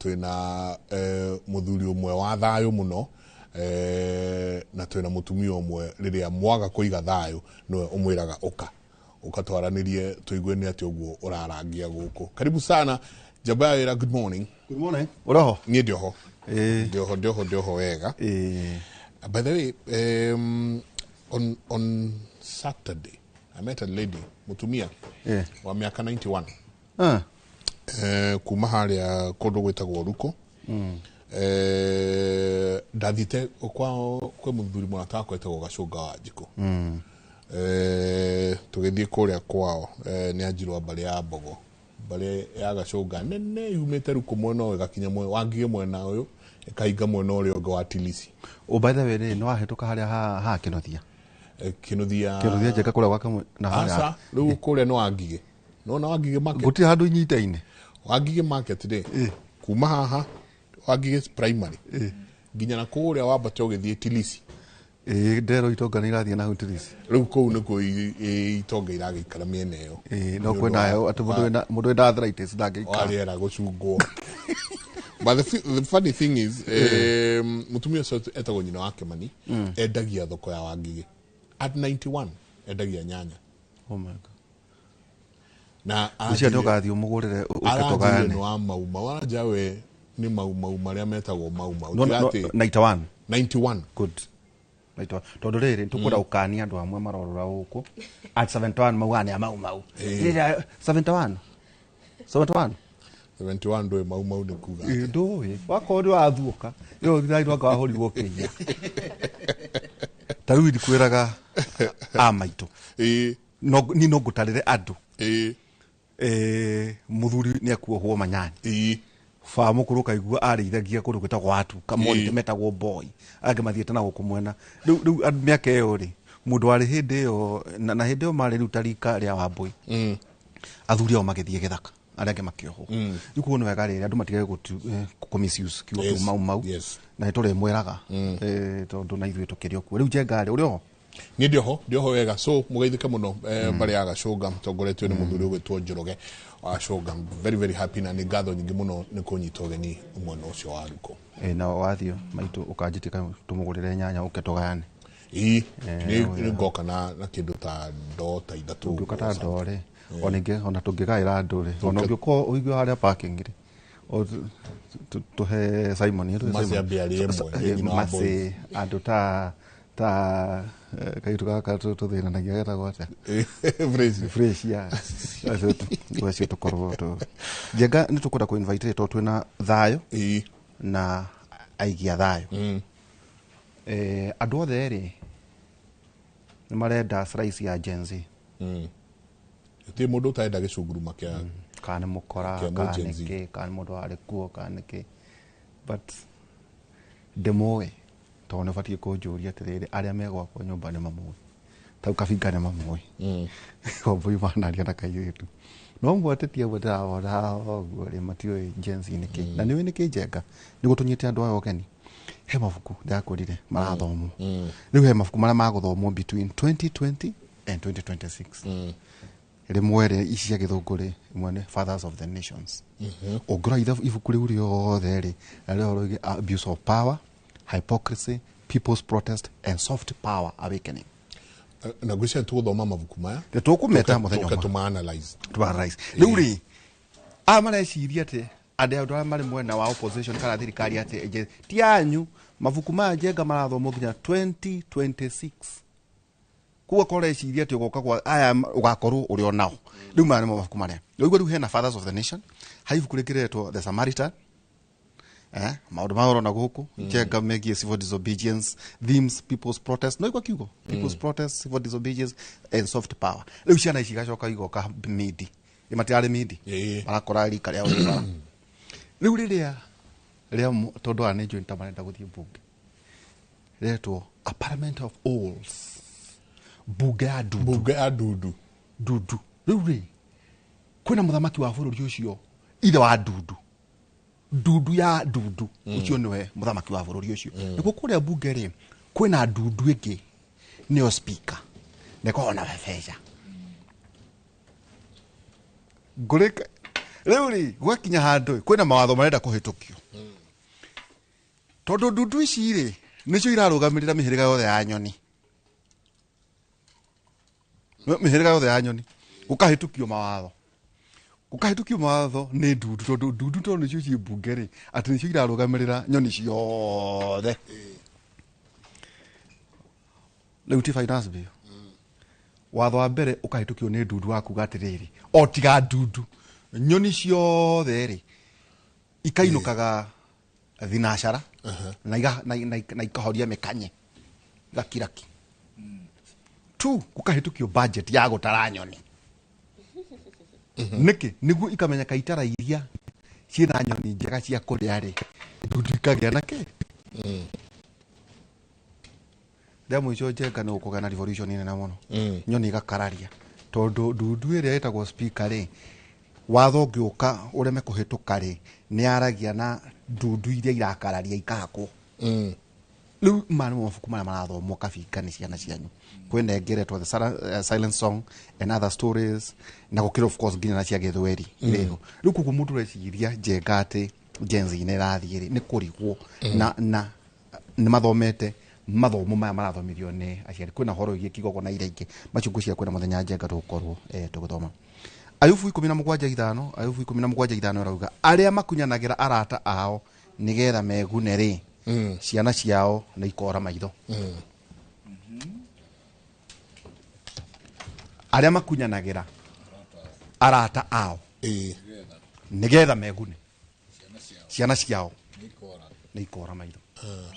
Twĩna mũthuri ũmwe wa thayũ mũno, na twĩna mũtumia ũmwe rĩrĩa mwaga kũiga thayũ nĩwe ũmwĩraga ũka ũka twaranĩrie tũigue nĩ atĩ ũguo ũrarangia gũkũ. Karibu sana, njamba ya wĩra. Good morning. Good morning. Ũroho? Niĩ ndĩoho. Ndĩoho, ndĩoho, ndĩoho wega. By the way, on Saturday I met a lady, mũtumia wa mĩaka 91, kuma harĩa kũndũ gwĩtagwo Ruko. Ndathiĩte kwao kwĩ mũthuri mũrata wakwa wĩtagwo Gacũnga wa Njikũ. Tũgĩthiĩ kũrĩa kwao, nĩ anjirwo mbarĩ ya Mbogo, mbarĩ ya Gacũnga nene yumĩte Ruko mwena ũyũ ĩgakinya Wangigĩ mwena ũyũ, ĩkahinga mwena ũrĩa ũngĩ wa Tilisi. Oh, by the way rĩ, nĩ wahĩtũka harĩa ha Kĩnuthia? Kĩnuthia? Kĩnuthia Njenga kũrĩa gwake na harĩa. Aca, rĩu kũrĩa nĩ Wangigĩ, nona Wangigĩ market. Gũtirĩ handũ inyitaine. Wangigĩ market rĩ, kuma haha Wangigĩ primary nginya na kũrĩa wambate ũgĩthiĩ Tilisi. Ĩĩ, ndero itonga nĩ irathiĩ na hau Tilisi. Rĩu kũu nĩkuo itonga iragĩikara mĩena ĩyo. Ĩĩ, no Nĩ ũndũ kwĩna heho atĩ mũndũ wĩna arthritis ndangĩikara. Wa rĩera gũcungwo. But the funny thing is, mũtumia ũcio etagwo nyina wa Kĩmani, endagia thoko ya Wangigĩ. At 91 endagia nyanya. Oh my God. Na Ũcio nĩ ũgathiĩ ũmũgũrĩre ũke aranjĩrire tũgayane. Nĩ wa mau mau, aranja we nĩ mau mau marĩa metagwo mau mau. No, Tiga no, atĩ 91? 91. Good. 91. Tondũ rĩrĩ tũkwenda gũkania andũ amwe marorora gũkũ at 71 maugaga nĩ a mau mau. Rĩrĩa 71 71. 71 ndũĩ mau mau nĩ kuga. Ĩ, ndũĩ wakorwo nĩ wathuũka ĩyo thirikari twanga wahũrirwo kĩiya ta rĩu ndikwĩraga a maitũ. No ni no ngũtarĩre andũ. Mũthuri nĩ akuohwo manyani. Ba mũkũrũ kaigua arĩithagia kũndũ gwĩtagwo watu kamorite metagwo boy angĩ mathiĩte na gũkũ mwena rĩu mĩaka ĩyo rĩ mũndũ warĩ hĩndĩ ĩyo na hĩndĩ ĩyo marĩ rĩu ta rika rĩa Wambũi, athuri ao magĩthiĩ gĩthaka, arĩa angĩ makĩohwo. Rĩu koguo nĩ wega rĩrĩ andũ matige kũ misuse kiugo kĩu mau mau. Na nĩ tũrĩmwĩraga, tondũ na ithuĩ tũkĩrĩ o kuo. Rĩu Njenga rĩ, ũrĩ oho? Niĩ ndĩoho, ndĩoho wega. So mũgeithĩke mũno, mbarĩ ya Gacũnga tongoretio nĩ mũthuri ũgwĩtwo Njoroge wa Gacũnga. Very very happy na nĩ ngatho nyingĩ mũno nĩ kũnyita ũgeni mwena ũcio wa Ruko. Na wathiĩ maitũ ũkanjĩtĩka tũmũgũrĩre nyanya ũke tũgayane. Ii, nĩ ngoka na kĩndũ ta ndoo ta ithatũ. Ũngĩũka ta ũguo. Ndoo rĩ, o ningĩ ona tũngĩgaĩra andũ rĩ, ona ũngĩũka ũigue harĩa parking rĩ, o tũhe Simon, tũhe Mercy Simon. ambe arĩe ĩmwe, nĩ nyina wa Mercy, boys. andũ ta kaitu gaka tũthĩnanagia getagwo atĩa? Fresh. Fresh ya acio tũkorwo tũ Njenga nĩ tũkwenda kũ invite tondũ twĩna thayũ na aigia thayũ. Andũ othe rĩ nĩ marenda slice ya Gen Z. Gũtirĩ mũndũ ũtarenda gĩcunguruma kĩa Kana nĩ mũkora, kĩa kana Gen Z. nĩ kĩ, kana nĩ mũndũ warĩ kuo, kana nĩ kĩ, but ndĩmũĩ tondũ nĩ ũbatiĩ kũnjũria atĩrĩrĩ, arĩa me gwakwa nyũmba nĩ mamũĩ, tau kabinga nĩ mamũĩ, Wambui manaria na kairĩtu no mwatĩtie ũguo ndĩrawona haha ũguo rĩ, matiũĩ Gen Z nĩ kĩ na nĩũĩ nĩ kĩ. Njenga nĩguo tũnyite andũ aya ũgeni, he mabuku ndĩrakwĩrire marathomwo rĩu, he mabuku marĩa magũthomwo between 2020 and 2026. Rĩmwe rĩ ici cia gĩthũngũ rĩ, ĩmwe nĩ Fathers of the Nations. Ũngĩrora ibuku rĩu rĩothe rĩ, na rĩo rĩgiĩ abuse of power, hypocrisy, people's protest and soft power awakening. Na ngwĩciria tũgũthoma mabuku maya. Nĩ tũkũmeta mũthenya tũke ũmwe. Tũma-analyze. Tũma-analyze. Rĩu rĩ aya mareciria atĩ andũ arĩa marĩ mwena wa opposition kana thirikari atĩ ti anyu. Mabuku maya Njenga marathomwo nginya 2026, koguo korwo ũreciria atĩ ũgoka kwa aya ũgakorwo ũrĩ o nao. Rĩu maya nĩmo mabuku marĩa rĩu hena Fathers of the Nation, hari ibuku rĩngĩ rĩretwo The Samaritan, maũndũ maya ũrona gũkũ Njenga megiĩ civil disobedience themes, people's protest, no igua kiugo people's protest, civil disobedience and soft power. Rĩu ciana ici igacoka igoka midi, matirarĩ midi, marakora rika rĩao rĩ bara rĩu rĩrĩa rĩa tondũ aya nĩ njũĩ ta marenda gũthiĩ mbunge, rĩretwo A Parliament of Owls, mbunge ya ndundu. Mbunge ya ndundu. Ndundu. Rĩu rĩ kwĩna mũthamaki wa bũrũri ũcio, ithe wa ndundu, ndundu ya ndundu, ũcio nĩwe mũthamaki wa bũrũri ũcio. Nĩguo kũrĩa mbunge rĩ kwĩna ndundu ĩngĩ nĩyo speaker, na ĩkoragwo na bebeca ngũrĩka. Rĩu rĩ, gwakinya handũ kwĩna mawatho marenda kũhĩtũkio, tondũ ndundu ici rĩ, nĩcio irarũgamĩrĩra mĩhĩrĩga yothe ya nyoni, mĩhĩrĩga yothe ya nyoni. Gũkahĩtũkio mawatho, gũkahĩtũkio mawatho nĩ ndundu, tondũ ndundu, tondũ nĩcio ciĩ mbunge rĩ, atĩ nĩcio irarũgamĩrĩra nyoni ciothe. Rĩu ti finance bill, watho wa mbere ũkahĩtũkio nĩ ndundu wa kuga atĩrĩrĩ, o tiga ndundu, nyoni ciothe rĩ, ikainũkaga thinacara na na ikahoria mĩkanye, igakiraki tu. Gũkahĩtũkio budget ya gũtara nyoni. Nĩkĩ? Nĩguo ikamenyeka itara iria ciĩna nyoni njega cia kũrĩa rĩ, ndundu ikagĩa na kĩ. Rĩa mũico Njenga nĩ gũkũgĩa na revolution nene mũno, nyoni igakararia, tondũ ndundu ĩrĩa ĩtagwo speaker rĩ, watho ũngĩũka ũreme kũhĩtũka rĩ, nĩ aragia na ndundu iria irakararia ikahakwo. Rĩu maya nĩmo mabuku marĩa marathomwo kabinga nĩ ciana cianyu. Kwĩna ĩngĩ ĩretwo The Silent Song and Other Stories, na gũkĩrĩ of course nginya na cia gĩthweri irĩho. Rĩu koguo mũndũ ũreciria Njenga atĩ Gen Z nĩ ĩrathiĩ rĩ, nĩ kũrigwo na nĩ mathomete mathomo maya marathomithio nĩ aciari. Kwĩna ũhoro wĩgiĩ kigogo na iria ingĩ macio. Ngwĩciria kwĩna mũthenya Njenga tũgũkorwo tũgĩthoma Ayubu 17:5. Ayubu 17:5 ĩrauga, arĩa makunyanagĩra arata ao nĩgetha megune rĩ, ciana ciao nĩ ikora maitho. Arĩa makunyanagĩra arata ao nĩgetha megune, ciana ciao nĩ ikora maitho.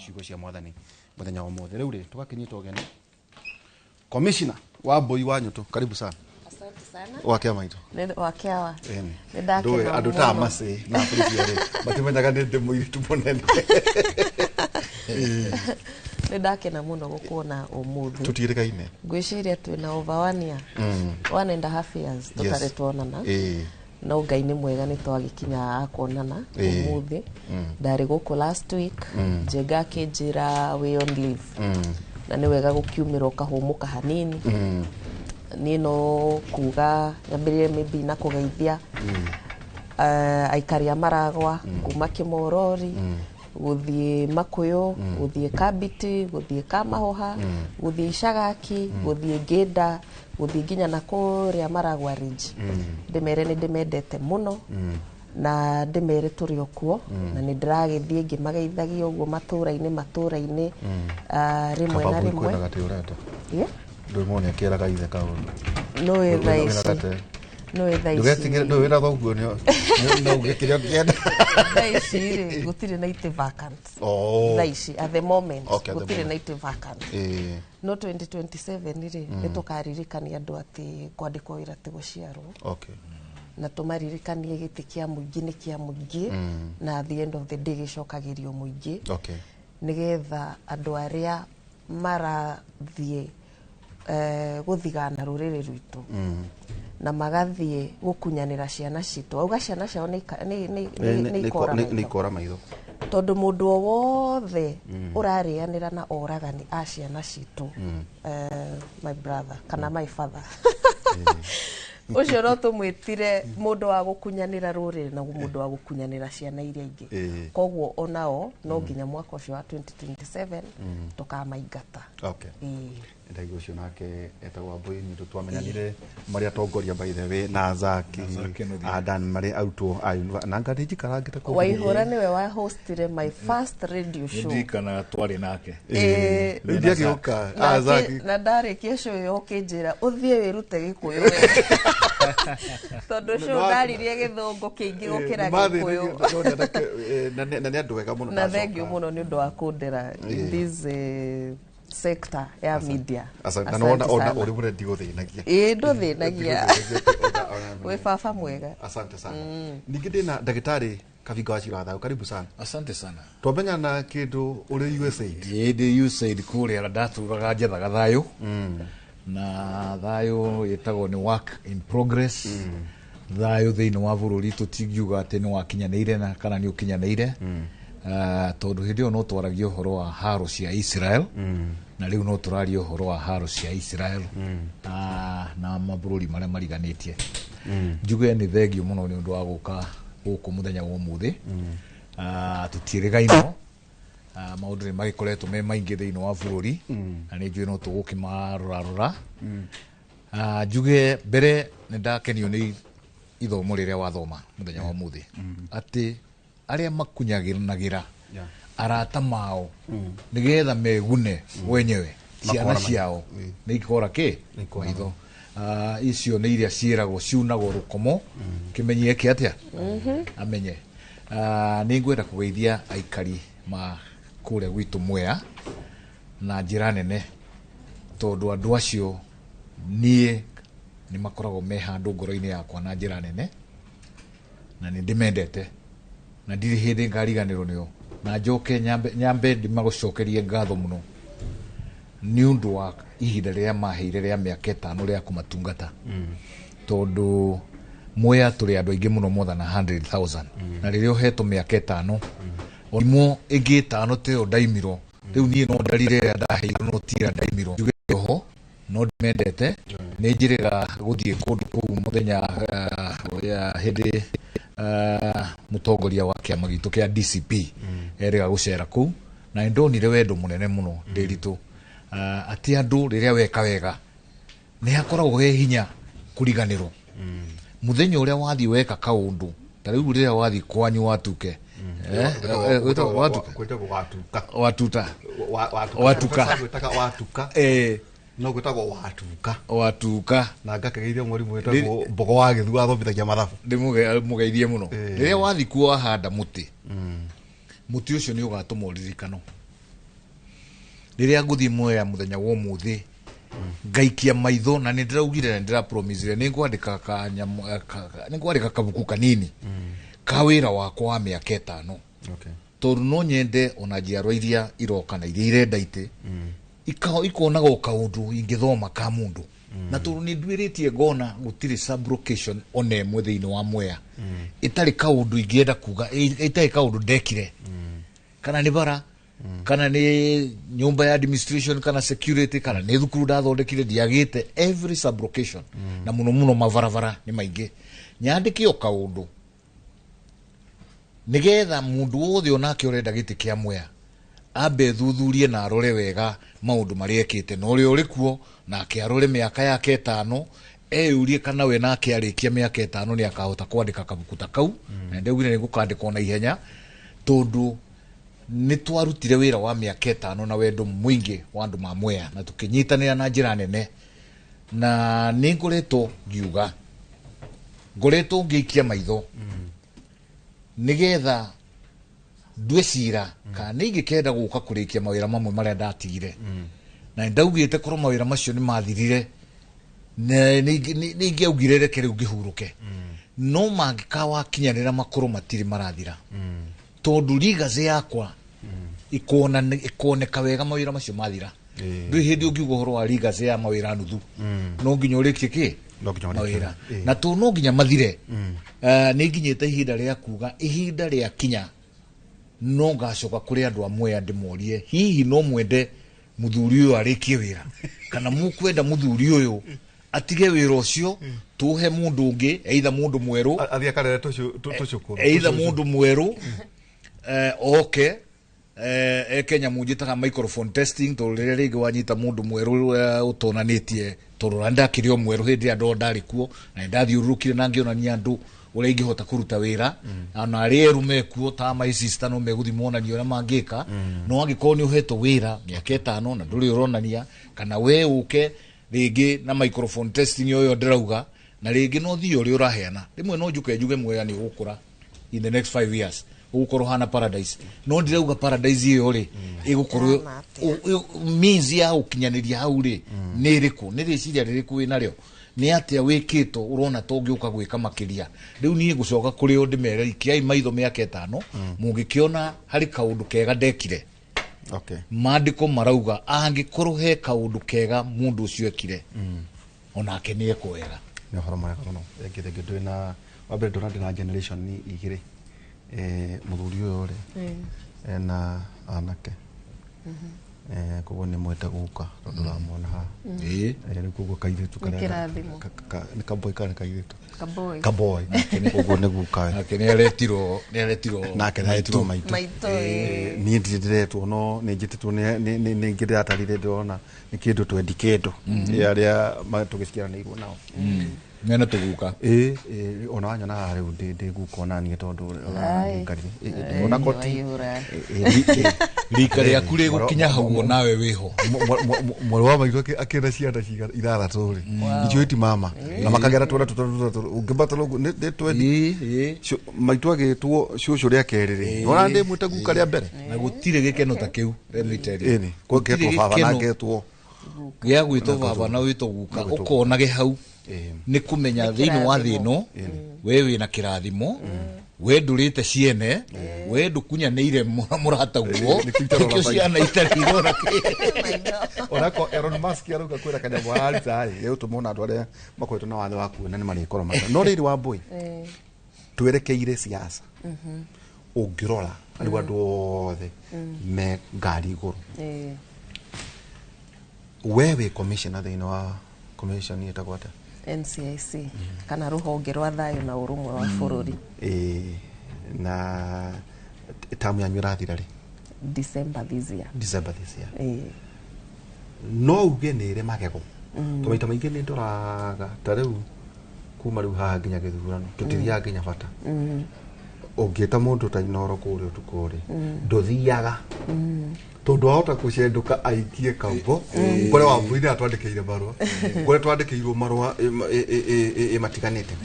Ciugo cia Mwathani mũthenya wa ũmũthĩ. Rĩu rĩ, tũgakĩnyita ũgeni Commissioner wa Mbui wa Nyũtũ, karibu sana. Asante sana. Wa kĩama itũ. Nĩ wa kĩawa. Ĩni. Nĩ ndakena Ndũĩ andũ ta mũno. macĩ na Felicia rĩ, matimenyaga nĩ ndĩ mũirĩtu mũnene. Nĩ ndakena mũno gũkuona ũmũthĩ. Tũtiĩrĩgaine. Ngwĩciria twĩna over one year, 1.5 years tũtarĩ tuonana. No Ngai nĩ mwega, nĩ twagĩkinya a kuonana ũmũthĩ. Ndarĩ gũkũ last week, Njenga akĩnjĩra wĩ on leave, na nĩ wega gũkiumĩra ũkahũmũka hanini. Niĩ no kuga nyambĩrĩrie maybe na kũgeithia aikari a Maragwa, kuma Kĩmorori gũthiĩ Makũyũ, gũthiĩ Kabiti, gũthiĩ Kamahoha, gũthiĩ Icagaki, gũthiĩ Ngĩnda, gũthiĩ nginya na kũrĩa Maragwa Ridge. Ndĩmere nĩ ndĩmendete mũno, na ndĩmere tũrĩ o kuo, na nĩ ndĩragĩthiĩ ngĩmageithagia ũguo matũra-inĩ matũra-inĩ, rĩmwe na Kababu rĩmwe. kwĩna gatĩ ũrenda. Yeah? Ndũĩ mone akĩraga ithe kaũndũ. Nũĩ thaa Wĩna ici gate. Nũĩ thaa ici Ndũgetigĩre, ndũĩ wĩna thoguo no uge kĩrĩa ũngĩenda. Thaa ici rĩ, gũtirĩ na itĩ vacant. Oh. Thaa ici, at the moment, Okay, at the gũtirĩ moment. na itĩ vacant. No 2027 rĩ, nĩ tũkaririkania andũ atĩ kwandĩkwo wĩra ti gũciarwo, na tũmaririkanie gĩtĩ kĩa mũingĩ nĩ kĩa mũingĩ, na at the end of the day gĩcokagĩrio mũingĩ, nĩgetha andũ arĩa marathiĩ gũthigana rũrĩrĩ rwitũ na magathiĩ gũkunyanĩra ciana citũ, auga ciana ciao nĩ ikora Nĩ maitho. ikora maitho. Tondũ mũndũ o wothe ũrarĩanĩra na oragani a ciana citũ, my brother kana my father, ũcio no tũmwĩtire mũndũ wa gũkunyanĩra rũrĩrĩ na mũndũ wa gũkunyanĩra ciana iria ingĩ. Koguo onao no nginya mwaka ũcio wa 2027 tũkamaingata. Ĩĩ. Ndaigua ũcio nake etagwo Wambui Nyutu, twamenyanire marĩ atongoria, by the way, na Zaki. Zaki Nũthi. Adan marĩ arutwo a na nga nĩ njikarangĩte kũu. Waihũra nĩwe wa hostire my first radio show. Ndirikanaga twarĩ nake. Ĩĩ. Rĩu ndiagĩũka. Na Ah, Zaki. na ndarĩkia show ĩyo ũkĩnjĩra ũthiĩ wĩrute Gĩkũyũ wega, tondũ show ndaririe Gĩthũngũ kĩingĩ gũkĩra Gĩkũyũ. Na nĩ andũ wega mũno. Na Ndacoka. thengiũ mũno nĩ ũndũ wa kũndera in this sector ya media. Asante. Na nĩwona Asante ona sana. ũrĩ mũrĩa ndigũthĩnagia. Ĩĩ, ndũthĩnagia. Ndigũthĩnagia. Wĩ baba mwega. Asante sana. Ningĩ ndĩna ndagĩtarĩ Kabinga wa Cira wa Thayũ, karibu sana. Asante sana. Twamenyana kĩndũ ũrĩ USAID. Ĩĩ, ndĩ USAID kũrĩa ndatũraga njethaga thayũ, na thayũ ĩtagwo nĩ work in progress. Thayũ thĩinĩ wa bũrũri tũtingiuga atĩ nĩ wakinyanĩire na kana nĩ ũkinyanĩire. Tondu hindi ĩyo no twaragia ũhoro wa haro cia Israel, na rĩu no tũraria ũhoro wa haro cia Israel na mabũrũri marĩa mariganĩtie. Njuge nĩ thengio mũno nĩ ũndũ wa gũka gũkũ mũthenya wa ũmũthĩ. Tũtiĩrĩgainwo, maũndũ nĩ magĩkoretwo me maingĩ thĩinĩ wa bũrũri, na nĩ njũĩ no tũgũkĩmarorarora. Njuge mbere nĩ ndakenio nĩ ithomo rĩrĩa wathoma mũthenya wa ũmũthĩ, atĩ arĩa makunyanagĩra arata mao nĩgetha megune wenyewe, ciana ciao nĩ ikora kĩ maitho. Icio nĩ iria ciĩragwo ciunagwo rũkomo kĩmenyie kĩ atĩa amenye. Nĩ ngwenda kũgeithia aikari ma kũrĩa gwitũ Mwea na njĩra nene, tondũ andũ acio niĩ nĩ makoragwo me handũ ngoro-inĩ yakwa na njĩra nene, na nĩ ndĩmendete na ndirĩ hĩndĩ ngariganĩrwo nĩo, na njoke nyambe ndĩmagũcokerie ngatho mũno nĩ ũndũ wa ihinda rĩrĩa maheire rĩa mĩaka 5 rĩa kũmatungata. Tondũ Mwea tũrĩ andũ aingĩ mũno, more than 100,000, na rĩrĩa ũhetwo mĩaka 5, imo ĩngĩ 5 ta ĩyo ndaimirwo. Rĩu niĩ no ndarire ĩrĩa ndaheirwo, no ti ĩrĩa ndaimirwo. Njuge oho no ndĩmendete, nĩ njĩrĩga gũthiĩ kũndũ kũu mũthenya hĩndĩ mũtongoria wa kĩama gitũ kĩa DCP erĩga gũcera kũu, na nĩ ndonire wendo mũnene mũno Ndĩritũ, atĩ andũ rĩrĩa weka wega nĩ hakoragwo he hinya kũriganĩrwo. Mũthenya ũrĩa wathiĩ weka kaũndũ ta rĩu rĩrĩa wathiĩ kwanyu watuke, watuta watuka watuka, no gwĩtagwo watuka watuka, na ngakegeithia mwarimu wĩtagwo Mbogo wa Gĩthu athomithagia mathabu, ndĩmũgeithie mũno. Rĩrĩa wathiĩ kuo wahanda mũtĩ, mũtĩ ũcio nĩ ũgatũma ũririkano. Rĩrĩa ngũthiĩ Mwea mũthenya wa ũmũthĩ ngaikia maitho, na nĩ ndĩraugire na nĩ ndĩrapromisire nĩ ngwandĩka nĩ ngwandĩka kabuku kanini ka wĩra wakwa wa mĩaka 5, tondũ no nyende ona njiarwa iria iroka na iria irenda itĩ ikonaga o kaũndũ ingĩthoma ka mũndũ. Na tondũ nĩ nduĩrĩtie ngona gũtirĩ sublocation ona ĩmwe thĩinĩ wa Mwea ĩtarĩ kaũndũ ingĩenda kuga, ĩtarĩ kaũndũ ndekire, kana nĩ bara, kana nĩ nyũmba ya administration, kana security, kana nĩ thukuru ndathondekire, ndiagĩte every sublocation, na mũno mũno mabarabara nĩ maingĩ. Nyandĩke o kaũndũ nĩgetha mũndũ wothe onake ũrenda gĩtĩ kĩa Mwea ambe thuthurie na arore wega maũndũ marĩa ekĩte, na ũrĩa ũrĩ kuo nake arore mĩaka yake 5, eyũrie kana we nake arĩkia mĩaka 5 nĩ akahota kwandĩka kabuku ta kau. Na ndaugire nĩ gũkandĩkwo na ihenya, tondũ nĩ twarutire wĩra wa mĩaka 5 na wendo mũingĩ wa andũ ma Mwea, na tũkĩnyitanĩra na njĩra nene. Na nĩ ngoretwo ngiuga, ngoretwo ngĩikia maitho nĩgetha ndue cira kana nĩ ingĩkenda gũka kũrĩkia mawĩra mamwe marĩa ndatigire. Na ndaugĩte korwo mawĩra macio nĩ mathirire, nĩ ingĩaugire reke rĩu ngĩhurũke, no mangĩkawakinyanĩra makorwo matirĩ marathira, tondũ legacy yakwa ĩkoneka wega mawĩra macio mathira. Ndũrĩ hĩndĩ ũngiuga ũhoro wa legacy ya mawĩra nuthu, no nginya ũrĩkie kĩ mawĩra, na tondũ no nginya mathire. Nĩ nginyĩte ihinda rĩa kuga, ihinda rĩa kinya no ngacoka kũrĩ andũ a Mwea ndĩmorie, hihi no mwende mũthuri ũyũ arĩkie wĩra, kana mũkwenda mũthuri ũyũ atige wĩra ũcio tũhe mũndũ ũngĩ, either mũndũ mwerũ athiĩ akarere tũcũkũrũ, either mũndũ mwerũ oke eke nyamũ njĩtaga microphone testing, tondũ rĩrĩa rĩngĩ wanyita mũndũ mwerũ ũtonanĩtie, tondũ na ndakĩrĩ o mwerũ hĩndĩ ĩrĩa ndarĩ kuo, na ndathiũrũrũkire na ngĩonania andũ ũrĩa ingĩhota kũruta wĩra, ona arĩa erũ mekuo ta my sister no megũthiĩ monanie ũrĩa mangĩka. No angĩkorwo nĩ ũhetwo wĩra mĩaka 5 na ndũrĩ ũronania, kana we ũke rĩngĩ na microphone testing ũyũ ndĩrauga, na rĩngĩ no thiĩ ũrĩa ũraheana, rĩmwe no njuke njuge Mwea nĩ ũgũkũra in the next 5 years, ũgũkorwo hana paradise, no ndirauga paradise ĩyo rĩ ĩgũkorwo means ya gũkinyanĩria hau rĩ nĩ ĩrĩkũ, nĩ rĩciria rĩrĩkũ wĩnarĩo, nĩ atĩa wĩkĩtwo ũrona to ũngĩũka gwĩka makĩria. Rĩu niĩ ngũcoka kũrĩ o ndĩmere, ikiai maitho mĩaka 5, mũngĩkĩona harĩ kaũndũ kega ndekire. Maandĩko marauga angĩkorwo he kaũndũ kega mũndũ ũcio ekire, onake nĩ ekwo wega. Nĩ ũhoro mwega mũno. Rĩngĩ ndwĩ na wa mbere ndona ndĩna generation igĩrĩ, mũthuri ũyũ rĩ Ena anake. Koguo nĩ mwete guka tondũ ndĩramwona haha. Rĩu koguo kairĩtu Nĩ karĩa kĩrathimo. Nĩ kaboi kana nĩ kairĩtu? Kaboi. Kaboi. Koguo nĩ guka. Nake nĩ aretirwo, nĩ aretirwo. Nake nĩ aretirwo maitũ. Maitũ, ĩĩ. Niĩ ndirĩ ndĩretwo, no nĩ njĩtĩtwo nĩ ingĩ ndĩratarire, ndĩrona nĩ kĩndũ twendi kĩndũ arĩa tũgĩciaranĩirwo nao. Mena tũguka. Ĩĩ, ĩĩ, ona wanyona haha rĩu ndĩ guka ona niĩ tondũ Ai. ngikarire ona koti. Waihũra. Rika rĩaku rĩgũkinya hau nawe wĩho. Mwarĩ wa maitũ akĩenda ciana cigana ithathatũ rĩ, icio ti mama na makagera twana tũtatũ tũtatũ ũngĩbatara ũguo nĩ twendi. Maitũ agĩtwo cũcũ rĩa kerĩ rĩ, ona ndĩ mwĩte guka rĩa mbere. Na gũtirĩ gĩkeno ta kĩu, let me tell you. Ĩni ngetwo baba na gĩkeno ngetwo gĩa gwĩtwo baba na wĩtwo guka, ũkonage hau nĩ kũmenya Nĩ thĩinĩ wa thĩ kĩrathimo. ĩno we wĩna kĩrathimo, we ndũrĩte ciene, we ndũkunyanĩire mũrataguo, Nĩkĩo itarona nĩkĩo maitho. ciana itarĩ irona kĩ. Onako Elon Musk arauga kwĩna kanyamũ araruta rĩ gĩgũtũma ona andũ arĩa makoretwo na wathe wa kuona nĩ marĩkorwo mata. No rĩrĩ, Wambũi, twerekeire siasa, ũngĩrora rĩu andũ othe me ngari igũrũ. We wĩ commissioner thĩinĩ wa commission ĩtagwo atĩa? NCIC, kana rũhonge rwa thayũ na ũrũmwe wa bũrũri. Ĩĩ, na tamu yanyu ĩrathira rĩ? December this year. December this year. Ĩĩ. No uge nĩ ĩrĩ magego to maita maingĩ nĩ ndoraga ta rĩu kuma rĩu haha nginya gĩthurano tũtithiaga nginya bata ũngĩta mũndũ ta Inoro kũrĩa ũtukũ rĩ, ndũthiaga tondũ wahota kũcendũka aikie kaugo kũrĩa Wambui nĩ atwandĩkĩire marũa, kũrĩa twandĩkĩirwo marũa ĩ matiganĩte.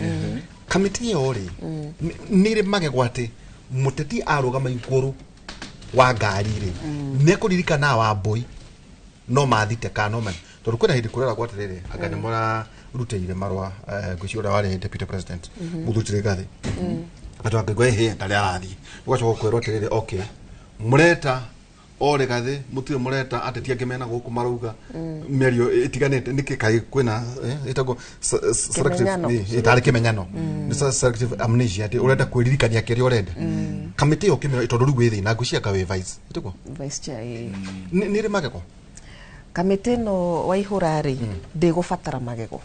Kamĩtĩ ĩyo rĩ, nĩ ĩrĩ magego atĩ mũteti arũgama igũrũ wa ngari rĩ, nĩ ekũririkana Wambui no mathite kana no ma tondũ kwĩna hĩndĩ kũreragwo atĩrĩrĩ, anga nĩ mũrarutĩire marũa, ngwĩciria ũrĩa warĩ deputy president Mũthuri Rigathĩ andũ angĩgwa ĩhĩ ndarĩ arathiĩ, ũgacoka kwĩrwo atĩrĩrĩ, okay, mũreta o Rigathĩ mũtirĩ mũreta ateti angĩ mena gũkũ marauga mĩario ĩtiganĩte nĩkĩ kaĩ kwĩna ĩtagwo selective Kĩmenyano. ĩtarĩ kĩmenyano, nĩ selective amnesia atĩ ũrenda kwĩririkania kĩrĩa ũrenda. Kamĩtĩ ĩyo ũkĩmĩra tondũ rĩu wĩ thĩna, ngwĩciria anga wĩ vice ĩtĩkwo? Vice chair, ĩĩ. Nĩ ĩrĩ magego? Kamĩtĩ ĩno, Waihũra rĩ, ndĩgũbatara magego.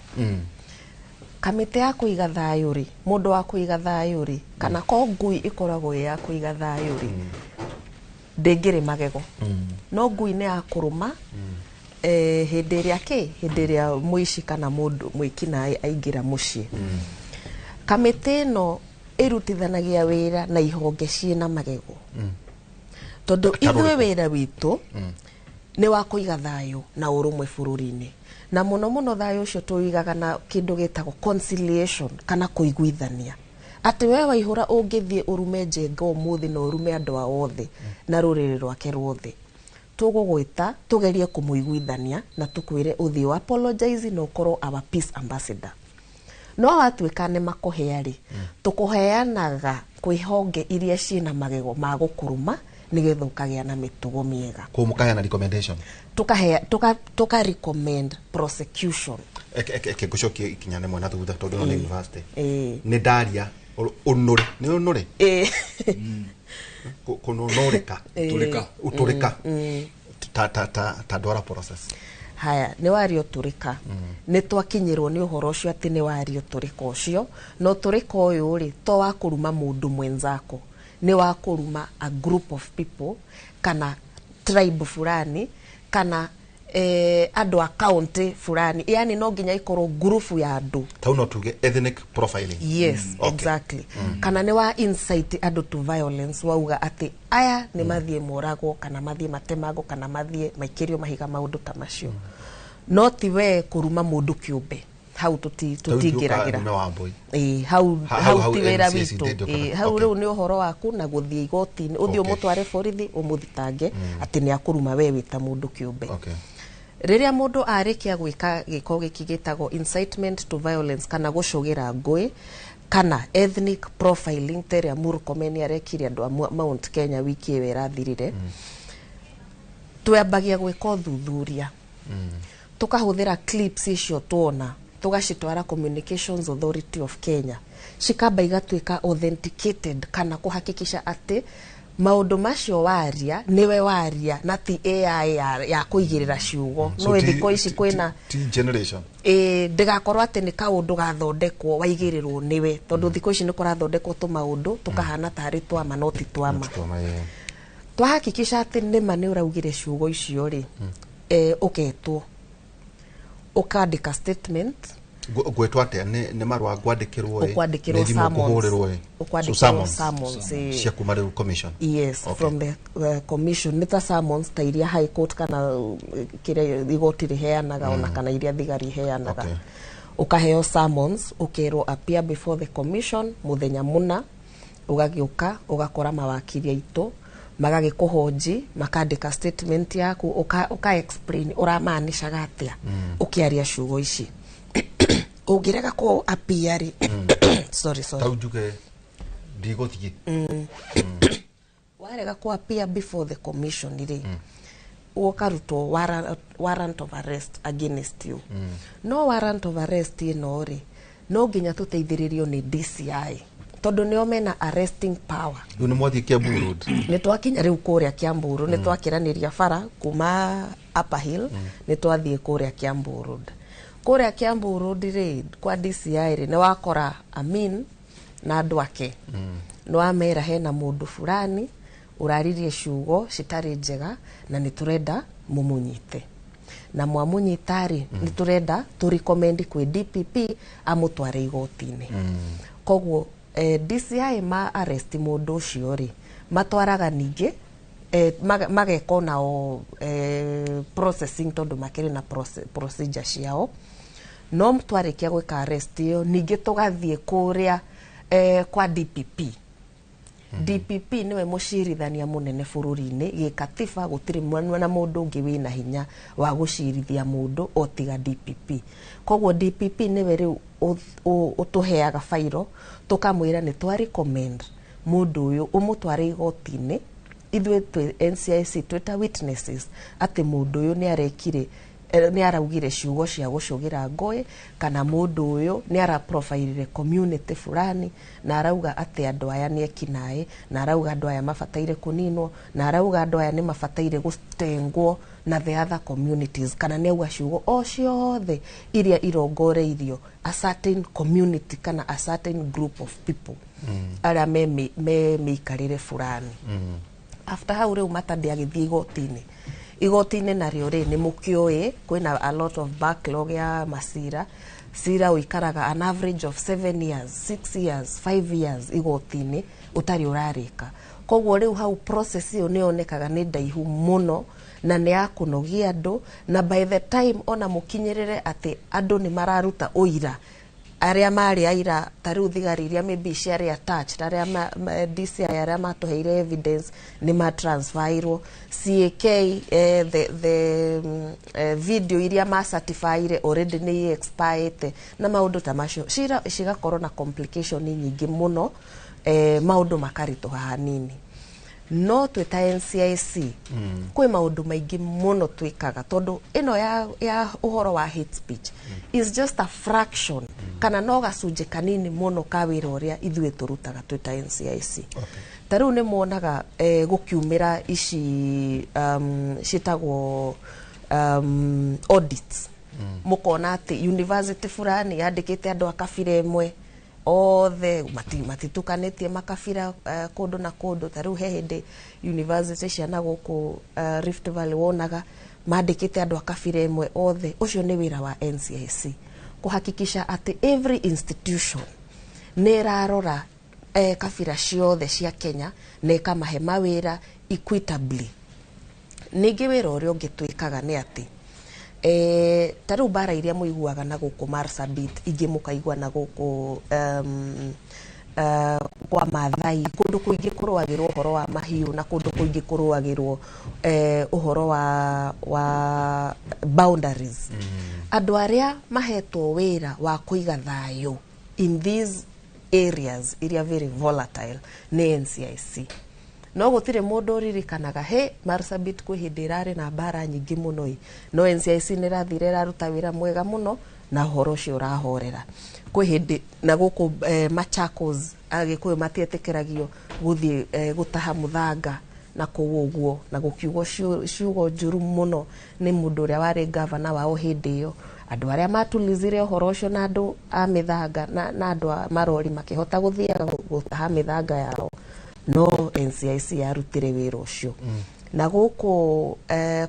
Kamĩtĩ ya kũiga thayũ rĩ, mũndũ wa kũiga thayũ rĩ, kana ko ngui ĩkoragwo ĩ ya kũiga thayũ rĩ, ndĩngĩrĩ magego. No ngui nĩ ya kũrũma hĩndĩ ĩrĩa kĩ hĩndĩ ĩrĩa mũici kana mũndũ mwĩkinaĩ aingĩra mũciĩ. Kamĩtĩ ĩno ĩrutithanagia wĩra na ihonge ciĩna magego tondũ Ta ithuĩ rũrĩkũ? Wĩra witũ nĩ wa kũiga thayũ na ũrũmwe bũrũri-inĩ, na mũno mũno thayũ ũcio tũigaga na kĩndũ gĩtagwo conciliation kana kũiguithania, atĩ we Waihũra ũngĩthiĩ ũrume Njenga ũmũthĩ na ũrume andũ a othe na rũrĩrĩ rwake ruothe, tũgũgwĩta tũgerie kũmũiguithania na tũkwĩre ũthiĩ wa apologize na ũkorwo our peace ambassador. No watuĩka nĩ makũhea rĩ, tũkũheanaga kwĩ honge iria ciĩna magego ma gũkũrũma nĩgetha ũkagĩa na mĩtugo mĩega. Kũu mũkaheana recommendation? Tuka recommend prosecution. Eke ngũcokie ikinya rĩmwe na thutha tondũ ĩno nĩ university. Ĩĩ. Nĩ ndaria ũnũre, nĩ ũnũre? Ĩĩ. Kũnũnũrĩka. Ũtũrĩka. Ũtũrĩka ta ndwara process. Haya, nĩ waria ũtũrĩka. Nĩ twakinyĩrwo nĩ ũhoro ũcio atĩ nĩ waria ũtũrĩka ũcio, na ũtũrĩka ũyũ rĩ, to wa kũruma mũndũ mwenzako, nĩ wa kũruma a group of people kana tribe fulani kana andũ a county fulani, yani no nginya ikorwo ngurubu ya andũ. Tau no tuge ethnic profiling? Yes. Okay. Exactly. Kana nĩ wa incite andũ to violence, wauga atĩ aya nĩ mathiĩ moragwo kana mathiĩ matemagwo kana mathiĩ maikĩrio mahiga, maũndũ ta macio. No ti we kũruma mũndũ kĩũmbe, hau Tau tũtingĩragĩra. ingĩũka Wambui. Ĩĩ, hau Hau hau ti wĩra NCIC witũ. ndĩngĩũka. Ĩĩ, hau rĩu nĩ ũhoro waku na gũthiĩ igoti-inĩ, ũthiĩ ũmũtware borithi ũmũthitange atĩ nĩ akũruma we wĩ ta mũndũ kĩũmbe. Rĩrĩa mũndũ arĩkia gwĩka gĩko gĩkĩ gĩtagwo incitement to violence kana gũcũgĩra ngũĩ kana ethnic profiling ta ĩrĩa Murkomen arekire andũ a Mount Kenya wiki ĩyo ĩrathirire, twambagia gwĩka ũthuthuria, tũkahũthĩra clips icio tuona, tũgacitwara Communications Authority of Kenya, cikamba igatuĩka authenticated kana kũhakikisha atĩ Maũndũ macio waria nĩwe waria na ti AI ya kũigĩrĩra ciugo. So no thikũ ici kwĩna ti generation. Ndĩgakorwo atĩ nĩ kaũndũ gathondekwo waigĩrĩrwo nĩwe, tondũ thikũ ici nĩ kũrathondekwo tũmaũndũ tũkahana tarĩ twama no ti twama. Twahakikisha atĩ nĩma nĩ ũraugire ciugo icio rĩ, ũketwo ũkandĩka statement. Gwetwo atĩa? Nĩ marũa ngwandĩkĩrwo ĩ? Ũkwandĩkĩrwo Nĩ thimũ kũhũrĩrwo ĩ? Ũkwandĩkĩrwo summons, cia kuma rĩu commission. Yes. Okay. From the commission nĩ ta summons ta iria high court kana kĩrĩa igoti rĩheanaga, ona kana iria thigari iheanaga. Ũkaheo summons, ũkerwo appear before the commission mũthenya mũna, ũgagĩũka ũgakora mawakiri aitũ magagĩkũhonji, makandĩka statement yaku, ũka explain ũramaanishaga atĩa ũkĩaria ciugo ici. Ũngĩrega kũ appear rĩ, sorry, sorry. Tau njuge ndigũthiĩ. Warega kũ appear before the commission rĩ, ũkarutwo warrant of arrest against you. No warrant of arrest ĩno rĩ, no nginya tũteithĩrĩrio nĩ DCI, tondũ nĩo mena arresting power. Rĩu nĩ mwathiĩ Kiambu Road. Nĩ twakinya rĩu kũrĩa Kiambu Road, nĩ twakĩranĩria bara kuma Upper Hill, nĩ twathiĩ kũrĩa Kiambu Road. Kũrĩa Kiambu Road rĩ, kwa DCI rĩ, nĩ wakora Amin na andũ ake. Nĩ wamera hena mũndũ fulani ũraririe ciugo citarĩ njega na nĩ tũrenda mũmũnyite, na mwamũnyita rĩ, nĩ tũrenda tũ recommend kwĩ DPP amũtware igoti-inĩ. Koguo DCI ma arrest mũndũ ũcio rĩ, matwaraga ningĩ mageka onao processing, tondũ makĩrĩ na procedure ciao. No twarĩkia gwĩka arrest ĩyo, ningĩ tũgathiĩ kũrĩa kwa DPP. DPP nĩwe mũcirithania mũnene bũrũri-inĩ gĩkatiba, gũtirĩ na mũndũ ũngĩ wĩna hinya wa gũcirithia mũndũ o tiga DPP. Koguo DPP nĩwe rĩu ũtũheaga bairo, tũkamwĩra nĩ twa recommend mũndũ ũyũ ũmũtware igoti-inĩ, ithuĩ twĩ NCIC twĩ ta witnesses atĩ mũndũ ũyũ nĩ arekire, nĩ araugire ciugo cia gũcũgĩra ngũĩ, kana mũndũ ũyũ nĩ araprofilire community fulani na arauga atĩ andũ aya nĩ ekinaĩ, na arauga andũ aya mabataire kũninwo, na arauga andũ aya nĩ mabataire gũtengwo na the other communities, kana nĩ auga ciugo o ciothe iria irongoreirio a certain community kana a certain group of people arĩa me mĩikarĩre fulani. After hau rĩu matande agĩthiĩ igoti-inĩ. Igoti-inĩ narĩo rĩ, nĩ mũkĩũĩ kwĩna a lot of backlog ya macira. Cira ũikaraga an average of 7 years, 6 years, 5 years igoti-inĩ ũtarĩ ũrarĩka. Koguo rĩu hau process ĩyo nĩ yonekaga nĩ ndaihu mũno na nĩ ya kũnogia andũ, na by the time ona mũkinyĩrĩre atĩ andũ nĩ mararuta ũira arĩa marĩ aira, ta rĩu thigari iria maybe ciarĩ attached, arĩa DCI arĩa matũheire evidence nĩ matransferirwo CAK, the video iria macertifyire already nĩ expired na maũndũ ta macio. Cira cigakorwo na complication nyingĩ mũno, maũndũ makaritũha hanini. No twĩ ta NCIC kwĩ maũndũ maingĩ mũno twĩkaga, tondũ ĩno ya ũhoro wa hate speech is just a fraction, kana no gacunjĩ kanini mũno ka wĩra ũrĩa ithuĩ tũrutaga twĩ ta NCIC. Ta rĩu nĩ muonaga gũkiumĩra ici ciĩtagwo audits, mũkona atĩ university fulani yandĩkĩte andũ a kabira ĩmwe othe, matitukanĩtie makabira kũndũ na kũndũ. Ta rĩu he hĩndĩ university cia na gũkũ Rift Valley wonaga mandĩkĩte andũ a kabira ĩmwe othe. Ũcio nĩ wĩra wa NCIC kũhakikisha atĩ every institution nĩ ĩrarora kabira ciothe cia Kenya na ĩkamahe mawĩra equitably. Ningĩ wĩra ũrĩa ũngĩ twĩkaga nĩ atĩ ta rĩu mbara iria mũiguaga na gũkũ Marsabit, ingĩ mũkaigua na gũkũ kwa Maathai, kũndũ kũingĩ kũrũagĩrwo ũhoro wa mahiũ na kũndũ kũingĩ kũrũagĩrwo ũhoro wa boundaries. Andũ arĩa mahetwo wĩra wa kũiga thayũ in these areas iria very volatile nĩ NCIC. No gũtirĩ mũndũ ũririkanaga he Marsabit kwĩ hĩndĩ ĩrarĩ na mbara nyingĩ mũno ĩ, no NCIC nĩ ĩrathire ĩraruta wĩra mwega mũno na ũhoro ũcio ũrahorera. Kwĩ hĩndĩ na gũkũ Machakos Agĩkũyũ matietĩkĩragio Gũthiĩ gũtaha mũthanga na kũu ũguo, na gũkiugwo ciugo njũru mũno nĩ mũndũ ũrĩa warĩ gavana wao hĩndĩ ĩyo. Andũ arĩa matulizire ũhoro ũcio na andũ a mĩthanga na andũ a marori makĩhota gũthiaga gũtaha mĩthanga yao, no NCIC yarutire wĩra ũcio. Na gũkũ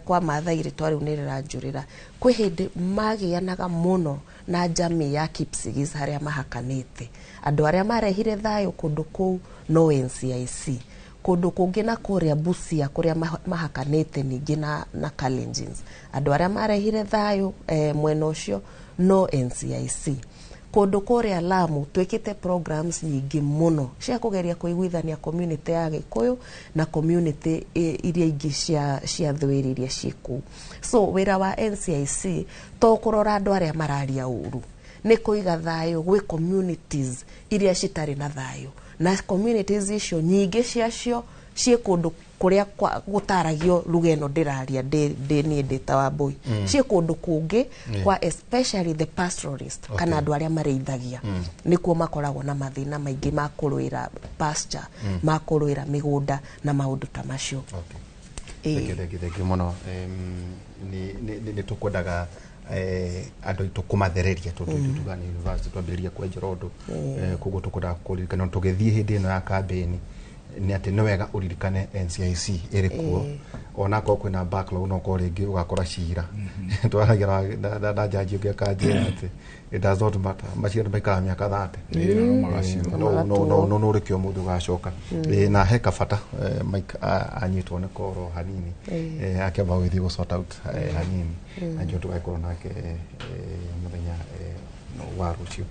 kwa Maathai, rĩtwa rĩu nĩ rĩranjũrĩra, kwĩ hĩndĩ magĩanaga mũno na jamii ya Kipsigis harĩa mahakanĩte. Andũ arĩa marehire thayũ kũndũ kũu no NCIC. Kũndũ kũngĩ na kũrĩa Busia, kũrĩa mahakanĩte ningĩ na Kalenjins, andũ arĩa marehire thayũ mwena ũcio no NCIC. Kũndũ kũrĩa Lamu twĩkĩte programs nyingĩ mũno cia kũgeria kũiguithania community ya Gĩkũyũ na community iria ingĩ cia thwĩri iria ciĩ kũu. So wĩra wa NCIC to kũrora andũ arĩa mararia ũru, nĩ kũiga thayũ gwĩ communities iria citarĩ na thayũ, na communities icio nyingĩ ciacio ciĩ kũndũ kũrĩa gũtaragio lugha ĩno ndĩraria ndĩ niĩ ndĩ ta Wambũi, ciĩ kũndũ kũngĩ kwa especially the pastoralist kana andũ arĩa marĩithagia. Nĩkuo makoragwo na mathĩna maingĩ ma kũrũĩra pasture, ma kũrũĩra mĩgũnda na maũndũ ta macio. Thank you, thank you, thank you mũno. Nĩ tũkwendaga andũ aitũ kũmathereria, tondũ ithuĩ tugaga nĩ university twambĩrĩria kwenjera ũndũ. Koguo tũkwendaga kũririkana tũgĩthiĩ hĩndĩ ĩno ya kambĩni nĩ atĩ nĩ wega ũririkane NCIC ĩrĩ kuo, onakorwo kwĩna backlog, no korwo rĩngĩ ũgakora cira twaragia na jaji ũngĩ akanjĩra atĩ it does not matter, macira nĩ maikaraga mĩaka 30. Ĩĩ, na no magacira. No rĩkĩo mũndũ ũgacoka. Na he kabata Mike anyitwo nĩ koro hanini, akĩamba gũgĩthiĩ gũ sort out hanini, anjũ tũgagĩkorwo nake mũthenya wa rũciũ.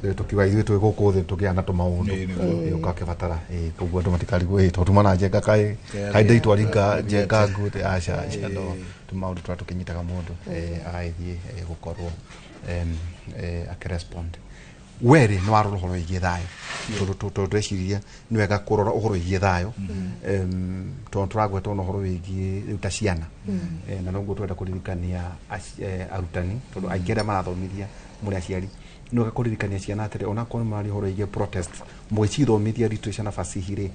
Rĩu tũkiuga ithuĩ twĩ gũkũ thĩ tũgĩa na tũmaũndũ. Ĩĩ, nĩguo. Ũgakĩbatara. Koguo andũ matikarigwo tondũ tuma na Njenga kaĩ kaĩ ndaitwaringa Njenga ngute, aca aca, no tũmaũndũ tũrĩa tũkĩnyitaga mũndũ agagĩthiĩ gũkorwo akĩrespond. Werĩ nĩ warora ũhoro wĩgiĩ thayũ, tondũ ndĩreciria nĩ wega kũrora ũhoro wĩgiĩ thayũ, tondũ tũragweta ona ũhoro wĩgiĩ rĩu ta ciana. Na noguo twenda kũririkania arutani, tondũ aingĩ arĩa marathomithia mũrĩ aciari, nĩ wega kũririkania ciana atĩrĩ, onakorwo nĩ mararia ũhoro wĩgiĩ protest, mũgĩcithomithia literature na fasihi rĩ,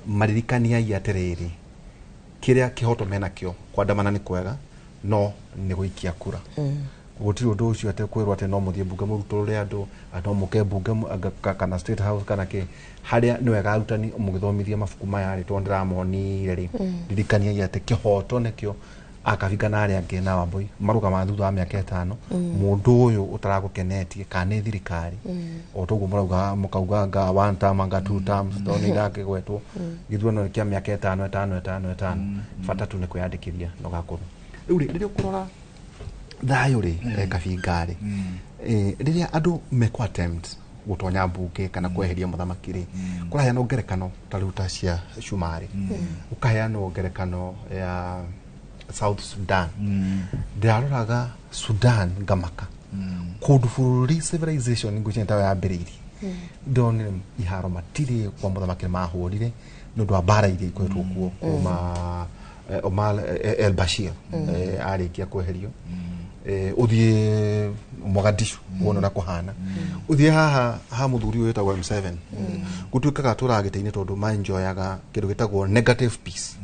maririkaniai atĩrĩrĩ, kĩrĩa kĩhoto menakĩo kwandamana nĩ kwega, no nĩ gũikia kura. Gũtirĩ ũndũ ũcio atĩ kwĩrwo atĩ no mũthiĩ mbunge mũrutũrũre andũ, atĩ no mũke mbunge kana State House kana kĩ. Harĩa nĩ wega arutani mũgĩthomithia mabuku maya rĩ, tondũ ndĩramonire rĩ, ririkaniai atĩ kĩhoto nĩkĩo akabinga na arĩa angĩ na Wambũi marũgamaga thutha wa mĩaka 5. Mũndũ ũyũ ũtaragũkenetie kana nĩ thirikari, o toguo mũrauga mũkauga anga one term, anga two terms, tondũ nĩ irakĩgwetwo gĩthurano kĩa mĩaka 5 5 5 5, bata tu nĩ kwĩyandĩkithia na ũgakorwo rĩu rĩ, rĩrĩa ũkũrora thayũ rĩ, kabinga rĩ, rĩrĩa andũ mekũ attempt gũtonya mbunge kana kweheria mũthamaki rĩ, kũraheanwo ngerekano ta rĩu ta cia Cumarĩ, ũkaheanwo ngerekano ya South Sudan. Ndĩraroraga Sudan ngamaka, kũndũ bũrũri civilization ngwĩciria tayo yambĩrĩirie, ndonire iharo matirĩ kwa mũthamaki nĩ mahũrire nĩ ũndũ wa mbara iria ikoretwo kuo kuma Omar El Bashir arĩkia kweherio. Ũthiĩ Mogadishu wone ũrĩa kũhana, ũthiĩ haha ha mũthuri ũyũ wĩtagwo M7, gũtuĩkaga tũraga gĩtĩ-inĩ tondũ manjoyaga kĩndũ gĩtagwo negative peace,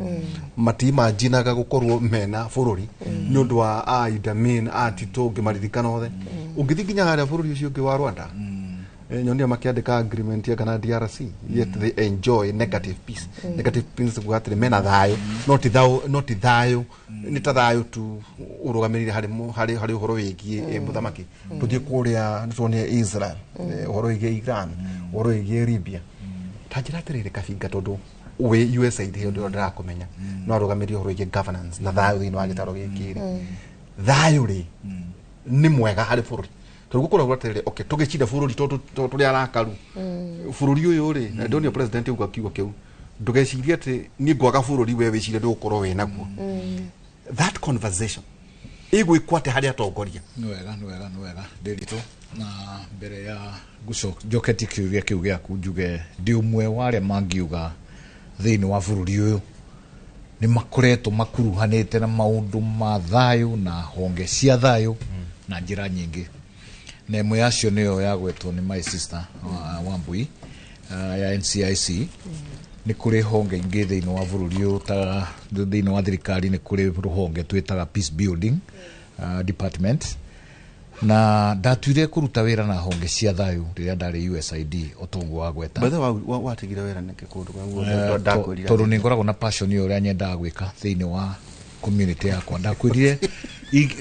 matimajinaga gũkorwo mena bũrũri nĩ ũndũ wa a Idi Amin, a Tito ũngĩmaririkana othe. Ũngĩthiĩ nginya harĩa bũrũri ũcio ũngĩ wa Rwanda, nyonire makiandĩka agreement ya kana DRC, yet they enjoy negative peace. Negative peace kuga atĩrĩ mena thayũ, no ti thayũ, no ti thayũ, nĩ ta thayũ tu ũrũgamĩrĩire harĩ ũhoro wĩgiĩ mũthamaki. Tũthiĩ kũrĩa nĩtuonire Israel, ũhoro wĩgiĩ Iran, ũhoro wĩgiĩ Libya. Ta njĩra atĩrĩrĩ kabinga, tondũ wĩ USAID hĩndĩ ĩyo ndĩrakũmenya no arũgamĩrĩire ũhoro wĩgiĩ governance na thayũ thĩinĩ wa gĩtaro gĩkĩ rĩ, thayũ rĩ nĩ mwega harĩ bũrũri, tondũ gũkoragwo atĩrĩrĩ, okay, tũgĩcinda bũrũri tondũ tũrĩ arakaru bũrũri ũyũ rĩ, na ndonire president auga kiugo kĩu, ndũgecirie atĩ niĩ ngwaga bũrũri, we wĩcirie ndũgũkorwo wĩ naguo. That conversation ĩgwĩkwo atĩ harĩ atongoria? Nĩ wega, nĩ wega, nĩ wega Ndĩritũ. Na mbere ya njoketie kĩũria kĩu gĩaku, njuge ndĩ ũmwe wa arĩa mangiuga thĩinĩ wa bũrũri ũyũ nĩ makoretwo makuruhanĩte na maũndũ ma thayũ na honge cia thayũ na njĩra nyingĩ, na ĩmwe yacio nĩyo yagwetwo nĩ my sister Wambui ya NCIC. Nĩ kũrĩ honge ingĩ thĩinĩ wa bũrũri ũyũ, ta thĩinĩ wa thirikari nĩ kũrĩ rũhonge twĩtaga peace building department, na ndatuire kũruta wĩra na honge cia thayũ rĩrĩa ndarĩ USAID, o toguo wagweta. Bethe watigire wĩra nĩkĩ kũndũ Eh, kwa ndakwĩrire? Tondũ nĩ ngoragwo na passion ĩyo ũrĩa nyendaga gwĩka thĩinĩ wa community yakwa. Ndakwĩrire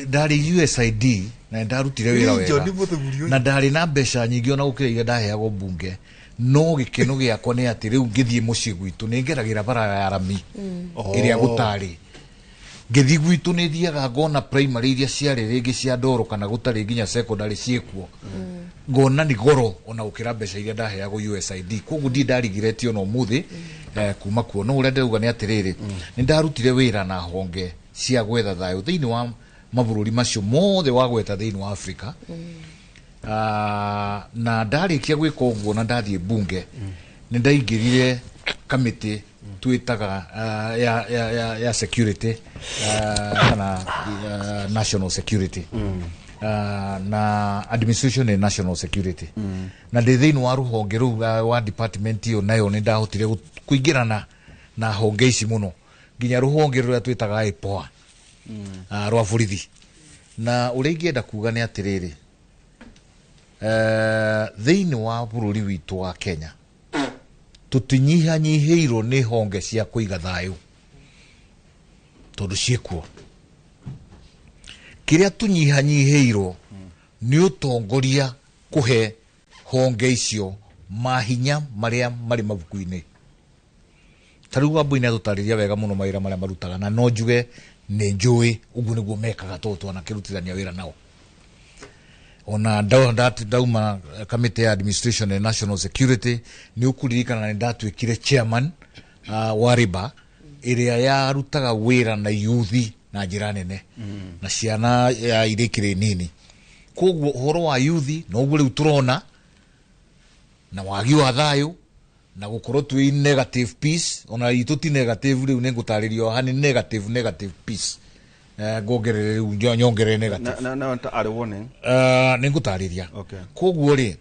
ndarĩ USAID na nĩ ndarutire wĩra Ĩ, John, wega mũthuri ũyũ. Na ndarĩ na mbeca nyingĩ ona gũkĩra iria ndaheagwo mbunge, no gĩkeno gĩakwa nĩ atĩ rĩu ngĩthiĩ mũciĩ gwitũ nĩ ngeragĩra bara ya rami ĩrĩa gũtarĩ. Ngĩthiĩ gwitũ nĩ thiaga ngona primary iria ciarĩ rĩngĩ cia ndoro kana gũtarĩ nginya secondary ciĩkuo, ngona nĩ goro ona gũkĩra mbeca iria ndaheagwo USAID. Koguo ndirĩ ndarigireti ona ũmũthĩ kuma kuo. No ũrĩa ndĩrauga nĩ atĩrĩrĩ, nĩ ndarutire wĩra na honge cia gwetha thayũ thĩinĩ wa mabũrũri macio mothe wagweta thĩinĩ wa Afrika. Ah, na ndarĩkia gwĩka ũguo na ndathiĩ bunge, nĩ ndaingĩrire kamĩtĩ twĩtaga ya security kana national security na administration and national security, na ndĩ thĩinĩ wa rũhonge rũu wa department ĩyo, nayo nĩ ndahotire kũingĩrana na honge ici mũno, nginya rũhonge rũrĩa twĩtaga IPOA rwa borithi. Na ũrĩa ingĩenda kuga nĩ atĩrĩrĩ, thĩinĩ wa bũrũri witũ wa Kenya tũtinyihanyihĩirwo nĩ honge cia kũiga thayũ tondũ ciĩkuo. Kĩrĩa tũnyihanyihĩirwo nĩ ũtongoria kũhe honge icio mahinya marĩa marĩ mabuku-inĩ. Ta rĩu Wambui nĩ atũtarĩria wega mũno mawĩra marĩa marutaga, na no njuge nĩ njũĩ ũguo nĩguo mekaga tondũ twanakĩrutithania wĩra nao. Ona ndauma kamĩtĩ ya administration and national security, nĩ ũkũririkana nĩ ndatuĩkire chairman wa riba ĩrĩa yarutaga wĩra na yuthi na njĩra nene na ciana ya iria ikĩrĩ nini. Koguo ũhoro wa yuthi noguo rĩu tũrona na wagi wa thayũ na gũkorwo twĩ negative peace, ona itũ ti negative. Rĩu nĩ ngũtarĩrio haha nĩ negative peace. Ngongerere rĩu nyongerere negative. Na arĩ warning. Nĩ ngũtarĩria. Okay. Koguo rĩ,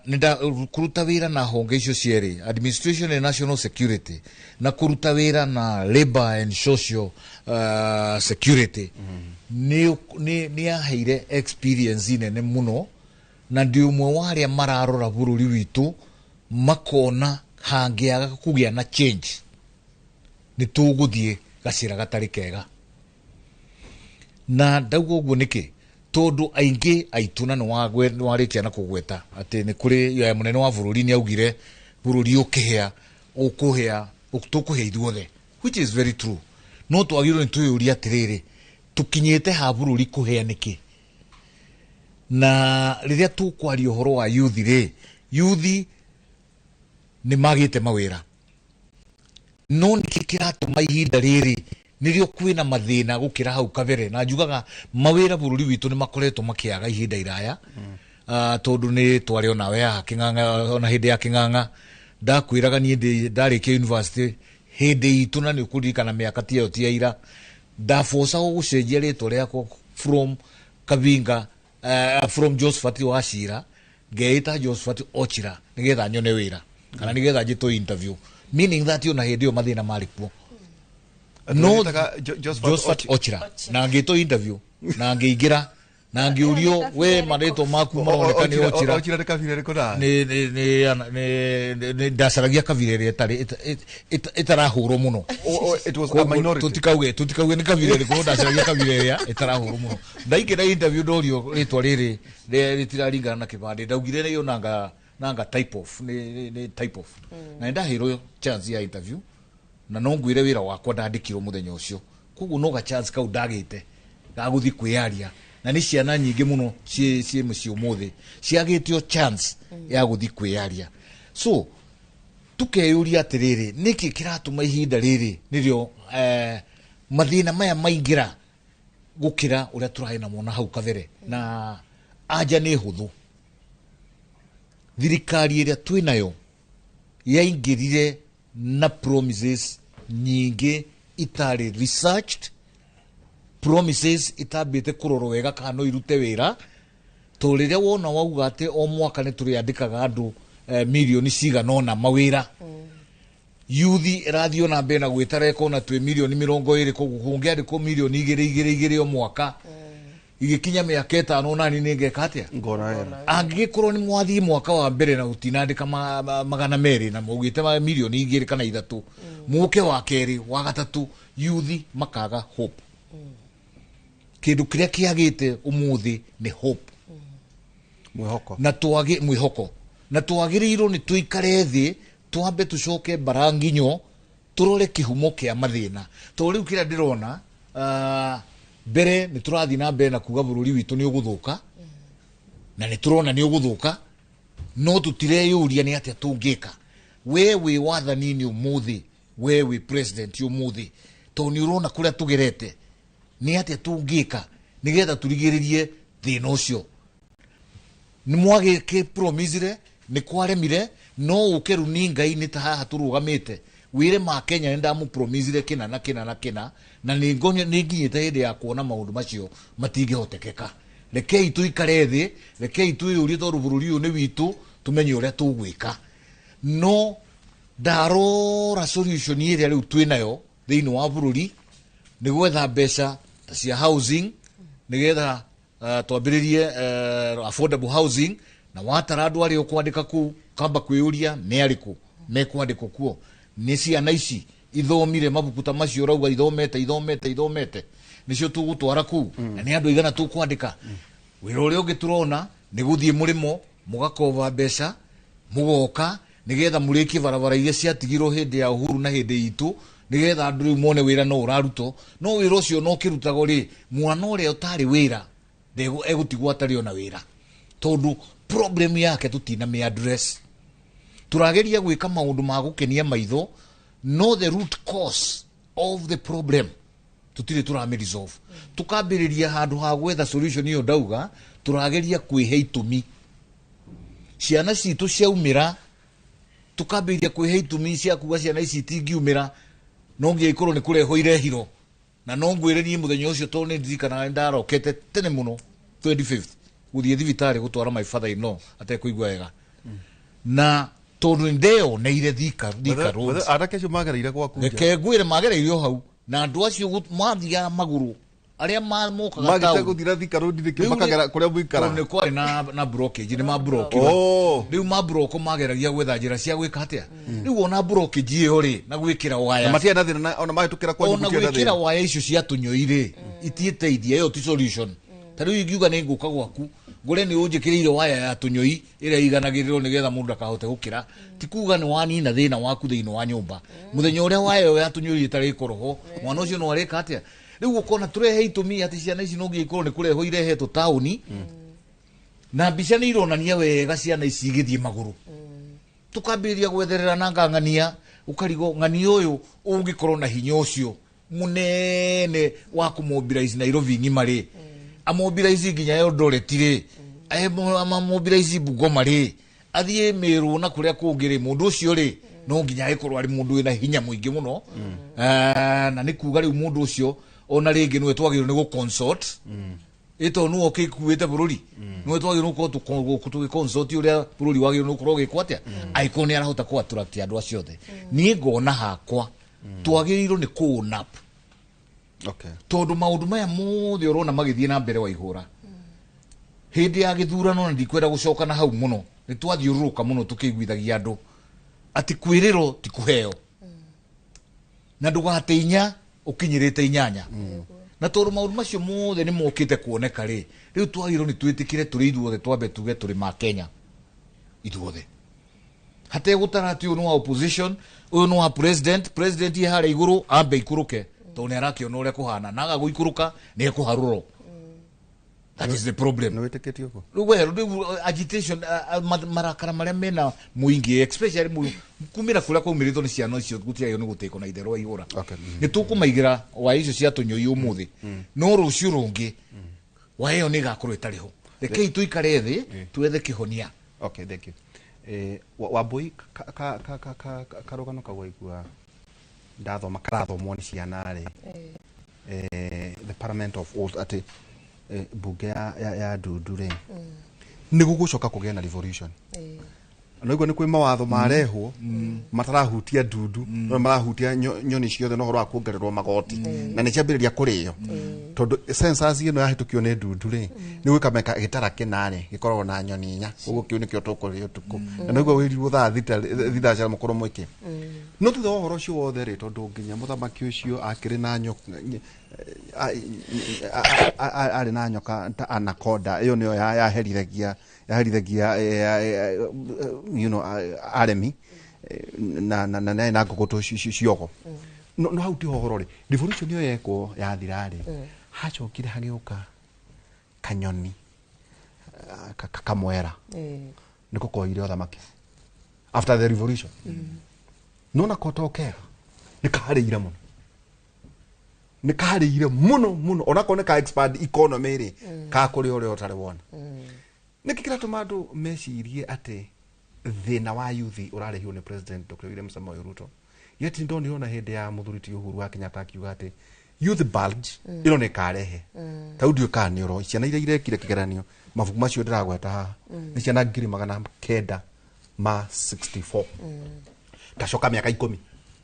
nĩ kũruta wĩra na honge icio cierĩ, administration and national security, na kũruta wĩra na labor and social security, nĩ yaheire experience nene mũno, na ndĩ ũmwe wa arĩa mararora bũrũri witũ makona hangĩaga kũgĩa na change nĩ tũgũthiĩ gacĩra gatarĩ kega. Na ndauga ũguo nĩkĩ? Tondũ aingĩ aitũ na nĩ warĩkia na kũgweta atĩ nĩ kũrĩ ya mũnene wa bũrũri nĩ augire bũrũri ũkĩhĩa ũkũhĩa tũkũhĩa ithuothe, which is very true. No twagĩrĩirwo nĩ twĩyũrie atĩrĩrĩ, tũkinyĩte ha bũrũri kũhĩa nĩkĩ? Na rĩrĩa tũkwaria ũhoro wa yuthi rĩ, yuthi nĩ magĩte mawĩra, no nĩkĩ kĩratũma ihinda rĩrĩ nĩrĩo kwĩna mathĩna gũkĩra hau kabere? Na njugaga mawĩra bũrũri witũ nĩ makoretwo makĩaga ihinda iraya, tondũ nĩ twarĩ onawe haha Kĩng'ang'a, ona hĩndĩ ya Kĩng'ang'a ndakwĩraga niĩ ndarĩkia university hĩndĩ itũ, na nĩ ũkũririkana mĩaka ti ĩyo ti ya ira, ndabocagwo gũcenjia rĩtwa rĩakwa from Kavinga, from Josephat Wachira ngeĩta Josephat Ochira nĩgetha nyone wĩra kana nĩgetha njĩtwo interview, meaning that ona hĩndĩ ĩyo mathĩna marĩ kuo. No Josephat Ochira, na ngĩtwo interview na ngĩingĩra na ngĩũrio, "We marĩtwa maku maroneka nĩ Ochira." Ochira nĩ kabira rĩkũ na Nĩ ndacaragia kabira ĩrĩa ĩtarĩ ĩtarahũrwo mũno. It was a minority. Tũtikauge nĩ kabira ĩrĩkũ, ndacaragia kabira ĩrĩa ĩtarahũrwo mũno. Ndaingĩra interview ndorio rĩtwa rĩrĩ rĩtiraringana na kĩbandĩ. Ndaugire nĩyo nanga type of nĩ type of, na nĩndaheirwo chance ya interview, na no ngwĩre wĩra wakwa ndandĩkirwo mũthenya ũcio. Koguo no ga chance kau ndagĩte gagũthiĩ kwĩyaria, na nĩ ciana nyingĩ mũno ciĩ mũciĩ ũmũthĩ ciagĩtio chance ya gũthiĩ kwĩyaria. So tukeyũria atĩrĩrĩ, nĩkĩ kĩratũma ihinda rĩrĩ nĩrĩo mathĩna maya maingĩra gũkĩra ũrĩa tũrarĩ namo na hau kabere? Na anja nĩ hũthũ. Thirikari ĩrĩa twĩnayo yaingĩrire na promises nyingĩ itarĩ researched, promises itambĩte kũrorwo wega kana no irute wĩra, tondũ rĩrĩa wona wauga atĩ o mwaka nĩ tũrĩandĩkaga andũ mirioni cigana ũna mawĩra. Yuthi ĩrathiĩ ona mbere na gwĩtara ĩkona twĩ mirioni 20, koguo kũngĩandĩkwo mirioni 2 2 2 o mwaka igĩkinya mĩaka 5 nani nĩ ngeka atĩa? Ngona wera. Angĩgĩkorwo nĩ mwathiĩ mwaka wa mbere na gũtinandĩka 200 na maugĩte mirioni 2 kana 3, mũke wa kerĩ wa gatatũ, yuthi makaga hope. Kĩndũ kĩrĩa kĩagĩte ũmũthĩ nĩ hope. Mwĩhoko. Na twage mwĩhoko, na twagĩrĩirwo nĩ tũikare thĩ, twambe tũcoke mbara nginyo, tũrore kĩhumo kĩa mathĩna, tondũ rĩu kĩrĩa ndĩrona, mbere nĩ tũrathiĩ na mbere na kuga bũrũri witũ nĩ ũgũthũka, na nĩ tũrona nĩ ũgũthũka, no tũtireyũria nĩ atĩa tũngĩka. We wĩ wathani-inĩ ũmũthĩ, we wĩ president ũmũthĩ, tondũ nĩ ũrona kũrĩa tũgerete, nĩ atĩa tũngĩka nĩgetha tũrigĩrĩrie thĩna ũcio? Nĩ mwagĩke promisire, nĩ kwaremire, no ũke runinga-inĩ ta haha tũrũgamĩte wĩre ma Kenya nĩ ndamũpromisire kĩna na kĩna na kĩna, na nĩ nginyĩte hĩndĩ ya kuona maũndũ macio matingĩhotekeka. Rekei tũikare thĩ, rekei twĩyũrie, tondũ bũrũri ũyũ nĩ witũ, tũmenye ũrĩa tũgwĩka. No ndarora solution ĩrĩa rĩu twĩnayo thĩinĩ wa bũrũri nĩ gwetha mbeca ta cia housing nĩgetha twambĩrĩrie affordable housing, na watara andũ arĩa ũkwandĩka kũu, kamba kwĩyũria nĩ arĩkũ mekwandĩkwo kuo. Nĩ ciana ici ithomire mabuku ta macio ũrauga ithomete ithomete ithomete, nĩcio tũgũtwara kũu? Na nĩ andũ aigana tũkwandĩka? Wĩra ũrĩa ũngĩ tũrona nĩ gũthiĩ mũrĩmo mũgakova mbeca, mũgoka nĩgetha mũrĩkie barabara iria ciatigirwo hĩndĩ ya Uhuru na hĩndĩ itũ, nĩgetha andũ rĩu mone wĩra no ũrarutwo. No wĩra ũcio no ũkĩrutagwo rĩ, mwana ũrĩa ũtarĩ wĩra egũtigwo atarĩ ona wĩra, tondũ problem yake tũtina address. Tũrageria gwĩka maũndũ ma gũkenia maitho, no the root cause of the problem tutirĩ tũramĩ resolve. Tukambĩrĩria handũ ha gwetha solution ĩyo ndauga, tũrageria kwĩhe itũmi ciana citũ ciaumĩra, tukambĩrĩria kwĩhe itũmi cia kuga ciana ici itingiumĩra, no nginya ikorwo nĩ kũrehwo irehirwo. Na no ngwĩre niĩ mũthenya ũcio, tondũ nĩ ndirikanaga nĩ ndarokete tene mũno 25th gũthiĩ thibitarĩ gũtwara my father in law atekũigua wega, na tondũ nĩ ndeyoneire Thika Road. Anake acio magereire gwaku nja. Reke ngwĩre, magereire o hau, na andũ acio mathiaga magũrũ arĩa mokaga magĩte taũni. Gũthira Thika Road nĩkĩo Rĩu makagera kũrĩa tondũ mũikaraga. Nĩ kwarĩ na blockage, nĩ mablokirwo. Oh. Rĩu mabloko mageragia gwetha njĩra cia gwĩka atĩa? Rĩu ona blockage ĩyo rĩ, na gwĩkĩra waya Na matiarĩ na thĩna ona mahĩtũkĩra kwanyu ona gũtiarĩ na gwĩkĩra thĩna. waya icio cia tũnyoi rĩ, itiĩteithia, ĩyo ti solution. Ta rĩu ingiuga nĩ ngũka gwaku ngũre nĩ ũnjĩkĩrĩire waya ya tũnyoi ĩrĩa iganagĩrĩrwo nĩgetha mũndũ akahote gũkĩra, ti kuga nĩ wanina thĩna waku thĩinĩ wa nyũmba. Mũthenya ũrĩa waya ĩyo ya tũnyoi ĩtarĩkorwo ho, mwana ũcio no arĩka atĩa? Rĩu ũkona tũrehe itũmi atĩ ciana ici no nginya ikorwo nĩ kũrehwo irehetwo taũni, na mbica nĩ ironania wega ciana ici igĩthiĩ magũrũ. Tukambĩrĩria gwetherera na ngang'ania, ũkarigwo ng'ania ũyũ ũngĩkorwo na hinya ũcio mũnene wa kũmobilize Nairobi ng'ima rĩ, amobilize nginya Eldoret rĩ, amobilize Bungoma rĩ, athiĩ Meru na kũrĩa kũngĩ rĩ, mũndũ ũcio rĩ, no nginya agĩkorwo arĩ mũndũ wĩna hinya mũingĩ mũno. Na nĩ kuga rĩu mũndũ ũcio ona rĩngĩ nĩwe twagĩrĩirwo nĩ gũ-consult, ĩ tondũ nĩwe ũgĩkuĩte bũrũri, nĩwe twagĩrĩirwo gũkorwo tũgĩ-consult ũrĩa bũrũri wagĩrĩirwo nĩ gũkorwo ũgĩkwo atĩa, angĩkorwo nĩ arahota kũ attract andũ acio othe. Niĩ ngona hakwa twagĩrĩirwo nĩ kũ own up, tondũ maũndũ maya mothe ũrona magĩthiĩ na mbere wa ihũra hĩndĩ ya gĩthurano, na ndikwenda gũcoka na hau mũno, nĩ twathiũrũrũka mũno tũkĩiguithagia andũ atĩ kwĩrĩrwo ti kũheo, na ndũgate inya ũkinyĩrĩte inyanya. Na tondũ maũndũ macio mothe nĩ mokĩte kuoneka rĩ, rĩu twagĩrĩirwo nĩ twĩtĩkĩre tũrĩ ithuothe, twambe tuge tũrĩ ma Kenya ithuothe, hategũtara atĩ ũyũ nĩ wa opposition, ũyũ nĩ wa president. President ye harĩa igũrũ ambe ikũrũke, tondũ nĩ arakĩona ũrĩa kũhana, na aga gũikũrũka nĩ ekũharũrwo. That is the problem. Nĩ wĩtĩkĩtie ũguo? Rĩu we rĩu agitation, marakara marĩa mena mũingĩ, especially kumĩra kũrĩa kwaumĩrĩtwo nĩ ciana icio, gũtiagĩrĩirwo nĩ gũtĩkwo na itherũ wa ihũra. Nĩ tũkũmaigĩra waya icio cia tũnyoi ũmũthĩ, no rũciũ rũngĩ waya ĩyo nĩ ĩgakorwo ĩtarĩ ho. Rekei tũikare thĩ twethe kĩhonia. Okay, thank you. Wambui, karũgano kau waigua ndathoma karathomwo nĩ ciana rĩ, the parliament of old, atĩ bunge ya ndundu rĩ, nĩ gũgũcoka kũgĩa na revolution. Noigua nĩ kwĩ mawatho marehwo matarahutia ndundu, no marahutia nyoni ciothe, na ũhoro wa kuongererwo magoti na nĩ ciambĩrĩria kũrĩo, tondũ census ĩno yahĩtũkio nĩ ndundu rĩ, nĩ gwĩka meka gĩtara kĩnarĩ gĩkoragwo na nyoni inya, koguo kĩu nĩkĩo tũkũrĩa ũtukũ, na noigua wĩrirwo thaa 6 cia mũkorwo mwĩke. No thutha wa ũhoro ũcio wothe rĩ, tondũ nginya mũthamaki ũcio akĩrĩ na nyoka, arĩ na nyoka ta anaconda, ĩyo nĩyo yaherithagia aremi na ngũkũ ciogo. No hau tiho ũhoro rĩ, revolution ĩyo yekwo yathira rĩ, hacokire hagĩũka kanyoni kamwera nĩko koire ũthamaki after the revolution. No nako to kega, nĩ karĩire mũno, nĩ karĩire mũno mũno, onako nĩ ka expand economy rĩ, kakũrĩa ũrĩa ũtarĩ wona. Nĩkĩ kĩratũma andũ mecirie atĩ thĩna wa youth ũrarehirwo nĩ President Dr. William Samoei Ruto? Yet ndonire ona hĩndĩ ya mũthuri ti Uhuru wa Kenyatta akiuga atĩ youth bulge ĩno nĩ ĩkarehe ta ndiũĩ kana nĩ ũro ciana iria irekire kĩgeranio, mabuku macio ndĩragweta haha nĩ ciana 964,000. Tacoka mĩaka 10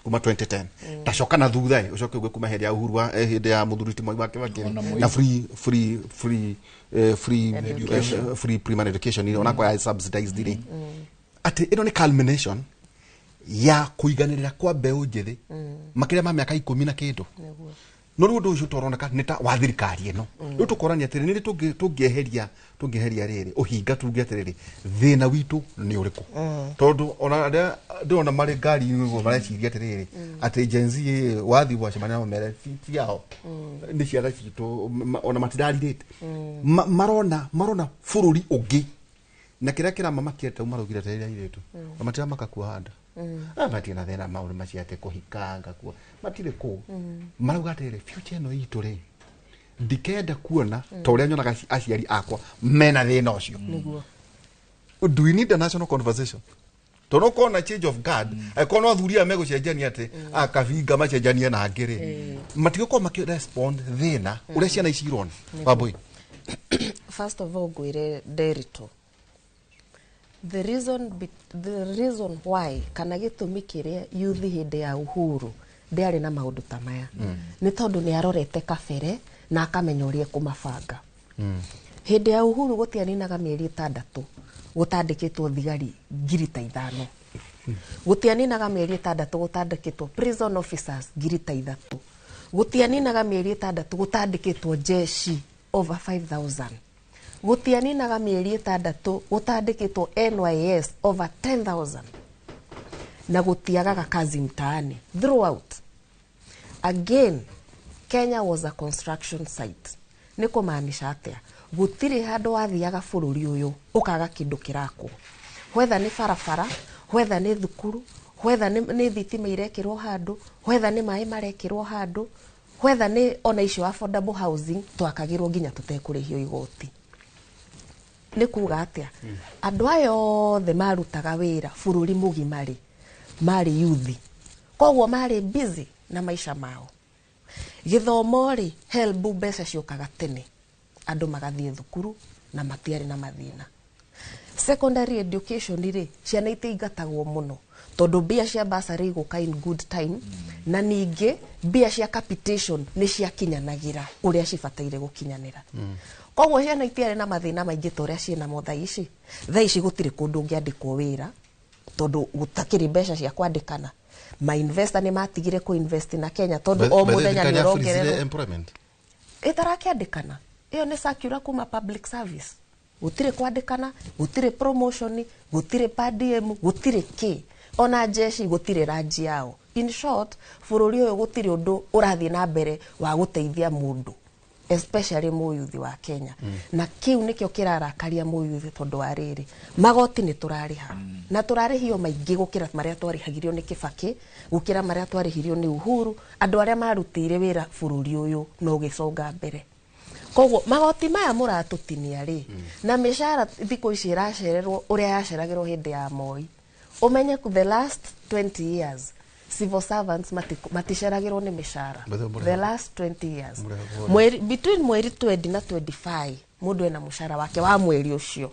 kuma 2010, tacoka na thutha ĩ, ũcoke uge kuma hĩndĩ ya Uhuru wa hĩndĩ ya mũthuri ti Mwai wa Kibaki na free free free eh, free free primary education ĩrĩa onako ya subsidized rĩ, atĩ ĩno nĩ culmination ya kũiganĩrĩra kwa mbeũ njĩthĩ makĩria ma mĩaka 10 na kĩndũ. No rĩu ũndũ ũcio tũroneka nĩ ta wa thirikari ĩno. Rĩu tũkorania atĩrĩ, nĩ rĩ tũngĩeheria rĩrĩ ũhinga, tuge atĩrĩrĩ, thĩna witũ nĩ ũrĩkũ? Tondũ ona arĩa ndĩrona marĩ ngari-inĩ ũguo mareciria atĩrĩrĩ, atĩ Gen Z wathiĩ gwacemania nao mere ti ao, nĩ ciana citũ, ona matirarirĩte. Marona bũrũri ũngĩ, na kĩrĩa kĩramamakia tau maraugire atĩrĩrĩ, airĩtu na matiramaka kuoha nda. Ah, matirĩ na thĩna maũndũ macio atĩ kũhikanga kuo matirĩ kũu. Marauga atĩrĩrĩ, future ĩno itũ rĩ, ndikenda kuona ta ũrĩa nyonaga aciari akwa mena thĩna ũcio. Do we need a national conversation? Tondũ ũkona change of guard, angĩkorwo no athuri aya megũcenjania atĩ akabinga macenjanie na angĩ rĩ, matigũkorwo makĩ-respond thĩna ũrĩa ciana ici irona. Wambui. First of all, ngwĩre Nderitu, the reason why kana gĩtũmi kĩrĩa youth hĩndĩ ya Uhuru ndĩarĩ na maũndũ ta maya nĩ tondũ nĩ arorete kabere na akamenya ũrĩa ekũmabanga. Hĩndĩ ya Uhuru gũtianinaga mĩeri 6 gũtandĩkĩtwo thigari 5,000, gũtianinaga mĩeri 6 gũtandĩkĩtwo prison officers 3,000, gũtianinaga mĩeri 6 gũtandĩkĩtwo jeshi over 5000, gũtianinaga mĩeri 6 gũtandĩkĩtwo NYS over 10,000, na gũtiagaga kazi mtaani throughout. Again, Kenya was a construction site. Nĩ kũmaanisha atĩa? Gũtirĩ handũ wathiaga bũrũri ũyũ ũkaga kĩndũ kĩrakwo, whether nĩ barabara, whether nĩ thukuru, whether nĩ thitima irekĩrwo handũ, whether nĩ maĩ marekĩrwo handũ, whether nĩ ona icio affordable housing twakagĩrwo nginya tũtekũrĩhio igoti. Nĩ kuga atĩa? Andũ aya othe marutaga wĩra bũrũri mũgima rĩ, marĩ youth, koguo marĩ busy na maica mao. Gĩthomo rĩ, HELB mbeca ciũkaga tene, andũ magathiĩ thukuru na matiarĩ na mathĩna. Secondary education rĩ, ciana itiingatagwo mũno tondũ mbia cia bursary igũka in good time, na ningĩ mbia cia capitation nĩ ciakinyanagĩra ũrĩa cibataire gũkinyanĩra. Koguo ciana itiarĩ na mathĩna maingĩ ta ũrĩa ciĩnamo thaa ici. Thaa ici gũtirĩ kũndũ ũngĩandĩkwo wĩra tondũ gũtakĩrĩ mbeca cia kwandĩkana. Ma investor nĩ matigire kũ invest na Kenya tondũ o mũthenya nĩ ũrongererwo employment. Ĩtarakĩandĩkana, ĩyo nĩ circular kuma public service. Gũtirĩ kwandĩkana, gũtirĩ promotion, gũtirĩ per diem, gũtirĩ kĩ, ona jeshi gũtirĩ ranji yao. In short, bũrũri ũyũ gũtirĩ ũndũ ũrathiĩ na mbere wa gũteithia mũndũ, especially mũyuthi wa Kenya. Na kĩu nĩkĩo kĩrarakaria mũyuthi, tondũ wa rĩrĩ, magoti nĩ tũrarĩha na tũrarĩhio maingĩ gũkĩra marĩa twarĩhagĩrio nĩ Kibaki, gũkĩra marĩa twarĩhirio nĩ Uhuru, andũ arĩa marutĩire wĩra bũrũri ũyũ no ũgĩconga mbere. Koguo magoti maya mũratũtinia rĩ, na mĩcara thikũ ici ĩracererwo ũrĩa yaceragĩrwo hĩndĩ ya Moi. Ũmenye the last 20 years civil servants maticeragĩrwo nĩ mĩcara. The last 20 years, mweri, between mweri 20 na 25, mũndũ ena mũcara wake wa mweri ũcio.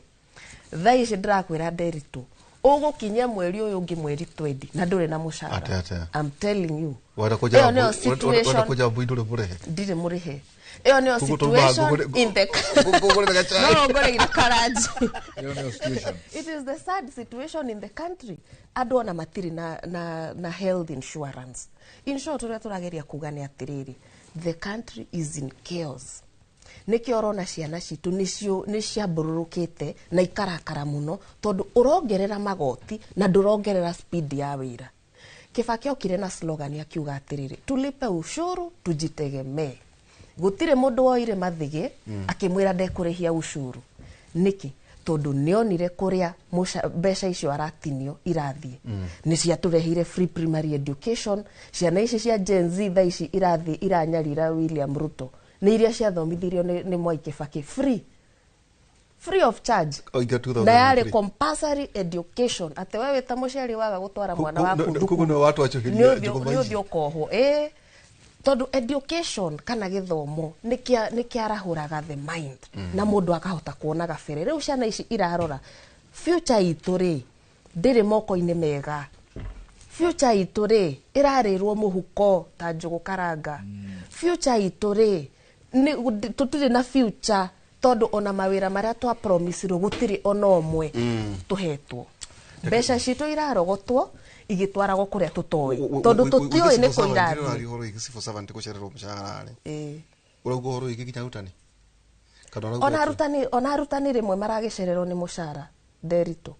Thaa ici ndĩrakwĩra Nderitu, Ũgũkinyia mweri ũyũ ũngĩ mweri 20 na ndũrĩ na mũcara. Atĩa, atĩa? I'm telling you. Wenda Ĩyo kũnjara nĩyo wenda situation kũnjara mbui ndũrĩ mũrĩhe. Ndirĩ mũrĩhe. Ĩyo nĩyo Koguo taumaga situation in the ngũgũrĩre gacai. No ngũrĩire karanji. Ĩyo nĩyo situation. It is the sad situation in the country. Andũ ona matirĩ na health insurance. In short, ũrĩa tũrageria kuga nĩ atĩrĩrĩ, the country is in chaos. Nĩkĩo ũrona ciana citũ nĩ ciambũrũrũkĩte na ikarakara mũno, tondũ ũrongerera magoti na ndũrongerera speed ya wĩra. Kibaki okire na slogan akiuga atĩrĩrĩ, tulipe ushuru tujitegemee. Gũtirĩ mũndũ woire mathĩgĩ akĩmwĩra ndekũrĩhia ushuru. Nĩkĩ? Tondũ nĩonire kũrĩa mbeca icio aratinio irathiĩ. Nĩ ciatũreheire free primary education. Ciana ici cia Gen Z thaa ici irathiĩ iranyarira William Ruto. Nĩ iria ciathomithirio nĩ Mwai Kibaki free. Free of charge. Oiga 2003. Na yarĩ compulsory education. Atĩ we wĩ ta mũciari waga gũtwara mwana waku Koguo thukuru, nĩwe watwacũhĩria njũgũma nĩ ici. ũthiĩ ũkohwo. Tondũ education kana gĩthomo nĩ kĩarahũraga the mind na mũndũ akahota kuona gabere. Rĩu ciana ici irarora future itũ rĩ ndĩrĩ moko-inĩ mega. Future itũ rĩ ĩrarĩrwo mũhuko ta njũgũ karanga. Future itũ rĩ tũtirĩ na future tondũ ona mawĩra marĩa twa promisirwo gũtirĩ ona ũmwe tũhetwo. Mbeca citũ irarogotwo igĩtwaragwo kũrĩa tũtoĩ tondũ tũtiũĩ nĩ kũ irathiĩ. Ũhoro wĩgiĩ civil servant gũcererwo mũcara rĩ. Ĩĩ. Ũrauga ũhoro wĩgiĩ nginya arutani? Kana ũrauga Ona atĩ- arutani rĩmwe maragĩcererwo nĩ mũcara Nderitu.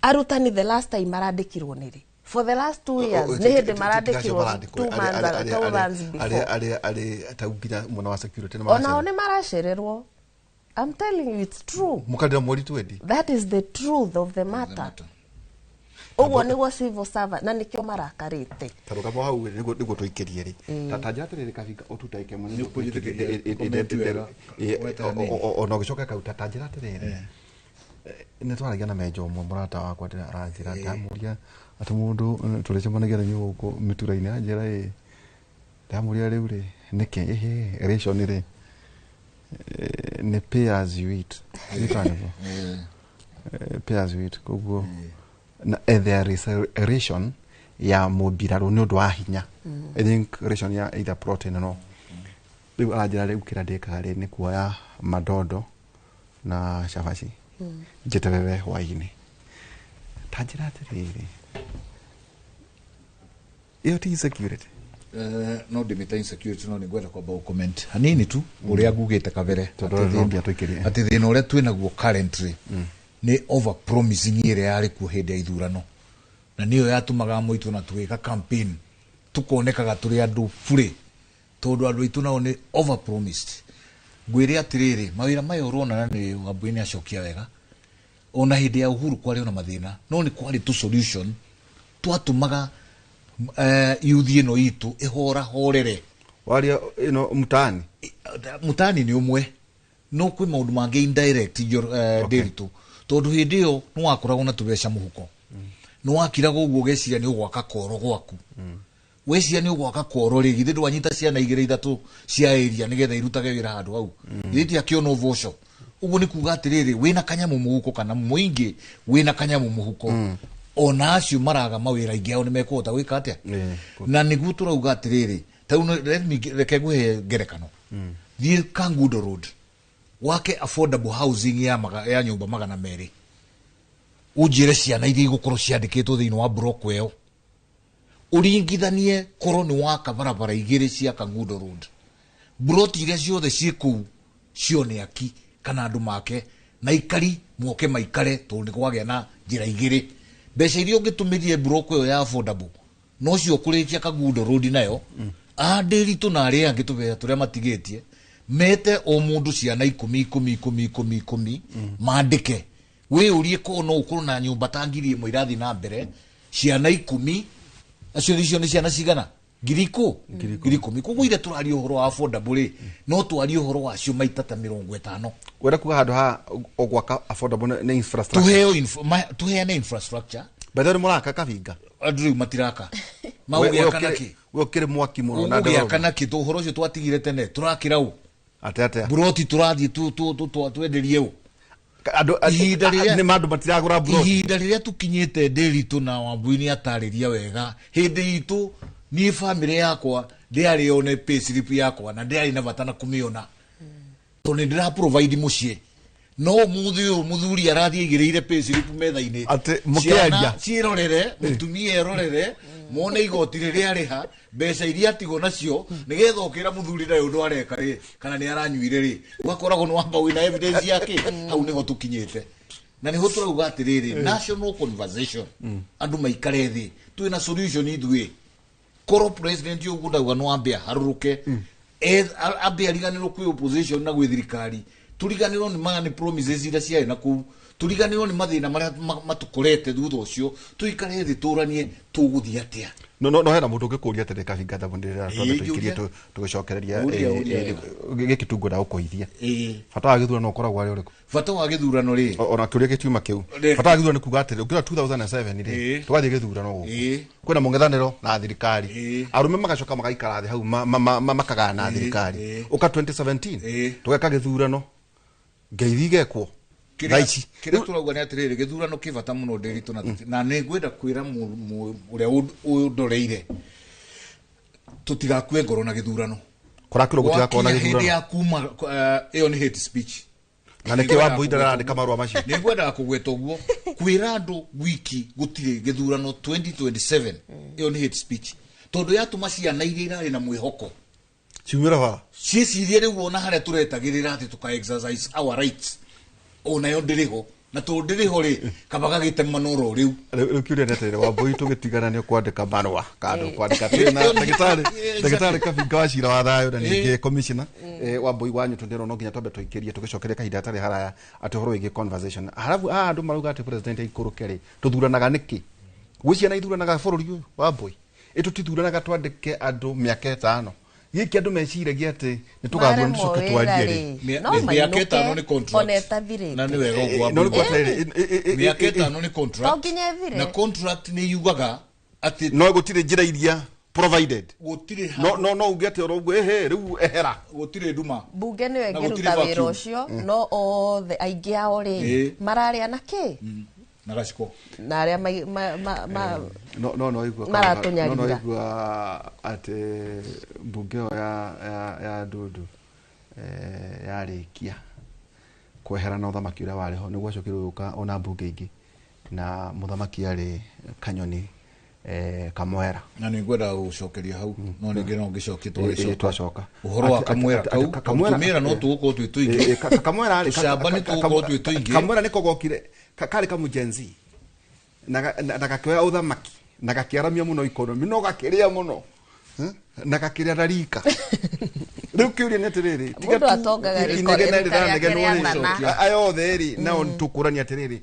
Arutani the last time marandĩkirwo nĩ rĩ? For the last 2 years nĩ hĩndĩ marandĩkirwo 2 months before. Arĩa arĩ tau nginya mwena wa security nĩ Onao maracererwo. nĩ maracererwo. I'm telling you it's true. Mũkarĩra mweri 20. That is the truth of the matter. Ũguo nĩguo civil servant na nĩkĩo marakarĩte. Ta rũgamo hau rĩ, nĩguo tũikĩrie rĩ. Ta njĩra atĩrĩrĩ Kabinga ũtutaike mũno. Nĩ ũkũnjĩtĩkĩria comment wega, wetaga nini? Ona ũgĩcoka kau ta njĩra atĩrĩrĩ. Nĩ twaragia na menjo ũmwe mũrata wakwa aranjĩra ndamũria atĩ mũndũ tũrĩcemanagia na inyuĩ gũkũ mĩtura-inĩ anjĩra ĩ ndamũria rĩu rĩ nĩkĩ ĩhĩ ration rĩ nĩ pay as you eat. Nĩ nĩguo? Pay as you eat koguo na there is a ration ya mũmbirarũ nĩ ũndũ wa hinya. I think ration ya either protein no rĩu aranjĩra rĩu kĩrĩa ndĩkaga rĩ nĩ kuoya madondo na cabaci njĩte bebe hwaĩ-inĩ. Ta njĩra atĩrĩrĩ, ĩyo ti insecurity? No ndĩmĩte insecurity no nĩngwenda kwamba gũ-comment hanini tu ũrĩa ngugĩte kabere Tondũ atĩ no nginya tũikĩrie. Atĩ thĩna ũrĩa twĩnaguo currently nĩ over promising ĩrĩa yarĩ kuo hĩndĩ ya ithurano na nĩyo yatũmaga mũitũ na tũgĩka campaign tũkonekaga tũrĩ andũ burĩ tondũ andũ aitũ nao nĩ over promised. Ngwĩre atĩrĩrĩ, mawĩra maya ũrona na nĩ Wambui nĩ acokia wega, ona hĩndĩ ya Uhuru kwarĩ ona mathĩna no nĩ kwarĩ tu solution twatũmaga youth ĩno itũ ĩhorahorere. Waria ĩno mtaani. Mutani nĩ ũmwe no kwĩ maũndũ mangĩ indirect Nderitu tondũ hĩndĩ ĩyo nĩ wakoragwo na tũbeca mũhuko nĩ wakiraga ũguo ũgeciria nĩ ũgwaka koro gwaku. Weciria nĩ ũgwaka koro rĩ, githĩ ndwanyita ciana igĩrĩ ithatũ cia area nĩgetha irutage wĩra handũ hau? Githĩ tiakĩona ũboco? Ũguo nĩ kuga atĩrĩrĩ, wĩna kanyamũ mũhuko kana mũingĩ wĩna kanyamũ mũhuko, ona acio maraga mawĩra aingĩ ao nĩ mekũhota gwĩka atĩa? Na nĩguo tũrauga atĩrĩrĩ, tarĩu let me reke ngũhe ngerekano. Thiĩ Kangundo Road wake affordable housing ya nyũmba 200, ũnjĩre ciana iria igũkorwo ciandĩkĩtwo thĩinĩ wa block ĩyo, ũringithanie korwo nĩ waka barabara igĩrĩ cia Kangundo Road, broti iria ciothe ciĩ kũu cione aki kana andũ make na ikari moke maikare tondũ nĩ kwagĩa na njĩra igĩrĩ. Mbeca iria ũngĩtũmĩrie block ĩyo ya affordable nocio ũkũrĩkia Kangundo Road nayo andĩritũ na arĩa angĩ tũbeca tũrĩa matigĩtie mete o mũndũ ciana ikũmi ikũmi ikũmi ikũmi ikũmi mandĩke. Wĩyũrie korwo no ũkorwo na nyũmba ta 1000 irathiĩ na mbere, ciana 10 acio icio nĩ ciana cigana? 10,000. Koguo iria tũraria ũhoro wa affordable rĩ, no twarie ũhoro wacio maita ta 50. Wenda kuga handũ ha ũgwaka affordable nĩ infrastructure. Tuheo tuheane infrastructure. By the way, mũraka Kabinga? Andũ rĩu matiraka magũgĩaka nakĩ? We ũkĩrĩ mwaki mũno na Ũgũgĩaka ndĩrona. nakĩ? Ũhoro ũcio twatigire tene tũrakĩra ũ? Atĩa atĩa? Buroti tũrathiĩ twenderie ũ? Ihinda rĩrĩa nĩ mandũ matiragũra bro. Ihinda rĩrĩa tukinyĩte Ndiritu na Wambui nĩ atarĩria wega hĩndĩ itũ niĩ bamĩrĩ yakwa ndĩarĩ one pay slip yakwa na ndĩarĩ na bata na kũmĩona tondũ nĩ ndĩra provide mũciĩ no mũthĩ ũyũ mũthuri arathiĩ aigĩrĩire pay slip metha-inĩ atĩ mũkĩaria ciĩrorere mũtumia erorere mone igoti rĩrĩa arĩha mbeca iria atigwo nacio nĩgetha ũkĩra mũthuri nayo ũndũ areka rĩ kana nĩ aranyuire rĩ ũgakoragwo nĩ wamba wĩna evidence yake hau nĩho tũkinyĩte na nĩho tũrauga atĩrĩrĩ national conversation andũ maikare thĩ twĩna solution ithuĩ korwo president ũguo ndauga no ambe aharũrũke ambe ariganĩrwo kwĩ opposition na gwĩ thirikari turiganĩrwo nĩ ma nĩ promises iria ciarĩ na kũu turiganĩrwo nĩ mathĩna marĩa matũkorete thutha ũcio tũikare thĩ tũranie tũgũthiĩ atĩa no hena mũndũ ũngĩkũria atĩrĩ Kabinga thamũ rĩrĩa twambe tũikĩrie tũgĩcokereria gĩkĩ tungwenda gũkũithia bata wa gĩthurano ũkoragwo arĩ ũrĩkũ bata wa gĩthurano rĩ ona kĩũria gĩtiuma kĩu bata wa gĩthurano nĩ kuga atĩrĩ ũngĩrora 2007 rĩ tũgathiĩ gĩthurano gũkũ kwĩna mũng'ethanĩro na thirikari arũme magacoka magaikara thĩ hau makagana na thirikari ũka 2017 tũgeka gĩthurano ngeithi igekwo kĩrĩa tũrauga nĩ atĩrĩrĩ gĩthurano kĩ bata mũno Ndiritu na nĩ ngwenda kwĩra ũrĩa ũndoreire tũtigakue ngoro na gĩthurano kũrakĩrwo gũtigakorwo na gĩthurano hĩndĩ ya kuma ĩyo nĩ hate speech na nĩkĩo Wambui ndarandĩka marũa macio nĩ ngwendaga kũgweta ũguo kwĩra andũ wiki gũtirĩ gĩthurano 2027 ĩyo nĩ hate speech tondũ yatũma ciana iria irarĩ na mwĩhoko ciumĩra bara ciĩcirie rĩu ona harĩa tũretagĩrĩra atĩ tũka exercise our rights onayo ndĩrĩ ho na tondũ ndĩrĩ ho rĩ kaba gagĩtema noro rĩu rĩu kĩũria nĩ atĩrĩrĩ Wambui tũgĩtigana nĩ ũkwandĩka marũa kana ũkwandĩka twĩna ndagĩtarĩ Kabinga wa cira wa thayũ na ningĩ commissioner Wambui wanyu tũndĩrwo no nginya twambe tũikĩrie tũgĩcokeria kahinda gatarĩ haraya atĩ ũhoro wĩgiĩ conversation halafu haha andũ marauga atĩ president aikũrũke rĩ tũthuranaga nĩkĩ gwĩ ciana ithuranaga bũrũri ũyũ Wambui ĩtũtithuranaga twandĩke andũ mĩaka ĩtano gĩkĩ andũ meciragia atĩ nĩ tũgathurana tũcoke twarie rĩ mĩaka ĩtano nĩ contract na nĩ wega ũguo mĩaka ĩtano nĩ contract na contract nĩ yugaga atĩ no gũtirĩ njĩra iria provided gũtirĩ no uge atĩ oro ũguo ĩhĩ rĩu ehera gũtirĩ nduma bunge nĩyo ĩngĩruta wĩra ũcio no othe aingĩ ao rĩ mararĩa na kĩ na gaciko na arĩa no igua maratũnyarira no igua atĩ mbunge ĩyo ya Ndundu yarĩkia kwehera na ũthamaki ũrĩa warĩ ho nĩ gwacokire gũka ona mbunge ingĩ na mũthamaki arĩ Kanyoni Kamwera na nĩ ngwenda gũcokeria hau no ningĩ no ngĩcokie twacoka ũhoro wa Kamwera kau Kamwera no tũgũkorwo twĩ tũingĩ Kamwera rĩ tũcamba nĩ tũgũkorwo twĩ tũingĩ Kamwera nĩko gokire karĩ kamũ Gen Z na gakĩoya ũthamaki na gakĩaramia mũno economy no gakĩrĩa mũno na gakĩrĩa na rika rĩu kĩũria nĩ atĩrĩrĩ mũndũ atongaga riko aya othe rĩ nao tũkũrania atĩrĩrĩ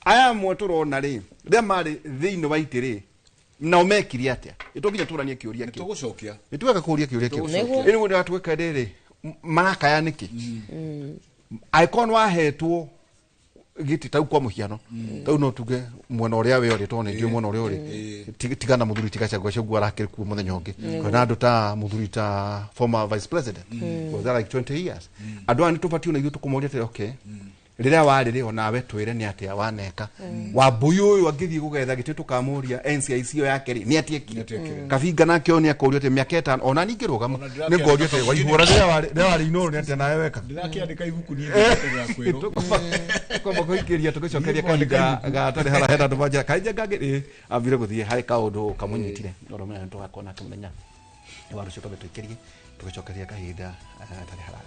aya amwe tũrona rĩ rĩrĩa marĩ thĩinĩ wa itĩ rĩ nao mekire atĩa ĩtũnginya tũranie kĩũria kĩu nĩtũgũcokia nĩtwega kũũria kĩũria kĩu ĩnĩ ndĩratwĩka rĩrĩ marakaya nĩkĩ angĩkorwo nĩwahetwo gĩtĩ tau kwa mũhiano tau no tuge mwena ũrĩa we ũrĩ tondũ nĩ ndiũĩ mwena ũrĩa ũrĩ tigana mũthuri ti Gachagua ũcio arakĩrĩ kuo mũthenya ũngĩ kwĩna andũ ta mũthuri ta former vice president was that like 20 years andũ aya nĩtũbatiĩ ona ithuĩ tũkũmoria atĩrĩ okay rĩrĩa warĩ rĩ onawe twĩre nĩ atĩa waneka Wambui ũyũ angĩthiĩ gũgetha gĩtĩ tũkamũria NCIC ĩyo yake rĩ nĩ atĩekire Kabinga nake o nĩ akũrio atĩ mĩaka ĩtano ona niĩ ngĩrũgama nĩ ngorio atĩ waihũra rĩrĩa warĩ Inoro nĩ atĩa nawe weka ndĩrakĩandĩka ibuku niĩ kwĩrwo kwamba kũingĩria tũgĩcokeria kahinda gatarĩ haraya hena andũ manjĩra kahinda ngangĩ ambire gũthiĩ harĩ kaũndũ kamũnyitire oro mũnene tũgakorwo nake mũthenya wa rũciũ twambe tũikĩrie tũgĩcokeria kahinda gatarĩ haraya.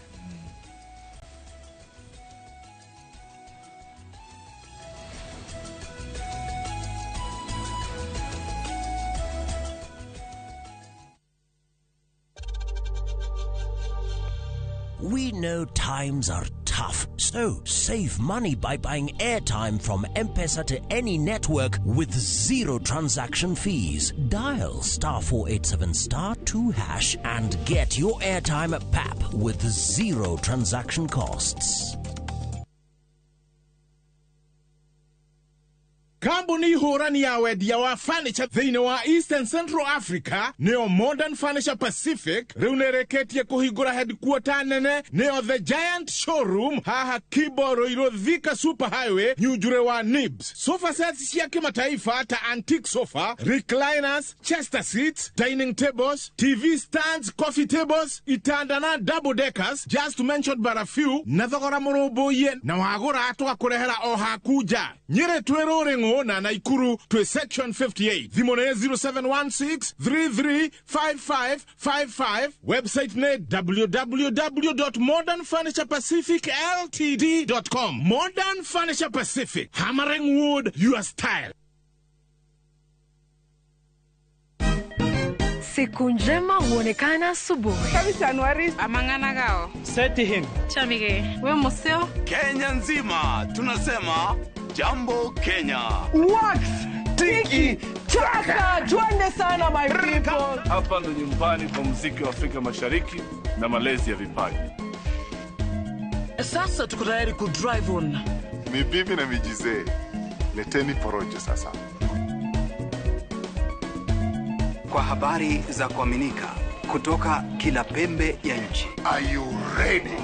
We know times are tough, so save money by buying airtime from M-Pesa to any network with zero transaction fees. Dial *487*2# and get your airtime at PAP with zero transaction costs. Kambuni Kambuni hũrani ya wendia wa furniture thĩinĩ wa East and Central Africa nĩyo Modern Furniture Pacific rĩu nĩrĩkĩtie kũhingũra headquarter nene nĩyo The Giant Showroom haha Kibo Ruiru Thika Super Highway Nyunjure wa Nibs. Sofa sets cia kimataifa ta antique sofa, recliners, chester seats, dining tables, TV stands, coffee tables, itanda na double deckers, just to mention but a few, na thogora mũrũmbũiye na wagũra tũgakũrehera o haku nja. Nyĩrĩ twĩ Rũrĩng'ũ na Naikuru twĩ section 58. Thimũ nĩ 0716 335555. Website nĩ www.modernfurniturepacificltd.com. Modern Furniture Pacific, hammering wood your style. Siku njema huonekana asubuhi. Amangana gao. Seti Chamige. We museo. Kenya nzima tunasema Jambo Kenya. Wax tiki taka, twende sana my people. Hapa ndo nyumbani kwa muziki wa Afrika Mashariki na malezi ya vipaji. Sasa tuko tayari ku drive on. Ni bibi na mijizee. Leteni porojo sasa. Kwa habari za kuaminika kutoka kila pembe ya nchi. Are you ready?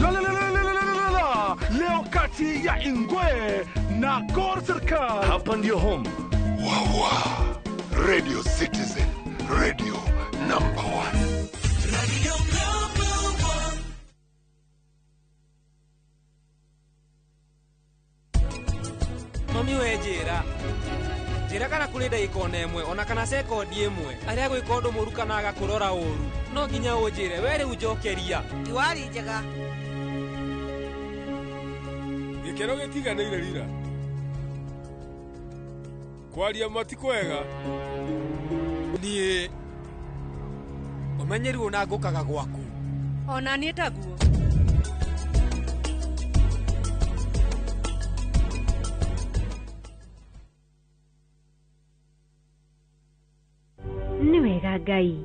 La la la la la la la. Leo kati ya Ingwe na Gor Serikal. Hapa ndio home. Wawa. Radio Citizen, radio number 1. Radio number 1. Mami we njira kana kuri ndagika ona ĩmwe ona kana sekondi ĩmwe arĩa gwĩka ũndũ mũru kana agakũrora ũru no nginya ũnjĩre we rĩu njokeria Diwali njega. Gĩkeno gĩtiganĩire rira. Kwaria ma ti kwega. Niĩ ũmenyeru ona ngũkaga gwaku. Ona niĩ taguo. Nĩ wega Ngai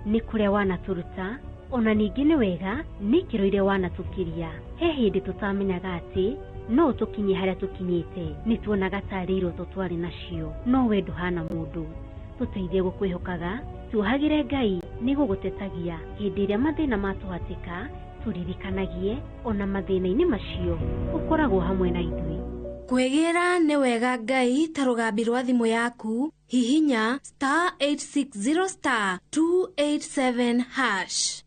nĩ kũrĩa wanatũruta ona ningĩ nĩ wega nĩ ikĩro iria wanatũkiria. He hĩndĩ tũtamenyaga atĩ no tũkinye harĩa tũkinyĩte, nĩ tuonaga tarĩ iroto twarĩ nacio, no we ndũhana mũndũ. Tũteithie gũkwĩhokaga, tuohagĩre Ngai nĩ gũgũtetagia hĩndĩ ĩrĩa mathĩna matũhatĩka, tũririkanagie ona mathĩna-inĩ macio ũkoragwo hamwe na ithuĩ. Kwĩgĩra nĩ wega Ngai ta rũgambi rwa thimũ yaku, hihinya star 860 star 287 hash.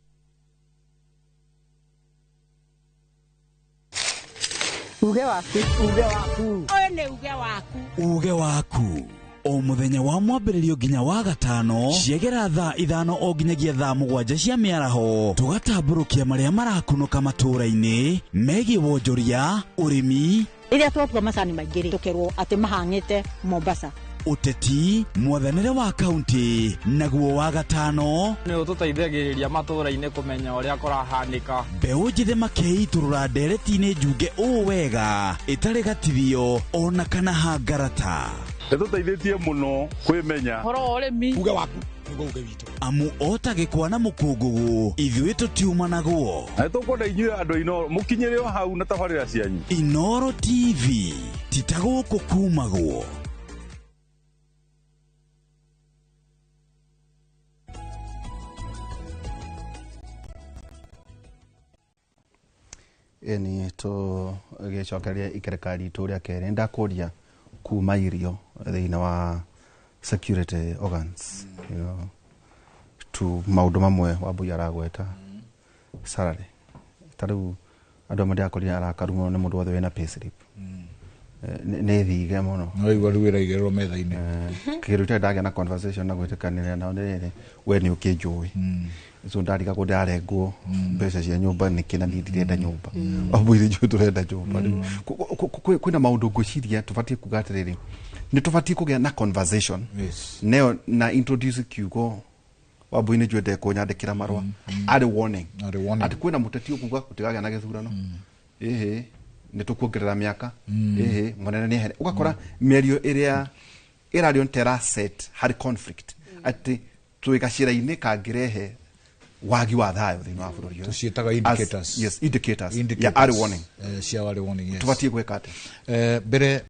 Uge waku, uge waku. Ũyũ nĩ uge waku. Uge waku. O mũthenya wa mwambĩrĩrio nginya wa gatano ciegera thaa 5 o nginyagia thaa 7 cia mĩaraho tũgatambũrũkia marĩa marakunũka matũũra-inĩ megiĩ wonjoria, ũrĩmi. Rĩrĩa twatua macani maingĩ rĩ, tũkerwo atĩ mahang'ĩte Mombasa. Ũteti, mwathanĩre wa kaunti, naguo wa gatano nĩ ũtũteithagĩrĩria matũũra-inĩ kũmenya ũrĩa kũrahanĩka. Mbeũ njĩthĩ makĩitũrũra ndereti-inĩ njunge ũũ wega ĩtarĩ gatithio ona kana hangarata. Nĩtũteithĩtie mũno kwĩmenya ũhoro wa ũrĩmi. Uge waku nĩguo uge witũ. Amu ota gĩkwa na mũkũngũgũ ithuĩ tũtiumanagwo. Na nĩtũkwenda inyuĩ andũ a Inooro mũkinyĩre o hau na tabarĩra cianyu. Inooro TV ti ta gũkũ kumagwo. Ĩni tũgĩcokeria ikereka ritũ rĩa kerĩ ndakũria kuma irio thĩinĩ wa security organs, you know, to maũndũ mamwe Wambui aragweta salary ta rĩu andũ amwe ndĩrakorire arakaru mũno nĩ mũndũ wothe wĩna payslip. Nĩ thige mũno no igua rĩu ĩraigĩrĩrwo metha-inĩ. Kĩndũ itarĩ ndagĩa na conversation na gwĩtĩkanĩria nao nĩ rĩrĩ we nĩ ũkĩnjũĩ so ndarigagwo ndarengwo mbeca cia nyũmba nĩkĩ na niĩ ndirenda nyũmba. Wambui nĩ njũĩ tũrenda nyũmba rĩu kwĩna maũndũ ngwĩciria tũbatiĩ kuga atĩrĩrĩ nĩ tũbatiĩ kũgĩa na conversation neo na introduce kiugo Wambui nĩ njũĩ ndekũnyandĩkĩra marũa arĩ warning atĩ kwĩna mũteti ũkuga gũtigagĩa na gĩthurano ĩhĩ nĩ tũkuongerera mĩaka ĩhĩ mũnene nĩ ehere ũgakora mĩario ĩrĩa ĩrario nĩ ta ĩra set harĩ conflict atĩ twĩ gacĩra-inĩ kangĩrehe wagi wa thayũ thĩinĩ wa bũrũri ũyũ. Tũciĩtaga indicators. Yes, indicators ya early warning. Cia early warning, yes. Tũbatiĩ gwĩka atĩa? Mbere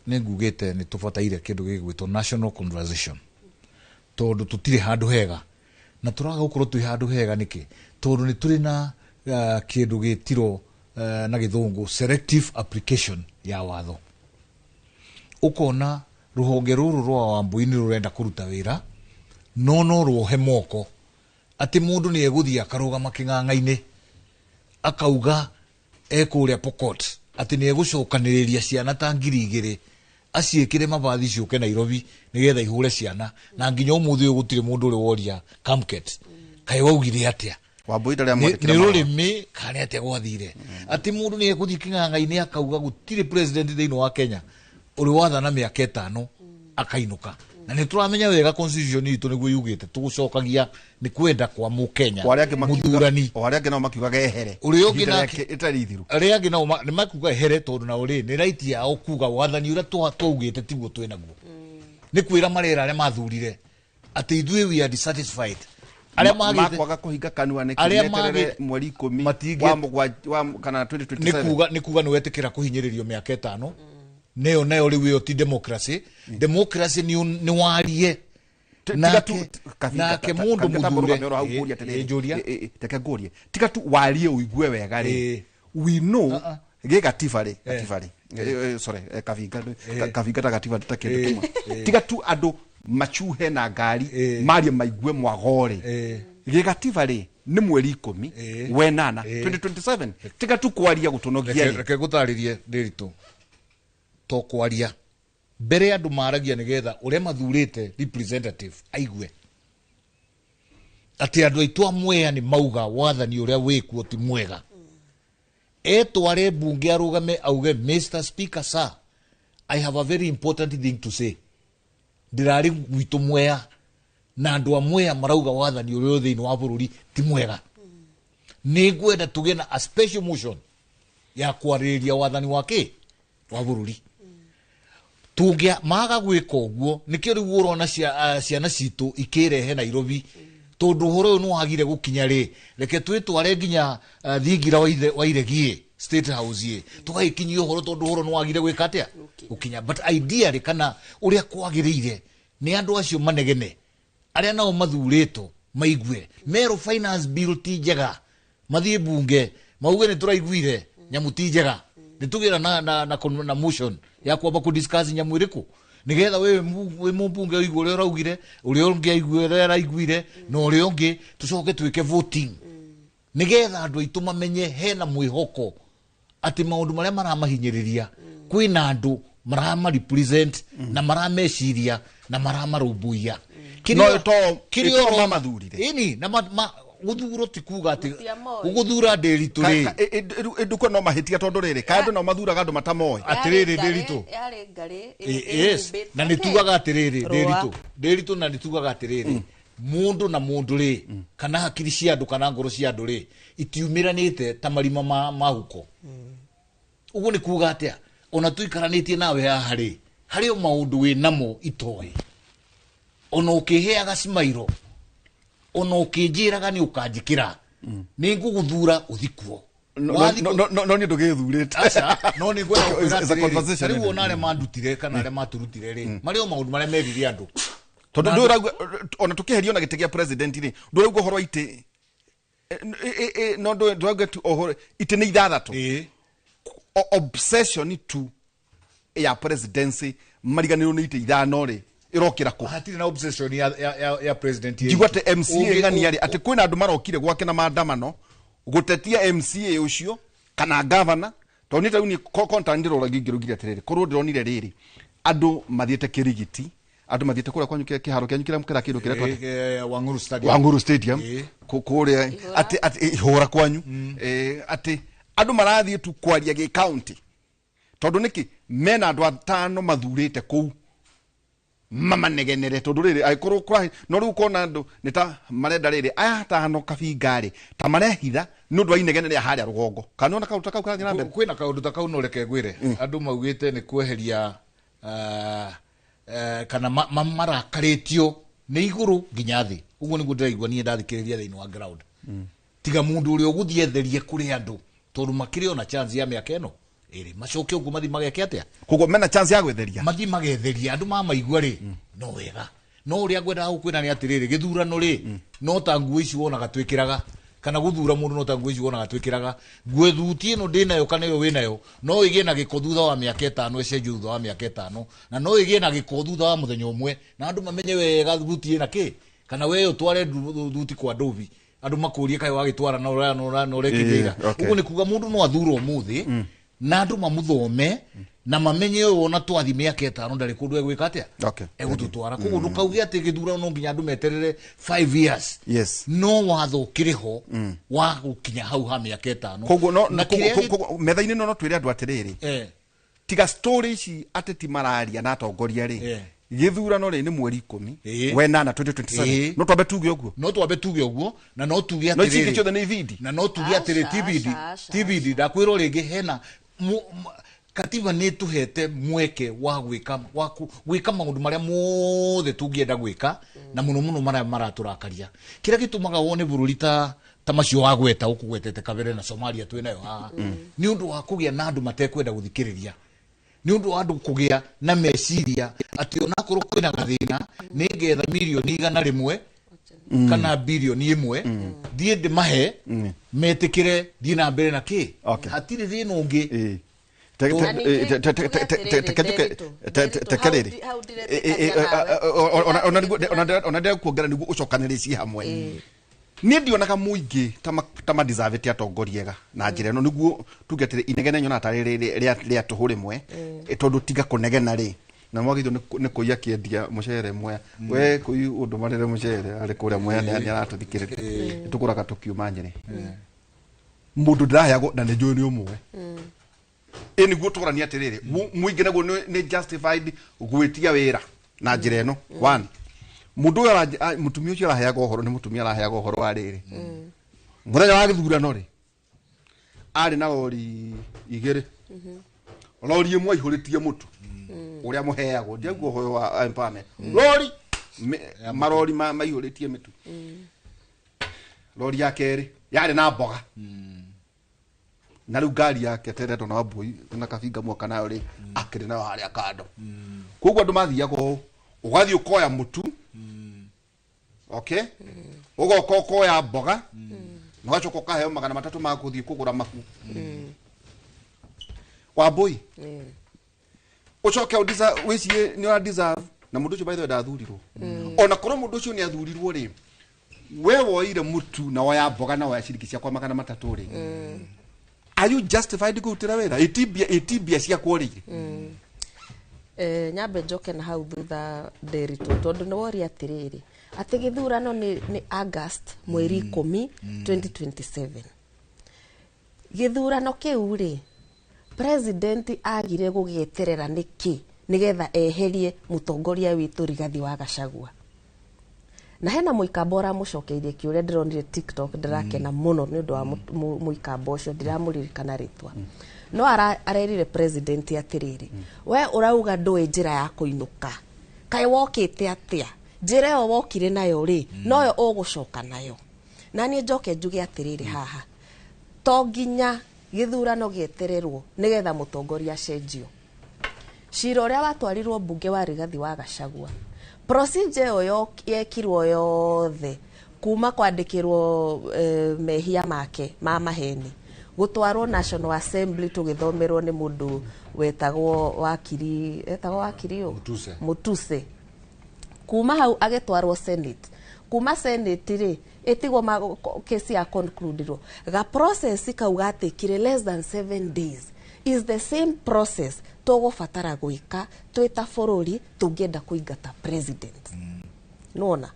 Nĩ ngugĩte nĩ tũbataire kĩndũ gĩgwĩtwo national conversation, tondũ tũtirĩ handũ hega, na tũraga gũkorwo twĩ handũ hega nĩkĩ? Tondũ nĩ tũrĩ na kĩndũ gĩtirwo na gĩthũngũ selective application ya watho. Ũkona rũhonge rũrũ rwa Wambui nĩ rũrenda kũruta wĩra, no ruohe moko atĩ mũndũ nĩ egũthiĩ akarũgama kĩng'ang'a-inĩ akauga ekũrĩa Pokot atĩ nĩ egũcokanĩrĩria ciana ta 2000 aciĩkĩre mavathi ciũke Nairobi nĩgetha ihũre ciana, na nginya ũmũthĩ ũyũ gũtirĩ mũndũ ũrĩ woria Kamket kaĩ waugire atĩa. Wambui ndarĩ Nĩ amwandĩkĩra nĩ marũa. rũrĩmĩ kana nĩ atĩa gwathire atĩ mũndũ nĩ egũthiĩ kĩng'ang'a-inĩ akauga gũtirĩ president thĩinĩ wa Kenya ũrĩ wathana mĩaka 5 akainũka, na nĩ tũramenya wega constitution itũ nĩguo yugĩte tũgũcokagia nĩ kwenda kwa mũkenya O arĩa angĩ makiuga- mũthurani. O arĩa angĩ nao makiugaga ehere Ũrĩa ũngĩ Ihinda nake- rĩake rĩtarĩ ithiru. Arĩa angĩ nao nĩ makuga ehere, tondũ nao rĩ nĩ right yao kuga wathani ũrĩa twaugĩte tiguo twĩ naguo. Nĩ kwĩra marera arĩa mathurire atĩ ithuĩ we are dissatisfied. Arĩa magĩte Makwaga kũhinga kanua nĩkĩ? Arĩa Meterere magĩ- mweri 10 Matingĩ- wa mũgwanja wa kana 2027. Nĩ kuga nĩ wetĩkĩra kũhinyĩrĩrio mĩaka 5, nĩyo nayo rĩu ĩyo ti democracy. Democracy nĩ warie Tiga tu nake mũndũ mũthure. Hau ngũria atĩrĩrĩ. Njũria. Reke ngũrie, tiga tu warie ũigue wega rĩ, we know gĩ gatiba rĩ, gatiba rĩ, sorry, kavinga, kavinga ta gatiba ta kĩndũ kĩmwe. Tiga tu andũ macuhe na ngari marie maigue mwago rĩ, gĩ gatiba rĩ nĩ mweri 10 wenana 2027, tiga tu kwaria gũtũnogia rĩ. Reke ngũtarĩrie, Ndĩritũ, to kwaria mbere andũ maragia nĩgetha ũrĩa mathurĩte representative aigue atĩ andũ aitũ a Mwea nĩ mauga wathani ũrĩa wĩkuo ti mwega, etware mbunge arũgame auge, "Mr Speaker sir, I have a very important thing to say. Ndĩrarĩ gwitũ Mwea na andũ a Mwea marauga wathani ũrĩa ũrĩ thĩinĩ wa bũrũri ti mwega. Nĩ ngwenda tũgĩe na a special motion ya kwarĩrĩria wathani wa kĩ wa bũrũri." Tũngĩa maga gwĩka ũguo, nĩkĩo rĩu ũrona ciana citũ ikĩrehe Nairobi, tondũ ũhoro ũyũ nĩ wagire gũkinya rĩ, reke twĩtware nginya thingira wa Iregie State House ĩ tũgagĩkinyia ũhoro, tondũ ũhoro nĩ wagire gwĩka atĩa gũkinya. But ideally, kana ũrĩa kwagĩrĩire, nĩ andũ acio manegene arĩa nao mathurĩtwo maigue merwo finance bill ti njega, mathiĩ bunge mauge nĩ tũraiguire nyamũ ti njega, nĩ tũgĩra na motion ya kwamba kũ discuss nyamũ ĩrĩkũ, nĩgetha we wĩ mũmbunge ũigue ũrĩa ũraugire, ũrĩa ũngĩ aigue ũrĩa araiguire, na ũrĩa ũngĩ tũcoke twĩke voting, nĩgetha andũ aitũ mamenye hena mwĩhoko atĩ maũndũ marĩa maramahinyĩrĩria kwĩna andũ marama represent na marameciria na maramarũmbũiya. No ĩto mamathurire. Ĩni na gũthurwo ti kuga atĩ gũgũthura Ndĩritũ rĩ. Ĩnduko no mahĩtia, tondũ rĩrĩ kaĩ andũ no mathuraga andũ matamoĩ? Atĩrĩrĩ Ndĩritũ. Yarĩ ngarĩ. Yes, na nĩ tugaga atĩrĩrĩ, Rũa. Ndĩritũ, Ndĩritũ, na nĩ tugaga atĩrĩrĩ, mũndũ na mũndũ rĩ, kana hakiri cia andũ kana ngoro cia andũ rĩ, itiumĩranĩte ta marima ma huko. Ũguo nĩ kuga atĩa? Ona tũikaranĩtie nawe haha rĩ, harĩ o maũndũ wĩ namo itoĩ, ona ũkĩheaga cimairo, ona ũkĩnjĩraga nĩ ũkanjĩkĩra, nĩ ngũgũthura ũthikuo. No nĩ ndũgĩthurĩte. Aca, no nĩ ngwenda gũkwĩra It's a atĩrĩrĩ, conversation. ta rĩu ona arĩa mandutire kana arĩa maturutire rĩ, marĩ o maũndũ marĩa merire andũ. Tondũ ndũraigua ona tũkĩherio na gĩtĩ gĩa president rĩ, ndũraigua ũhoro wa itĩ, no ndũraigua tu ũhoro itĩ nĩ 6. Obsession tu ya presidency, mariganĩrwo nĩ itĩ 5 rĩ, ĩrokĩra kũ? Hatirĩ na obsession ya president. Njigua atĩ MCA ng'ania rĩ, atĩ kwĩna andũ marokire gwake na maandamano gũtetia MCA ũcio kana governor, tondũ niĩ ta rĩu niĩ contact ndĩroragia ingĩrugire atĩrĩrĩ, korwo ndĩronire rĩrĩ andũ mathiĩte Kĩrigiti, andũ mathiĩte kũrĩa kwanyu, kĩharo kĩanyu kĩrĩa kĩra kĩndũ kĩretwo atĩa? Wang'uru Stadium. Wang'uru Stadium. Kũrĩa atĩ ihũra kwanyu, atĩ andũ marathiĩ tu kwaria gĩ county, tondũ nĩkĩ mena andũ 5 mathurĩte kũu mamanegenere, tondũ rĩrĩ angĩkorwo kũrahi no rĩu ũkona andũ nĩ ta marenda rĩrĩ aya 5 kabinga rĩ ta marehitha nĩ ũndũ wa inegene rĩa harĩa rũgongo, kana nĩwona kaũndũ ta kau karathiĩ na mbere? Kwĩna kaũndũ ta kau, no reke ngwĩre andũ maugĩte nĩ kweheria kana marakarĩtio nĩ igũrũ nginya thĩ. Ũguo nĩguo ndĩraigua niĩ ndathikĩrĩria thĩinĩ wa ground. Tiga mũndũ ũrĩa ũgũthiĩ etherie kũrĩ andũ, tondũ makĩrĩ ona chance ya mĩaka ĩno Ĩrĩ macoke ũguo mathi mageke atĩa? Koguo mena chance ya gwĩtheria. Mathi magetheria andũ mamaigua rĩ, no wega. No ũrĩa ngwendaga gũkwĩra nĩ atĩrĩrĩ, gĩthurano rĩ, no ta nguo ici wonaga twĩkĩraga, kana gũthura mũndũ no ta nguo ici wonaga twĩkĩraga. Nguo thuti ĩno ndĩnayo kana ĩyo wĩnayo, no ĩgĩe na gĩko thutha wa mĩaka 5, ĩcenjio thutha wa mĩaka 5, na no ĩgĩe na gĩko thutha wa mũthenya ũmwe, na andũ mamenye wega thuti ĩna kĩ, kana we ũtware thuti kwa ndũbi, andũ makũrie kaĩ wagĩtwara na ũrĩa na ũrekithia ira. Ũguo nĩ kuga mũndũ no athurwo ũmũthĩ, na andũ mamũthome, na mamenye ũyũ ona twathi mĩaka 5 ndarĩ kũndũ egwĩka atĩa, egũtũtwara. Koguo ndũkauge atĩ gĩthurano no nginya andũ meterere 5 years. Yes. No watho ũkĩrĩ ho wa gũkinya hau ha mĩaka 5. Koguo no metha-inĩ no twĩre andũ atĩrĩrĩ, tiga story ici ateti mararia na atongoria rĩ, gĩthurano rĩ nĩ mweri 10 wenana 2027. No twambe tuge ũguo, no twambe tuge ũguo, na no tuge atĩrĩrĩ, no ici ciothe nĩ ibindi, na no tuge atĩrĩ TBD. Ndakwĩrwo rĩngĩ hena katiba nĩ tũhete mweke wa gwĩka gwĩka maũndũ marĩa mothe tũngĩenda gwĩka, na mũno mũno marĩa maratũrakaria. Kĩrĩa gĩtũmaga wone bũrũri ta macio wagweta ũkũgwetete kabere na Somalia twĩnayo haha, nĩ ũndũ wa kũgĩa na andũ matekwenda gũthikĩrĩria, nĩ ũndũ wa andũ kũgĩa na meciria atĩ onakorwo kwĩna gathĩna nĩ ngetha mirioni 100 kana birioni 1 thiĩ ndĩmahe metĩkĩre thiĩ na mbere na kĩ, hatirĩ thĩna ũngĩ. Ona ndĩrekuongerera nĩguo ũcokanĩrĩcie hamwe. Niĩ ndionaga mũingĩ ta madeservĩte atongoria ega na njĩra ĩno, nĩguo tuge atĩrĩ inegene nyonaga tarĩ rĩa tũhũ rĩmwe, tondũ tiga kũnegena rĩ, na mwagĩrĩirwo nĩ kũiya kĩendia mũcere Mwea. We kũi ũndũmanĩre mũcere arĩ kũrĩa Mwea nĩ aratũthikĩrĩria, tũkũraga tũkiuma Nyĩrĩ. Mũndũ ndĩraheagwo na nĩ njũĩ nĩ ũmwe. Ĩ nĩguo tũrania atĩrĩrĩ, mũingĩ naguo nĩ justified gwĩtia wĩra na njĩra ĩno. One, mũndũ ũyũ mũtumia ũcio araheagwo ũhoro nĩ mũtumia araheagwo ũhoro wa rĩrĩ, mũthenya wa gĩthurano rĩ, arĩ na rori 2, rori ĩmwe aihũrĩtie mũtu ũrĩa mũheagwo, ndiaguo ũhoro wa empowerment, rori marori maihũrĩtie mĩtu, rori ya kerĩ yarĩ na mboga, na rĩu ngari yake teretwo na Wambui na kabinga mwaka nayo rĩ, akĩrĩ nayo harĩa kando. Koguo andũ mathiaga ũũ, ũgathiĩ ũkoya mũtu, okay, ũgoka ũkoya mboga, na ũgacoka ũkaheo 300 ma gũthiĩ kũgũra mahu. Wambui, ũcoke wĩcirie nĩ ũra deserve, na mũndũ ũcio by the way ndathurirwo. Ona korwo mũndũ ũcio nĩ athurirwo rĩ, we woire mũtu na woya mboga na woya ciringi ciakwa 300 rĩ, are you justified kũrutĩra wĩra? Ĩti mbia ciakwa rĩ. Nyambe njoke na hau thutha Nderitu, tondũ nĩ woria atĩrĩrĩ atĩ gĩthurano nĩ August mweri 10 2027. Gĩthurano kĩu rĩ, president agire gũgĩeterera nĩkĩ nĩgetha eherie mũtongoria witũ Rigathi wa Gachagua? Na hena mũikamba ũramũcokeirie kĩũria ndĩronire TikTok, ndĩrakena mũno nĩ ũndũ wa mũikamba ũcio, ndiramũririkana rĩtwa. No arerire president atĩrĩrĩ, we ũrauga ndũĩ njĩra ya kũinũka, kaĩ wokĩte atĩa? Njĩra ĩyo wokire nayo rĩ, noyo ũgũcoka nayo. Na niĩ njoke njuge atĩrĩrĩ haha, to nginya gĩthurano gĩetererwo nĩgetha mũtongoria acenjio. Cira ũrĩa watwarirwo mbunge wa Rigathi wa Gachagua, procedure ĩyo yekirwo yothe kuma kwandĩkĩrwo mehia make ma maheni, gũtwarwo National Assembly tũgĩthomerwo nĩ mũndũ wetagwo wakiri, etagwo wakiri ũ? Mutuse. Kuma hau agĩtwarwo Senate, kuma Senate rĩ, ĩtigwo kesi ya concludirwo. Ga process kau gatikire less than 7 days is the same process tũgũbatara gwĩka twĩ ta bũrũri tũngĩenda kũingata president. Nona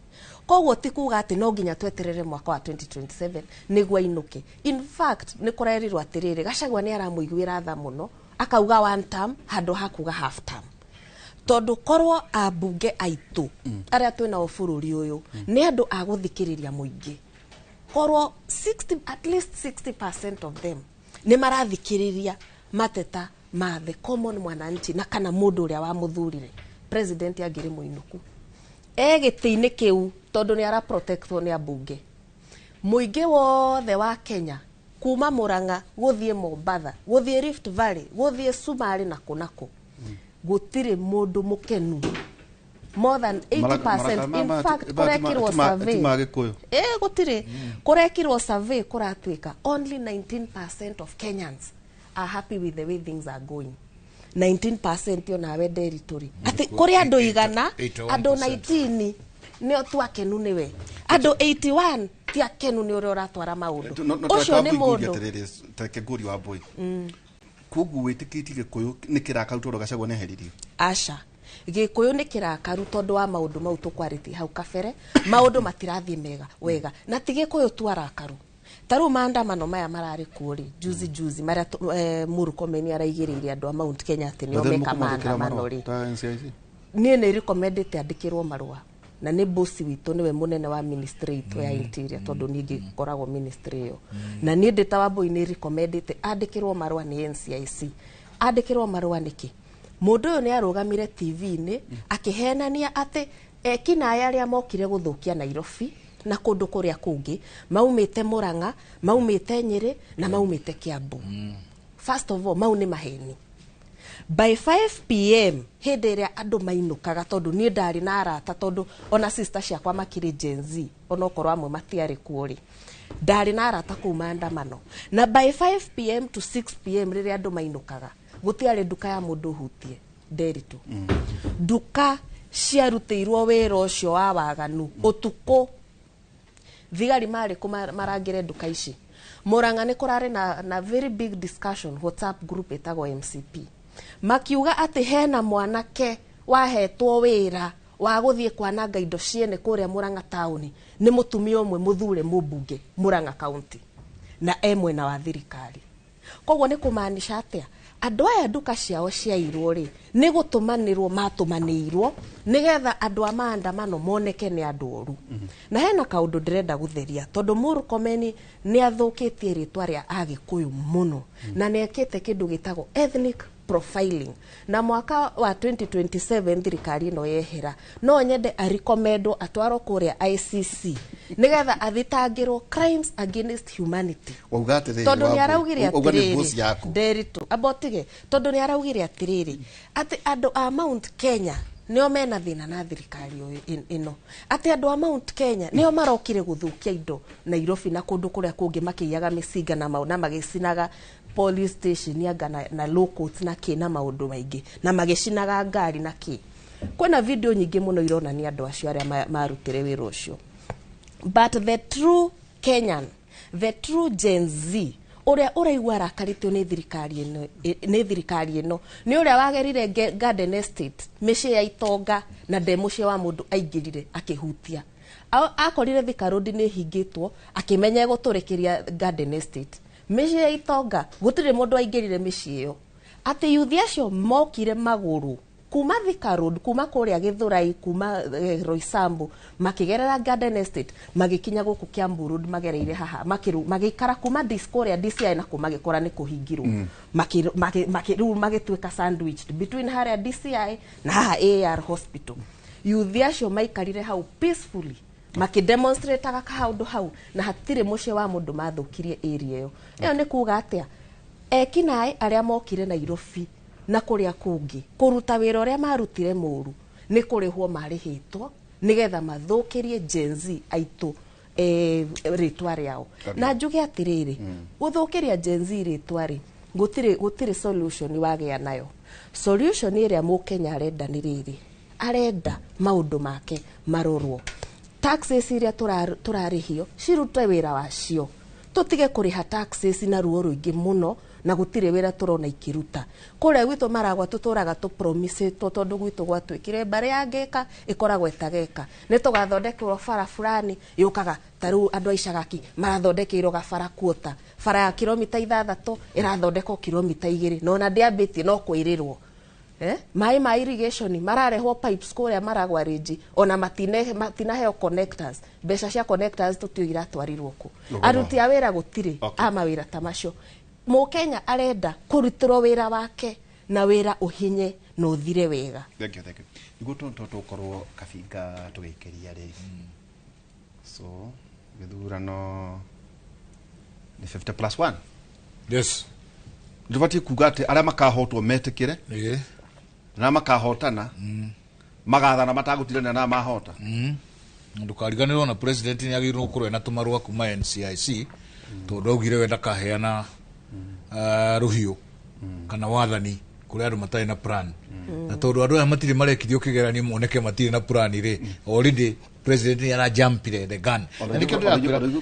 koguo ti kuga atĩ no nginya tweterere mwaka wa 2027 nĩguo ainũke. In fact nĩ kũrerirwo atĩrĩrĩ, Gachagua nĩ aramũiguĩra tha mũno, akauga one term handũ ha kuga half term, tondũ korwo ambunge aitũ arĩa twĩnao bũrũri ũyũ nĩ andũ a gũthikĩrĩria mũingĩ, korwo 60, at least 60% of them nĩ marathikĩrĩria mateta ma the common mwananchi na kana mũndũ ũrĩa wamũthurire, president angĩrĩ mũinũku e gĩtĩ-inĩ kĩu, tondũ nĩ ara protectwo nĩ ambunge. Mũingĩ wothe wa Kenya Kuma Murang'a guthie Mombatha, guthie Rift Valley, guthie Somali na kunako. Gutire mundu mukenu. More than 80% in fact kurekirwo survey. Gutire kurekirwo survey kuratuika only 19% of Kenyans are happy with the way things are going. 19% yo nawe territory. Ati kuri andu igana andu 19 nio twakenu niwe. Andu 81 ti akenu ni uria uratwara maundu. Ucio ni mundu take nguri wa boy. Koguo witikitie Gikuyu ni kirakaru tondu Gachagua ni eheririo. Aca. Gikuyu ni kirakaru tondu wa maundu mau tukwaritie hau kabere, maundu matirathie mega wega. Na ti Gikuyu tu arakaru. Taru maandamano maya marari kuo ri juzi juzi maria Murkomen araigiriire andu a Mount Kenya ati nio meka maandamano ri. Nie ni recommendete andikirwo marua. Na ni bosi witũ niwe munene wa ministry itũ ya interior tondu niĩ ngĩkoragwo ministry ĩyo. Na niĩ ndĩ ta Wambui nĩ recommendete andĩkĩrwo marũa nĩ NCIC. Andĩkĩrwo marũa nĩkĩ? Mũndũ ũyũ nĩ arũgamire TV-inĩ akĩhenania atĩ ekinaĩ arĩa mokire gũthũkia Nairobi na kũndũ kũrĩa kũngĩ maumĩte Murang'a, maumĩte Nyĩrĩ na maumĩte Kiambu. First of all, mau nĩ maheni. By 5 p.m. hĩndĩ ĩrĩa andũ mainũkaga tondu niĩ ndarĩ na arata tondu ona sister ciakwa makĩrĩ Gen Z onokorwo amwe matiarĩ kuo rĩ, ndarĩ na arata kũu maandamano. Na by 5 p.m. to 6 p.m. rĩrĩa andũ mainũkaga gũtiarĩ nduka ya mũndũ hutie Nderitu. Nduka ciarutĩirwo wĩra ũcio wa waganu ũtukũ. Thigari marĩ kũ marangĩre nduka ici. Murang'a nĩ kũrarĩ na very big discussion WhatsApp group ĩtagwo MCP. Makiuga atĩ hena mwanake wahetwo wĩra wa gũthiĩ kwananga indo ciene kũrĩa Murang'a taũni nĩ mũtumia ũmwe mũthure mũmbunge Murang'a county na e mwena wa thirikari. Koguo nĩ kũmaanisha atĩa andũ aya nduka ciao ciairwo rĩ nĩ gũtũmanĩrwo matũmanĩirwo nĩgetha andũ a maandamano moneke nĩ andũ oru. Na hena kaũndũ ndĩrenda gũtheria tondũ Murkomen nĩ athũkĩtie rĩtwa rĩa Agĩkũyũ mũno na nĩ ekĩte kĩndũ gĩtagwo ethnic profiling. Na mwaka wa 2027 thirikari ĩno yehera no nyende arekomendwo atwarwo kũrĩa ICC nĩgetha athitangĩrwo crimes against humanity. Tondũ nĩ araugire atĩrĩrĩ Nderitu abotige tondũ nĩ araugire atĩrĩrĩ atĩ andũ a Mount Kenya nĩo mena thĩna na thirikari ĩno, atĩ andũ a Mount Kenya nĩo marokire gũthũkia indo Nairobi na kũndũ kũrĩa kũngĩ makĩiyaga mĩcinga na magĩcinaga police station anga na locals na kĩ na maũndũ maingĩ na magĩcinaga ngari na kĩ. Kwĩna video nyingĩ mũno ironania andũ acio arĩa marutire wĩra ũcio. But the true Kenyan, the true Gen Z ũrĩa ũraigua arakarĩtio nĩ thirikari ĩno, nĩ thirikari ĩno nĩ ũrĩa wagerire Garden Estate mĩciĩ ya itonga na nde mũciĩ wa mũndũ aingĩrire akĩhutia. Akorire Thika Road nĩ hingĩtwo akĩmenya gũtũrĩkĩria Garden Estate. Mĩciĩ ya itonga gũtirĩ mũndũ aingĩrire mĩciĩ ĩyo. Atĩ yuthi acio mokire magũrũ kuma Thika Road, kuma kũrĩa Gĩthũrai, kuma Roysambu, makĩgerera Garden Estate, magĩkinya gũkũ Kiambu Road magereire haha, magĩikara kuma kũrĩa DCI na magĩkora nĩ kũhingirwo. Rĩu magĩtuĩka sandwiched between harĩa DCI na haha AR Hospital. Yuthi acio maikarire hau peacefully makidemonstrataga kaũndũ hau na hatirĩ mũciĩ wa mũndũ mathũkirie area ĩyo. Ĩyo nĩ kuga atĩa ekinaĩ arĩa mokire Nairobi na kũrĩa kũngĩ kũruta wĩra ũrĩa marutire mũru nĩ kũrĩhwo marĩhĩtwo nĩgetha mathũkĩrie Gen Z aitũ rĩtwa rĩao. Na njuge atĩrĩrĩ, gũthũkĩria Gen Z rĩtwa rĩ gũtirĩ solution wagĩa nayo. Solution ĩrĩa mũkenya arenda nĩ rĩrĩ, arenda maũndũ make marorwo. Taxes iria tũrarĩhio cirute wĩra wacio, tũtige kũrĩha taxes na ruo rũingĩ mũno na gũtirĩ wĩra tũrona ikĩruta. Kũrĩa gwitũ Maragwa tũtũraga tũpromisĩtwo tondũ gwitũ gwatuĩkire mbarĩ ya ngĩka ĩkoragwo ĩtageka, nĩ tũgathondekerwo bara fulani yũkaga ta rĩu andũ a Icagaki marathondekeirwo gabara kuota bara ya kilomita 6 ĩrathondekwo kilomita 2 na ona ndĩambĩtie no kwĩrĩrwo. Maĩ ma irrigation mararehwo pipes kũrĩa Maragwa Ridge ona matinaheo connectors, mbeca cia connectors tũtiũĩ iratwarirwo kũ. Aruti a wĩra gũtirĩ a mawĩra ta macio. Mũkenya arenda kũrutĩrwo wĩra wake na wĩra ũhinye na ũthire wega. Thank you, thank you. Nĩguo tũkorwo kabinga tũgĩikĩria rĩ. So gĩthurano Nĩ 50 plus 1. Yes. Ndũbatiĩ kuga atĩ arĩa makahotwo metĩkĩre na makahotana magathana matagũtirania na mahota. Ndũkariganĩrwo na president nĩ agĩrĩirwo gũkorwo ena tũmarũa kuma NCIC tondũ augire we ndakaheana rũhiũ kana wathani kũrĩ andũ matarĩ na plan. Na tondũ andũ aya matirĩ marekithio kĩgeranio moneke matirĩ na plan rĩ, already president nĩ arajumpire the gun. Na nĩkĩo ndĩrakwĩra nĩ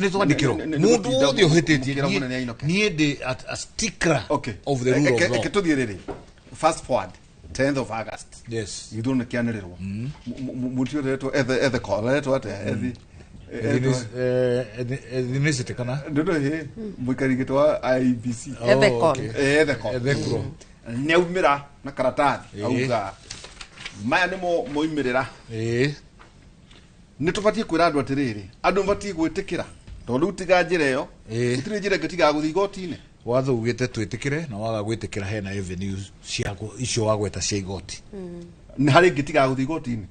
twandĩkĩrwo mũndũ wothe ũhĩtĩtie niĩ ndĩ a stickler of the rule of law. Reke tũthiĩ rĩrĩ, fast forward 10th of August. Yes. Gĩthurano kĩanĩrĩrwo. Mũtio ũretwo Ethekon, aretwo atĩa? Ethi Ethnicity kana? Ndono he mũikari gĩtĩ wa IEBC. Ethekon. Ethekon. Nĩ aumĩra na karatathi auga maya nĩmo moimĩrĩra. Nĩ tũbatiĩ kwĩra andũ atĩrĩrĩ, andũ mabatiĩ gwĩtĩkĩra tondũ rĩu tiga njĩra ĩyo, gũtirĩ njĩra ĩngĩ tiga gũthiĩ igoti-inĩ. Watho ugĩte twĩtĩkĩre na waga gwĩtĩkĩra hena avenues cia icio wagweta cia igoti. Nĩ harĩ ĩngĩ tiga gũthiĩ igoti-inĩ?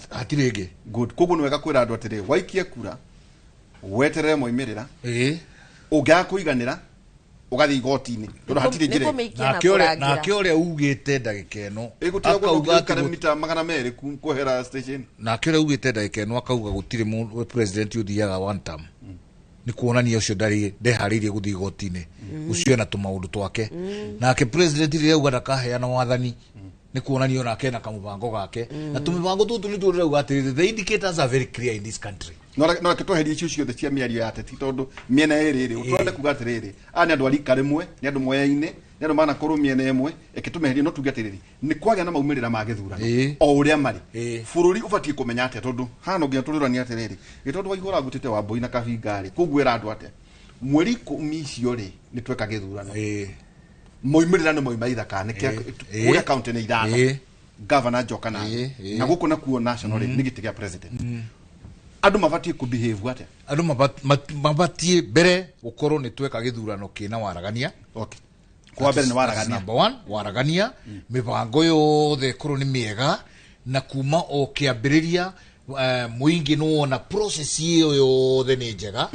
Hatirĩ ĩngĩ. Good. Koguo nĩ wega kwĩra andũ atĩrĩrĩ, waikie kura weterere moimĩrĩra, ũngĩaga kũiganĩra ũgathiĩ igoti-inĩ tondũ hatirĩ njĩra ĩngĩ. Nake ũrĩa ugĩte ndagĩka ĩno akauga atĩ mita 200 kwehera station. Nake ũrĩa ugĩte ndagĩka ĩno akauga gũtirĩ president ũthiaga one term. Nĩ kuonania ũcio ndarĩ ndeharĩirie gũthiĩ igoti-inĩ, ũcio ena tũmaũndũ twake. Nake president rĩrĩa auga ndakaheana wathani nĩ kuonania onake ena kamũbango gake. Na tũmĩbango tũtũ nĩtuo ndĩrauga atĩrĩrĩ, the indicators are very clear in this country. No reke tweherie icio ciothe cia mĩario ya ateti tondũ mĩena ĩrĩ rĩ, tũrenda kuga atĩrĩrĩ, aya nĩ andũ a rika rĩmwe, nĩ andũ moyaine, nĩ andũ manakorwo mĩena ĩmwe, reke tũmeherie no tuge atĩrĩrĩ, nĩ kwagĩa na maumĩrĩra ma gĩthurano o ũrĩa marĩ. Bũrũri ũbatiĩ kũmenya atĩa tondũ haha no nginya tũrũranie atĩrĩrĩ, gĩ tondũ Waihũra ngũtĩte Wambũi na Kabinga rĩ, kũguo ĩra andũ atĩa? Mweri 10 icio rĩ, nĩ tweka gĩthurano. Moimĩrĩra nĩ moima ithaka, nĩ kũrĩa county nĩ 5. Governor Njoka na na gũkũ nakuo national rĩ, nĩ gĩtĩ gĩa president. Andũ mabatiĩ kũ behave atĩa? Andũ mabatiĩ mbere gũkorwo nĩ tweka gĩthurano kĩna waragania. Okay. Kwa mbere nĩ waragania. Number 1, waragania, mĩbango yothe ĩkorwo nĩ mĩega na kuma o kĩambĩrĩria mũingĩ nĩ wona process ĩyo yothe nĩ njega.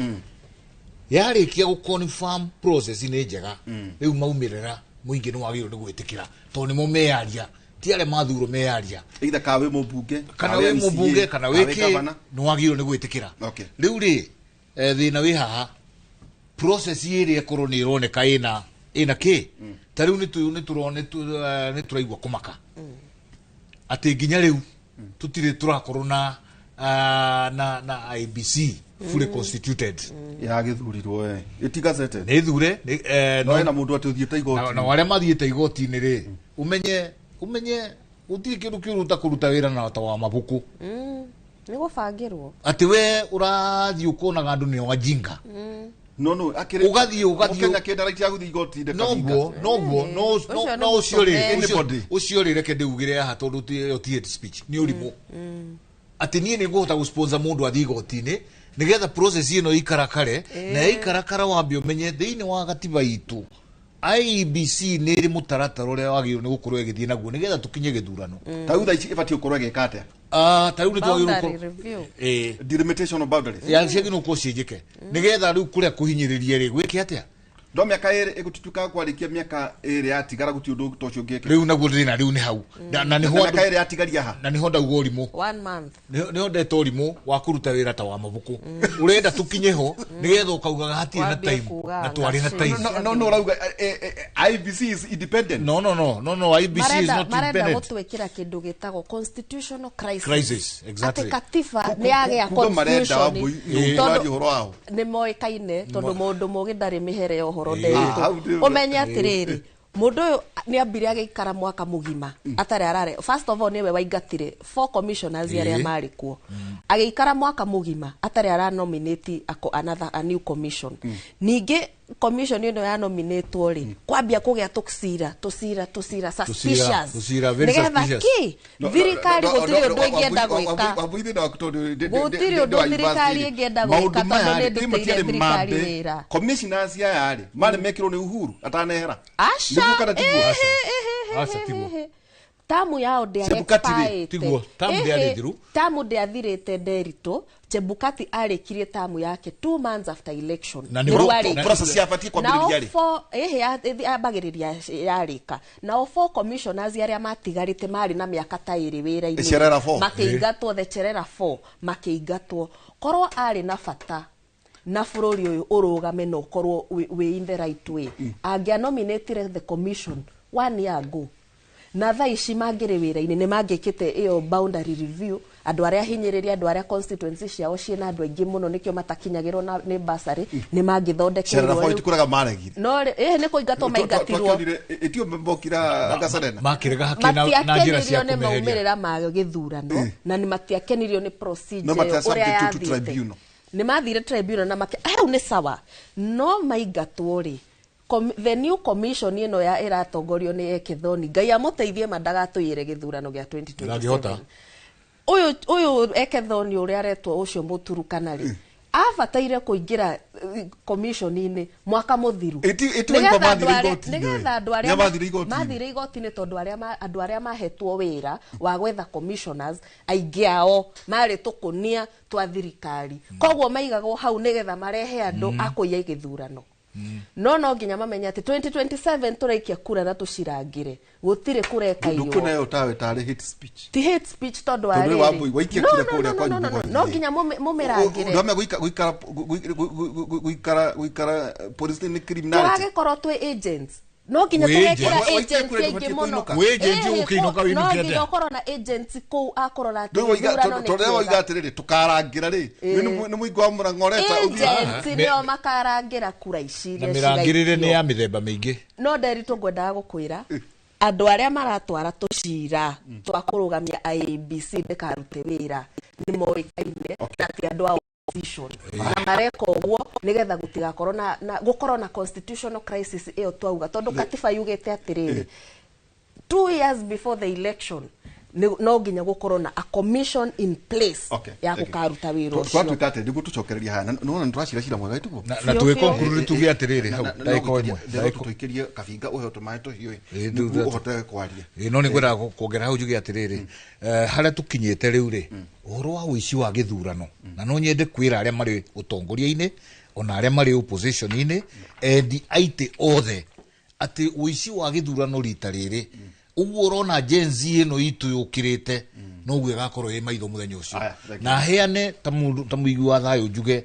Yarĩkia gũ confirm process nĩ njega. Rĩu maumĩrĩra mũingĩ nĩ wagĩrĩirwo nĩ gwĩtĩkĩra tondũ nĩmo meyaria, ti arĩa mathurwo meyaria. Either ka wĩ mũmbunge, kana wĩ mũmbunge, kana wĩ kĩ, nĩ wagĩrĩirwo nĩ gwĩtĩkĩra. Rĩu rĩ, thĩna wĩ haha, process ĩrĩa ĩkorwo nĩ ĩroneka ĩna kĩ, ta rĩu nĩ tũraigua kũmaka atĩ nginya rĩu tũtirĩ tũrakorwo na na IEBC fully constituted. Ya gĩthurirwo ĩtigazeted. Nĩ thure no ena mũndũ atĩ ũthiĩte igoti. Na arĩa mathiĩte igoti-inĩ rĩ, ũmenye gũtirĩ kĩndũ kĩũru ta kũruta wĩra na ta wa mabuku. Nĩ gũbangĩrwo. Atĩ we ũrathiĩ ũkonaga andũ nĩ wajinga. No akĩrĩ ũgathiĩ Mũkenya kĩenda right ya gũthiĩ igoti-inĩ. Noguo no ũcio rĩ, ũcio rĩ reke ndĩugĩre haha tondũ ĩyo ti hate speech, nĩ ũrimũ. Atĩ niĩ nĩ ngũhota gũ-sponsor mũndũ athiĩ igoti-inĩ nĩgetha process ĩno ĩikarakare, na ĩikarakara wambe ũmenye thĩinĩ wa gatiba itũ IEBC nĩ ĩrĩ mũtaratara ũrĩa wagĩrĩirwo nĩ gũkorwo ĩgĩthiĩ naguo nĩgetha tũkinye gĩthurano. Ta rĩu thaa ici ĩbatiĩ gũkorwo ĩgĩka atĩa? Ta rĩu nĩ twagĩrĩirwo gũkorwo delimitation of boundaries. Ya ciagĩrĩirwo gũkorwo ciĩnjĩke nĩgetha rĩu kũrĩa kũhinyĩrĩrie rĩ gwĩke atĩa? Ndo mĩaka ĩrĩ ĩgũtutuka kwarĩkia mĩaka ĩrĩ yatigara gũtirĩ ũndũ ta ũcio ũngĩkĩka. Rĩu naguo thĩna rĩu nĩ hau. Na nĩho mĩaka ĩrĩ yatigaria ha? Na nĩho ndauga ũrimũ. 1 month. Nĩho ndeta ũrimũ wa kũruta wĩra ta wa mabuku. Ũrenda tũkinye ho nĩgetha ũkaugaga hatirĩ na time na twarĩ na time. No ũrauga IEBC is independent. No IEBC is not independent. Marenda gũtwĩkĩra kĩndũ gĩtagwo constitutional crisis. Crisis, exactly. Atĩ katiba nĩ yagĩa constitution. Tondũ nĩ moĩkaine tondũ mũndũ mũgĩ ndarĩ mĩhere ya ũhoro ndĩritũ. Ũmenye atĩrĩrĩ, mũndũ ũyũ nĩ ambire agĩikara mwaka mũgima atarĩ arare. First of all nĩwe waingatire 4 commissioners arĩa marĩ kuo. Agĩikara mwaka mũgima atarĩ ara nominate another a new commission. Ningĩ commission ĩno ya nominatwo rĩ, kwambia kũgĩa tũcira suspicious. Nĩgetha kĩ thirikari gũtirĩ ũndũ ĩngĩenda gwĩka. Gũtirĩ ũndũ thirikari ĩngĩenda gwĩka tondũ nĩ ndutĩire thirikari wĩra. Commissioners aya rĩ, marĩ mekĩrwo nĩ Uhuru atanehera. Aca. Aca tiguo. Tamu yao Chebukati rĩ, tiguo, tamu ndĩarĩ thiru. Tamu ndĩathirĩte Nderitu. Chebukati arĩkirie tamu yake 2 months after election. Na Nĩguo nĩguo- arĩkia. Process yabatiĩ kwambĩrĩria Nao rĩ? Yambagĩrĩria yarĩka. Nao 4 commissioners arĩa matigarĩte marĩ na mĩaka ta ĩrĩ wĩra-inĩ. Cherera four. Makĩingatwo, the Cherera 4 makĩingatwo. Korwo arĩ na bata na bũrũri ũyũ ũrũgame na ũkorwo wĩ in the right way, angĩanominatire the commission 1 year ago. Na thaa ici mangĩrĩ wĩra-inĩ nĩ mangĩkĩte ĩyo boundary review, andũ arĩa hinyĩrĩria, andũ arĩa constituency ciao ciĩna andũ aingĩ mũno nĩkĩo matakinyagĩrwo nĩ bursary, nĩ mangĩthondekerwo Cherera four rĩu. itikũraga maregire. No rĩ, nĩ kũingatwo maingatirwo. Itio mbokira Gacarena. Makĩrega hakĩ na njĩra cia Matiakenirio nĩ kũmeheria. maumĩrĩra ma gĩthurano, na nĩ matiakenirio nĩ procedure No matia ũrĩa subject to yathiĩte. tribunal. Nĩ mathire tribunal na make hau nĩ sawa, no maingatwo rĩ, the new commission ĩno ya ĩratongorio nĩ Ekethoni, Ngai amũteithie ma ndagatũiyĩre gĩthurano gĩa 2027. Ndangĩhota. Ũyũ Ekethoni ũrĩa aretwo ũcio Mũturukana rĩ, abataire kũingĩra commission-inĩ mwaka mũthiru. Ĩti Nĩgetha waigua mathire andũ arĩa- igoti-inĩ. nĩgetha andũ arĩa Nĩa mathire igoti-inĩ. mathire igoti-inĩ tondũ andũ arĩa mahetwo wĩra wa gwetha commissioners aingĩ ao marĩ tũkũnia twa thirikari, koguo maigagwo hau nĩgetha marehe andũ a kũiya gĩthurano. No nginya mamenye atĩ 2027 tũraikia kura na tũcirangĩre, gũtirĩ kura Ndũkuona ĩkaiywo. ĩyo tawe tarĩ hate speech. Ti hate speech tondũ wa Tondũ rĩrĩ. waikia No, kura no, kũrĩa no, kwanyu no, no, no, mũgwanja. no nginya mũmĩrangĩre. Ndwame gũikara police nĩ criminality. Tũragĩkorwo twĩ agents, no nginya Wĩ tũgekĩra agent. agents aingĩ mũno. Wĩ agent ũkĩinũka No wĩinũke nginya atĩa? ũkorwo na agents kũu akũrora atĩ Ndũĩ gĩthurano nĩ tondũ rĩrĩa waiga kĩega. atĩrĩrĩ tũkarangĩra rĩ, nĩ mũingĩ wa mũrang'oreta ũthiĩ. Agents nĩo makarangĩra kura ici Na iria mĩrangĩrĩre nĩ cigaikio. ya mĩthemba mĩingĩ. No Nderitu ngwendaga gũkwĩra andũ arĩa maratwara tũcira twa kũrũgamia IEBC ndĩkarute wĩra nĩ moĩkaine na ti andũ a opposition, na mareka ũguo nĩgetha gũtigakorwo na gũkorwo na constitutional crisis ĩyo twauga, tondũ katiba yugĩte atĩrĩrĩ, 2 years before the election no nginya gũkorwo na a commission in place Okay, ya thank you. gũkaruta wĩra ũcio. Twatuĩka atĩ nĩguo tũcokererie haha na nĩwona nĩtũracira cira mwega ituguo. Na tũgĩ conclude tuge atĩrĩrĩ hau ndagĩka o ĩmwe, ndagĩka Tũikĩrie kabinga ũhe tũmaĩ tũhiũ Ĩ, nĩguo ũhote kwaria. Ĩ, no nĩ ngwendaga kuongerera hau njuge atĩrĩrĩ, harĩa tũkinyĩte rĩu rĩ, ũhoro wa ũici wa gĩthurano, na no nyende kwĩra arĩa marĩ ũtongoria-inĩ ona arĩa marĩ opposition-inĩ, endi aitĩ othe, atĩ ũici wa gĩthurano rita rĩrĩ ũguo ũrona Gen Z ĩno itũ yũkĩrĩte, noguo ĩgakorwo ĩ maitho mũthenya ũcio. Aya, thank you. Na heane ta mũndũ ta mũigui wa thayũ njuge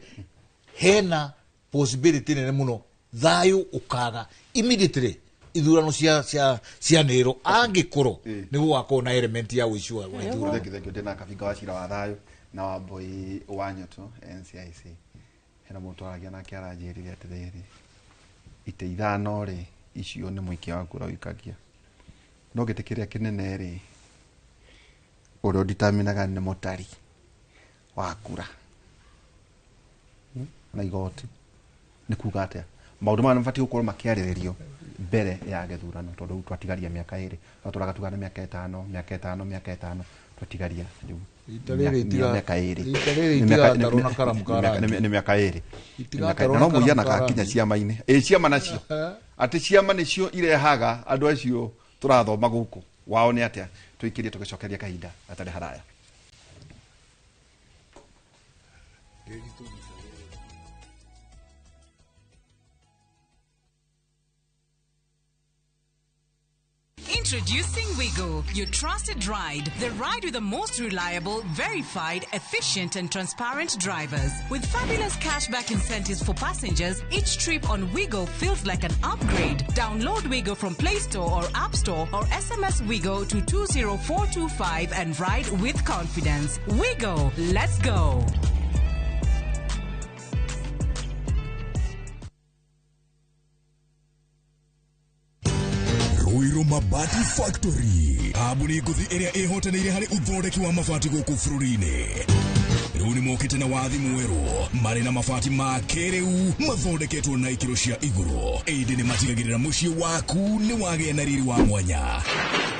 hena possibility nene mũno thayũ ũkaga immediately ithurano cia cia cianĩrwo, angĩkorwo nĩ gũgakorwo na element ya ũici wa ithurano. Thank you, thank you. Ndĩna kabinga wa cira wa thayũ na wa Mbui wa Nyoto NCIC. Hena mũndũ twaragia nake aranjĩrire atĩrĩrĩ, itĩ ithano rĩ, icio nĩ mũikia wa kura ũikagia, no gĩtĩ kĩrĩa kĩnene rĩ, ũrĩa ũditaminaga nĩ mũtari wa kura na igoti. Nĩ kuga atĩa maũndũ maya nĩmabatiĩ gũkorwo makĩarĩrĩrio mbere ya gĩthurano, tondũ rĩu twatigaria mĩaka ĩrĩ, no tũraga tuga nĩ mĩaka ĩtano, mĩaka ĩtano, mĩaka ĩtano, twatigaria rĩu Rita rĩrĩ mĩaka ĩrĩ. rita rĩrĩ Nĩ mĩaka- itigatarwo na karamu ka rangi. nĩ mĩaka ĩrĩ. Itigatarwo Na no na karamu mũhiana ka rangi. gakinya ciama-inĩ. Ĩ, ciama nacio atĩ ciama nĩcio irehaga andũ acio tũrathoma gũkũ wao nĩ atĩa. Tũikĩrie tũgĩcokeria kahinda gatarĩ haraya. Introducing Wigo, your trusted ride. The ride with the most reliable, verified, efficient and transparent drivers. With fabulous cashback incentives for passengers, each trip on Wigo feels like an upgrade. Download Wigo from Play Store or App Store or SMS Wigo to 20425 and ride with confidence. Wigo, let's go. Ruiru Mabati Factory, kambuni ngũthi ĩrĩa ĩhotanĩire harĩ ũthondeki wa mabati gũkũ bũrũri-inĩ. Rĩu nĩ mokĩte na wathi mwerũ, marĩ na mabati ma kĩrĩu mathondeketwo na ikĩro cia igũrũ, ĩndĩ nĩ matigagĩrĩra mũciĩ waku nĩ wagĩa na riri wa mwanya.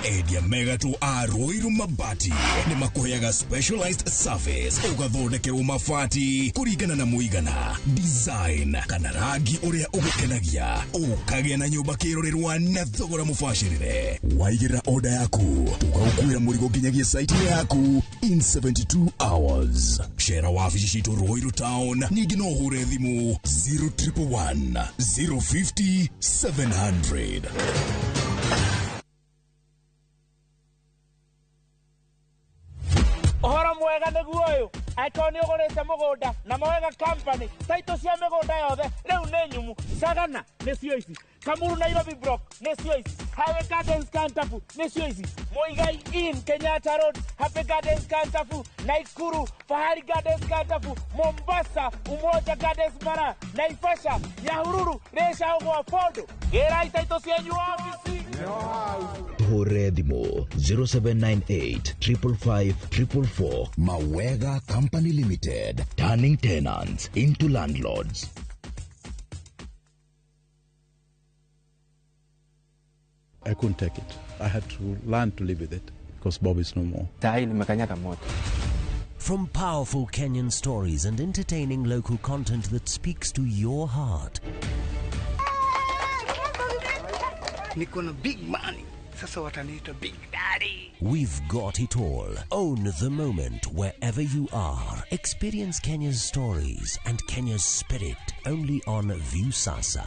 Endia megatũ a Ruiru Mabati nĩ makũheaga specialized service ũgathondekerwo mabati kũringana na mũigana, design kana rangi ũrĩa ũgũkenagia, ũkagĩa na nyũmba kĩrorerwa na thogora mũbacĩrĩre. Waigĩrĩra order yaku tũgagũkuĩra mũrigo nginyagia site yaku in 72 hours. Cera wabici citũ Ruiru Town, ningĩ no ũhũre thimũ 0111 050 700. Ũhoro mwega nĩguo ũyũ, angĩkorwo nĩ ũgũrĩte mũgũnda na Mawega Company, taitũ cia mĩgũnda yothe rĩu nĩ nyumu. Sagana nĩcio ici, Kamuru Nairobi Block nĩcio ici, Highway Gardens Kantafu nĩcio ici, Muigai Inn Kenyatta Road, Happy Gardens Kantafu, Naikuru Fahari Gardens Kantafu, Mombasa Umoja Gardens Mara, Naivasha Nyahururu Rĩcagwo Fondo. Gĩrai taitũ cianyu obici. Hũre thimũ 0798 555 444. Mawega Company Limited, turning tenants into landlords. I couldn't take it. I had to learn to live with it because Bob is no more. From powerful Kenyan stories and entertaining local content that speaks to your heart. Niko na big money. Sasa wataniita Big Daddy. We've got it all. Own the moment wherever you are. Experience Kenya's stories and Kenya's spirit only on Viusasa.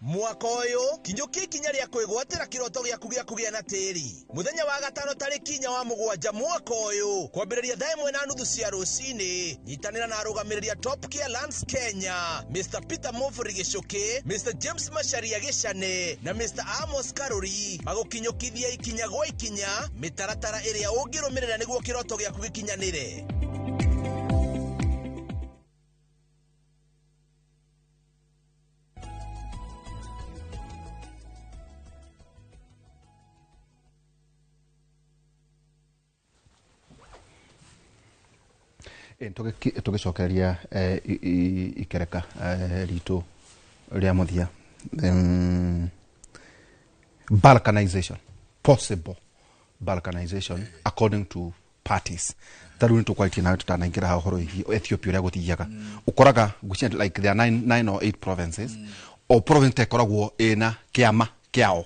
Mwaka ũyũ kinyũkia ikinya rĩa kwĩgwatĩra kĩroto gĩaku gĩa kũgĩa na tĩri. Mũthenya wa gatano tarĩki 4 wa mũgwanja mwaka ũyũ kwambĩrĩria thaa 1:30 cia rũcinĩ, nyitanĩra na arũgamĩrĩri a Top Care Lands Kenya, Mr Peter Mofri Gĩcũkĩ, Mr James Macharia Gĩcane na Mr Amos Karuri magũkinyũkithia ikinya gwa ikinya mĩtaratara ĩrĩa ũngĩrũmĩrĩra nĩguo kĩroto gĩaku gĩkinyanĩre. Tũgĩcokereria ikereka ritũ rĩa mũthia, balkanization, possible balkanization according to parties. Ta rĩu nĩtũkwarĩtie nawe tũtanaingĩra haha ũhoro wĩgiĩ Ethiopia ũrĩa gũthiaga. Ũkoraga ngwĩciria like there are 9 or 8 provinces, o province ĩkoragwo ĩna kĩama kĩao.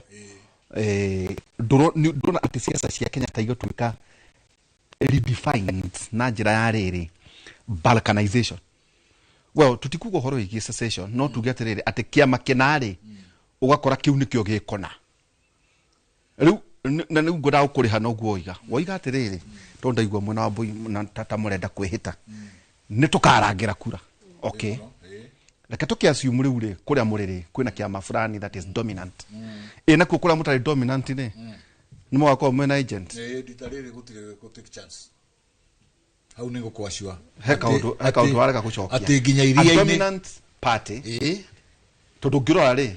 Ndũrona atĩ siasa cia Kenya ta igũtuĩka redefined na njĩra ya rĩrĩ balkanization. Well, tutikuga ũhoro wĩgiĩ secession, no tuge atĩrĩrĩ atĩ kĩama kĩna-rĩ ũgakora kĩu nĩkĩo gĩkona rĩu, na nĩu ngwendaga gũkũrĩha noguo woiga. Woiga atĩrĩrĩ tondũ ndaigua mwena wa Mbui na tata mũrenda kwĩhĩta nĩ tũkarangĩra kura. Okay, reke tũkĩ assume rĩu rĩ kũrĩa mũrĩ rĩ kwĩna kĩama fulani that is dominant, ĩ nakuo kũrĩa mũtarĩ dominant rĩ nĩ mũgakorwo mwĩna agent. Rita rĩrĩ gũtirĩ chance hau nĩ gũkwacua. He kaũndũ warega gũcokia atĩ nginya iria-inĩ dominant party, tondũ ũngĩrora rĩ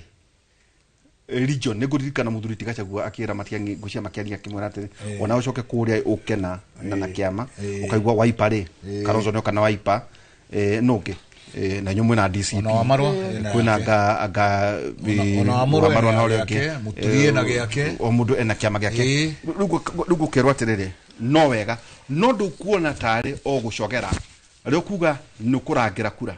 region nĩ ngũririkana mũthuri ti Gachagua akĩra Matiang'i ngũcia makĩaria akĩmwĩra atĩrĩ ona ũcoke kũrĩa ũke na kĩama ũkaigua Wiper rĩ Kalonzo nĩoka na Wiper nũ ũngĩ na inyuĩ mwĩna DCP kwĩna anga Wamarwa na ũrĩa ũngĩ Mũturi ena gĩake, o mũndũ ena kĩama gĩake. Rĩu gũkerwo atĩrĩrĩ no wega, no ndũkuona tarĩ o gũcogera rĩu kuga nĩ ũkũrangĩra kura,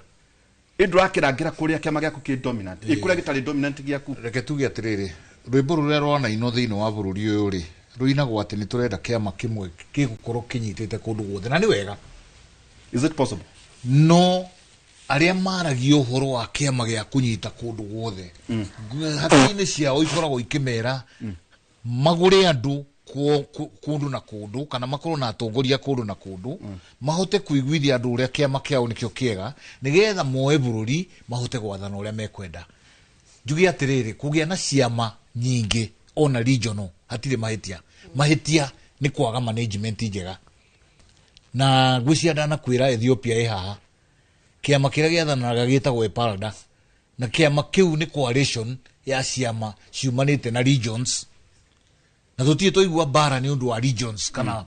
ĩ ndũrakĩrangĩra kũrĩa kĩama gĩaku kĩ dominant, ĩ kũrĩa gĩtarĩ dominant gĩaku. Reke tuge atĩrĩrĩ, rwĩmbo rũrĩa rwanainwo thĩinĩ wa bũrũri ũyũ rĩ rũinagwo atĩ nĩ tũrenda kĩama kĩmwe gĩgũkorwo kĩnyitĩte kũndũ guothe, na nĩ wega. Is it possible? No arĩa maragia ũhoro wa kĩama gĩa kũnyita kũndũ guothe hakiri-inĩ ciao ikoragwo ikĩmera magũre andũ kũndũ na kũndũ, kana makorwo na atongoria kũndũ na kũndũ, mahote kũiguithia andũ ũrĩa kĩama kĩao nĩkĩo kĩega, nĩgetha moe bũrũri mahote gwathana ũrĩa mekwenda. Njuge atĩrĩrĩ, kũgĩa na ciama nyingĩ ona regional hatirĩ mahĩtia. Mahĩtia nĩ kwaga management njega. Na ngwĩciria ndanakwĩra Ethiopia ĩ haha, kĩama kĩrĩa gĩathanaga gĩtagwo EPALDA, na kĩama kĩu nĩ coalition ya ciama ciumanĩte na regions, na tũtirĩ twaigua mbara nĩ ũndũ wa regions kana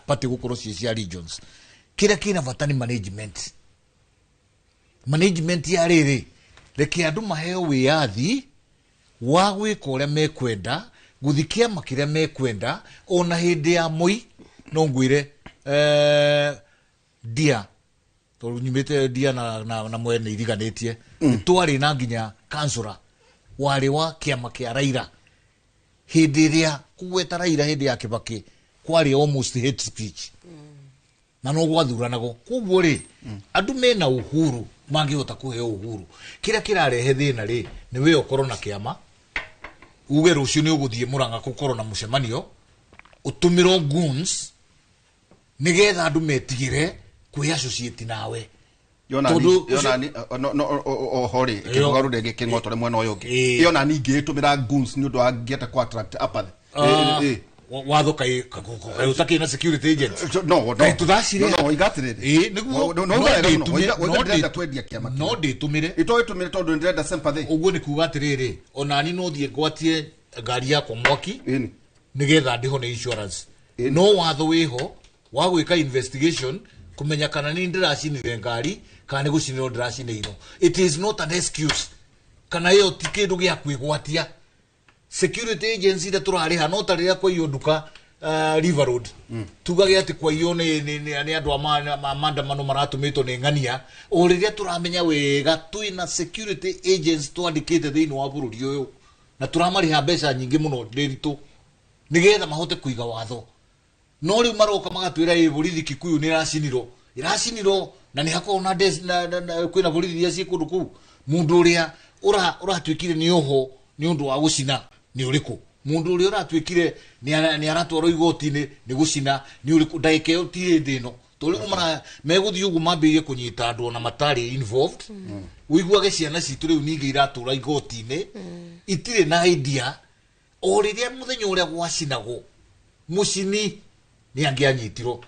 party gũkorwo ciĩ cia regions. Kĩrĩa kĩna bata nĩ management. Management ya rĩrĩ Reke andũ maheo wĩyathi wa gwĩka ũrĩa mekwenda, gũthiĩ kĩama kĩrĩa mekwenda, ona hĩndĩ ya Moi no ngwĩre ndia tondũ nyumĩte ndia na mwene iriganĩtie, twarĩ na nginya kansũra warĩ wa kĩama kĩa Raila. Hĩndĩ ĩrĩa kũgweta Raila hĩndĩ ya Kibaki kwarĩ almost hate speech, na no gwathuranagwo. Koguo rĩ, andũ mena uhuru mangĩhota kũheo uhuru. Kĩrĩa kĩrarehe thĩna rĩ, nĩ we ũkorwo na kĩama, uge rũciũ nĩ ũgũthiĩ Murang'a gũkorwo na mũcemanio, ũtũmĩrwo goons nĩgetha andũ metigĩre kwĩ associate nawe. Yona no oho rĩ, kĩgarũre gĩkĩng'otore mwena ũyũ ũngĩ. Ĩyo na ningĩ ĩtũmĩra goons nĩ ũndũ wa ngĩenda ku attract apathy. Watho kai ũtakĩ na security agents. No no. Tũthacire. No igatĩrĩrĩ. Nĩguo no no ndĩrenda kwendia kĩama. No ndĩtũmĩre. Ĩtũmĩre tondũ ndĩrenda sympathy. Ũguo nĩ kuga atĩrĩrĩ, onani no thiĩ ngwatie ngari yakwa mwaki nĩgetha ndĩho nĩ insurance. No watho wĩho wa gwĩka investigation kumenya kana nĩ ndĩracinire ngari kana nĩ gũcinĩrwo ndĩracinĩirwo. It is not an excuse. Kana ĩyo ti kĩndũ gĩa kwĩgwatia. Security agency iria tũrarĩha no ta rĩrĩa kwaiywo nduka River Road, tugage atĩ kwaiywo nĩ andũ a maandamano maratũmĩtwo nĩ ng'ania, o rĩrĩa tũramenya wega twĩna security agents twandĩkĩte thĩinĩ wa bũrũri ũyũ na tũramarĩha mbeca nyingĩ mũno ndĩritũ nĩgetha mahote kũiga watho. No rĩu maroka magatwĩra ĩ borithi Kikuyu nĩ ĩracinirwo na nĩ hakoragwo na kwĩna borithi iria ciĩ kũndũ kũu. Mũndũ ũrĩa ũratuĩkire nĩ oho nĩ ũndũ wa gũcina nĩ ũrĩkũ? Mũndũ ũrĩa ũratuĩkire nĩ aratwarwo igoti-inĩ nĩ gũcina nĩ ũrĩkũ? Ndagĩka ĩyo ti hĩndĩ ĩno, tondũ rĩu megũthiĩ ũguo mambĩrĩrie kũnyita andũ ona matarĩ involved. Ũiguage ciana citũ rĩu ningĩ iratũra igoti-inĩ itirĩ na idea. O rĩrĩa mũthenya ũrĩa gwacinagwo mũcini nĩ angĩanyitirwo.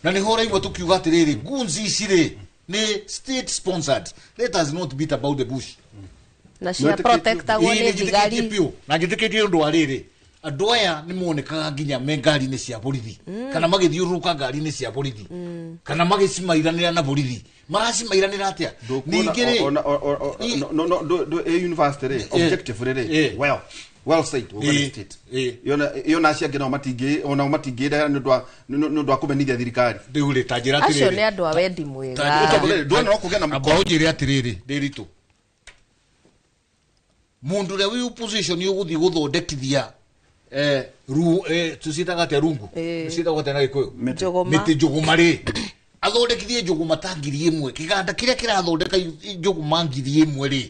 Na nĩho ũraigua tũkiuga atĩrĩrĩ, goons ici rĩ nĩ state sponsored. Let us not beat about the bush. Na cia protectagwo nĩ thigari. Na njĩtĩkĩtie ũndũ wa rĩrĩ, andũ aya nĩ monekaga nginya me ngari-inĩ cia borithi, kana magĩthiũrũrũka ngari-inĩ cia borithi, kana magĩcimairanĩra na borithi. Maracimairanĩra atĩa? Ningĩ rĩ, no university rĩ, objective rĩ, well said, well state. Yona acio angĩ nao matingĩrehera nĩ ũndũ wa kũmenithia thirikari. Rĩu rĩ, ta njĩra atĩrĩrĩ, acio nĩ andũ a wendi mwega. Ndũona no kũgĩa na mũkwa. Ũnjĩre atĩrĩrĩ, Ndĩritũ, mũndũ ũrĩa wĩ opposition ũgũthiĩ gũthondekithia tũciĩtaga atĩa rungu, ciĩtagwo atĩa na Gĩkũyũ? Mĩtĩ njũgũma rĩ, athondekithie njũgũma ta 1,000, kĩganda kĩrĩa kĩrathondeka njũgũma 1,000 rĩ,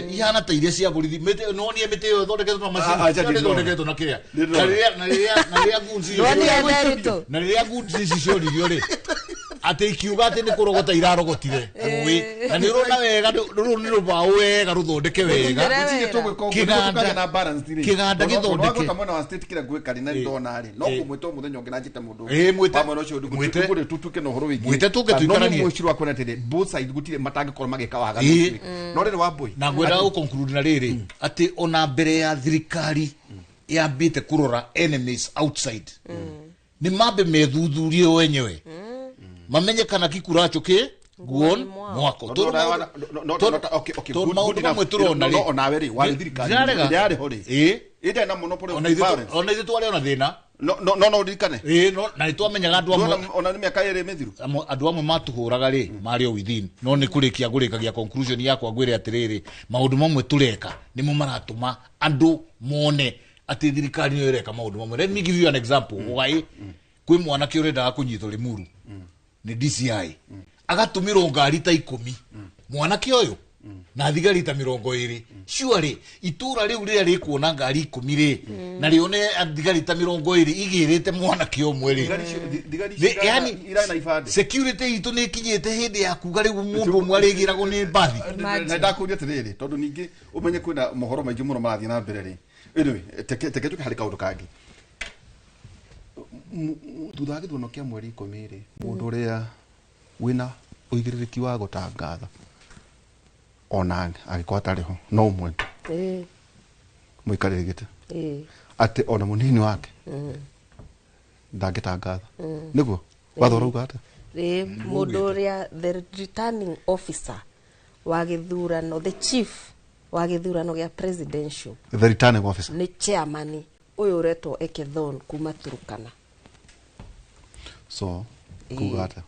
ihana ta iria cia borithi. Nonie mĩtĩ ĩyo ĩthondeketwo na macini, ĩthondeketwo na kĩrĩa, na rĩrĩa goons ici cioririo rĩ, atĩ ikiuga atĩ nĩ kũrogota irarogotire rũĩ, na nĩ ũrona wega rũrũ nĩ rũbaũ wega rũthondeke wega, kĩganda gĩthondeke. Mwena wa state kĩrĩa ngwĩka rĩ, na ndona rĩ, no kũmwĩta mũthenya ũngĩ na njĩte mũndũ wa mwena ũcio tũgũre tũtuĩke na ũhoro wĩgiĩ mwĩte tũke tũikaranie. No mũciri wa kuona atĩrĩ, both side gũtirĩ matangĩkorwo magĩka waganu. No rĩrĩ Wambui, na ngwenda gũ conclude na rĩrĩ atĩ ona mbere ya thirikari yambĩte kũrora enemies outside, nĩ mambe methuthurie wenyewe, mamenye kana kikuracho kĩ guon mwako. Tondũ maũndũ mamwe tũrona rĩ, onawe rĩ warĩ thirikari yarĩ ho rĩ, ĩndarĩ na monopoly of violence. Ona ithuĩ twarĩ ona thĩna. No ũririkane. Na nĩ twamenyaga andũ amwe, ona nĩ mĩaka 2 mĩthiru, andũ amwe matũhũraga rĩ marĩ o within. No nĩ kũrĩkia ngũrĩkagia conclusion yakwa ngwĩre atĩrĩrĩ, maũndũ mamwe tũreka nĩmo maratũma andũ mone atĩ thirikari nĩyo ĩreka maũndũ mamwe. Let me give you an example. Ũgai kwĩ mwanake ũrendaga kũnyitwo Limuru nĩ DCI, agatũmĩrwo ngari ta 10, mwanake ũyũ na thigari ta 20. Surely itũra rĩu rĩrĩa rĩkuona ngari 10 rĩ, na rĩone thigari ta 20 igĩrĩte mwanake ũmwe rĩ, yani security itũ nĩ ĩkinyĩte hĩndĩ ya kuga rĩu mũndũ ũmwe arĩgĩragwo nĩ mbathi. Na ndakũria atĩrĩrĩ, tondũ ningĩ ũmenye kwĩna mohoro maingĩ mũno marathiĩ na mbere rĩ. Anyway, teke tũke harĩ kaũndũ kangĩ. Thutha wa gĩthurano kĩa mweri 10 rĩ, mũndũ ũrĩa wĩna ũigĩrĩrĩki wa gũtangatha ona angĩkorwo atarĩ ho no ũmwe tu mũikarĩri gĩtĩ, atĩ ona mũnini wake ndangĩtangatha. Nĩguo watho ũrauga atĩa? Mũndũ ũrĩa the returning officer wa gĩthurano, the chief wa gĩthurano gĩa presidential, the returning officer nĩ chairman ũyũ ũretwo Ekethon kuma Turkana. So kuga atĩa?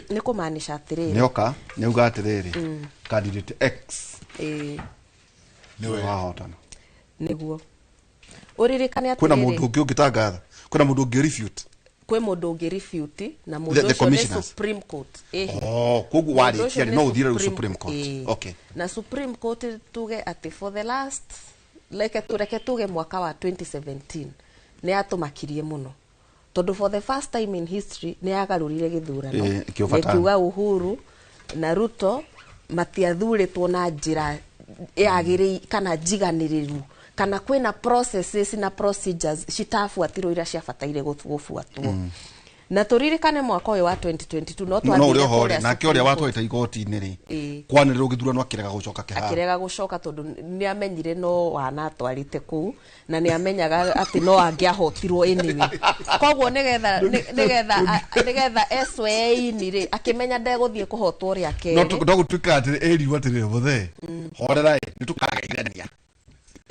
Nĩ kũmaanisha atĩrĩrĩ, nĩoka nĩauga atĩrĩrĩ, candidate X nĩwe wahotana. Nĩguo ũririkane kwĩna atĩrĩrĩ, mũndũ ũngĩ ũngĩtangatha, kwĩna mũndũ ũngĩ refute, kwĩ mũndũ ũngĩ refute na mũndũ The ũcio nĩ commissioners. Supreme Court. Ĩhĩ. Oh, koguo Mũndũ warĩkia ũcio rĩ nĩ no ũthiĩ rĩu Supreme Court. Ĩĩ. Okay. Na Supreme Court tuge atĩ for the last reke tuge mwaka wa 2017 nĩ yatũmakirie mũno, tondũ for the first time in history nĩ yagarũrire gĩthurano Ĩĩ, ĩkĩũbatana. na ĩkiuga Uhuru na Ruto matiathurĩtwo na njĩra yagĩrĩire kana njiganĩrĩru, kana kwĩna processes na procedures citabuatirwo iria ciabataire gũbuatwo. Na tũririkane mwaka ũyũ wa 2022 no no twathire ũrĩa kũrĩa ũhore nake ũrĩa Supreme Court. watwarĩte igoti-inĩ rĩ, Ĩĩ. kwanĩrĩrwo gĩthurano akĩrega gũcoka kĩharo, akĩrega gũcoka tondũ nĩ amenyire no wanatwarĩte kũu na nĩ amenyaga atĩ no angĩahotirwo anyway. Koguo nĩgetha esweini rĩ, akĩmenya ndegũthiĩ kũhotwo rĩa no kerĩ. no gũtuĩka atĩ ĩrirwo atĩrĩrĩ, mũthee horera ĩ nĩ tũkageithania,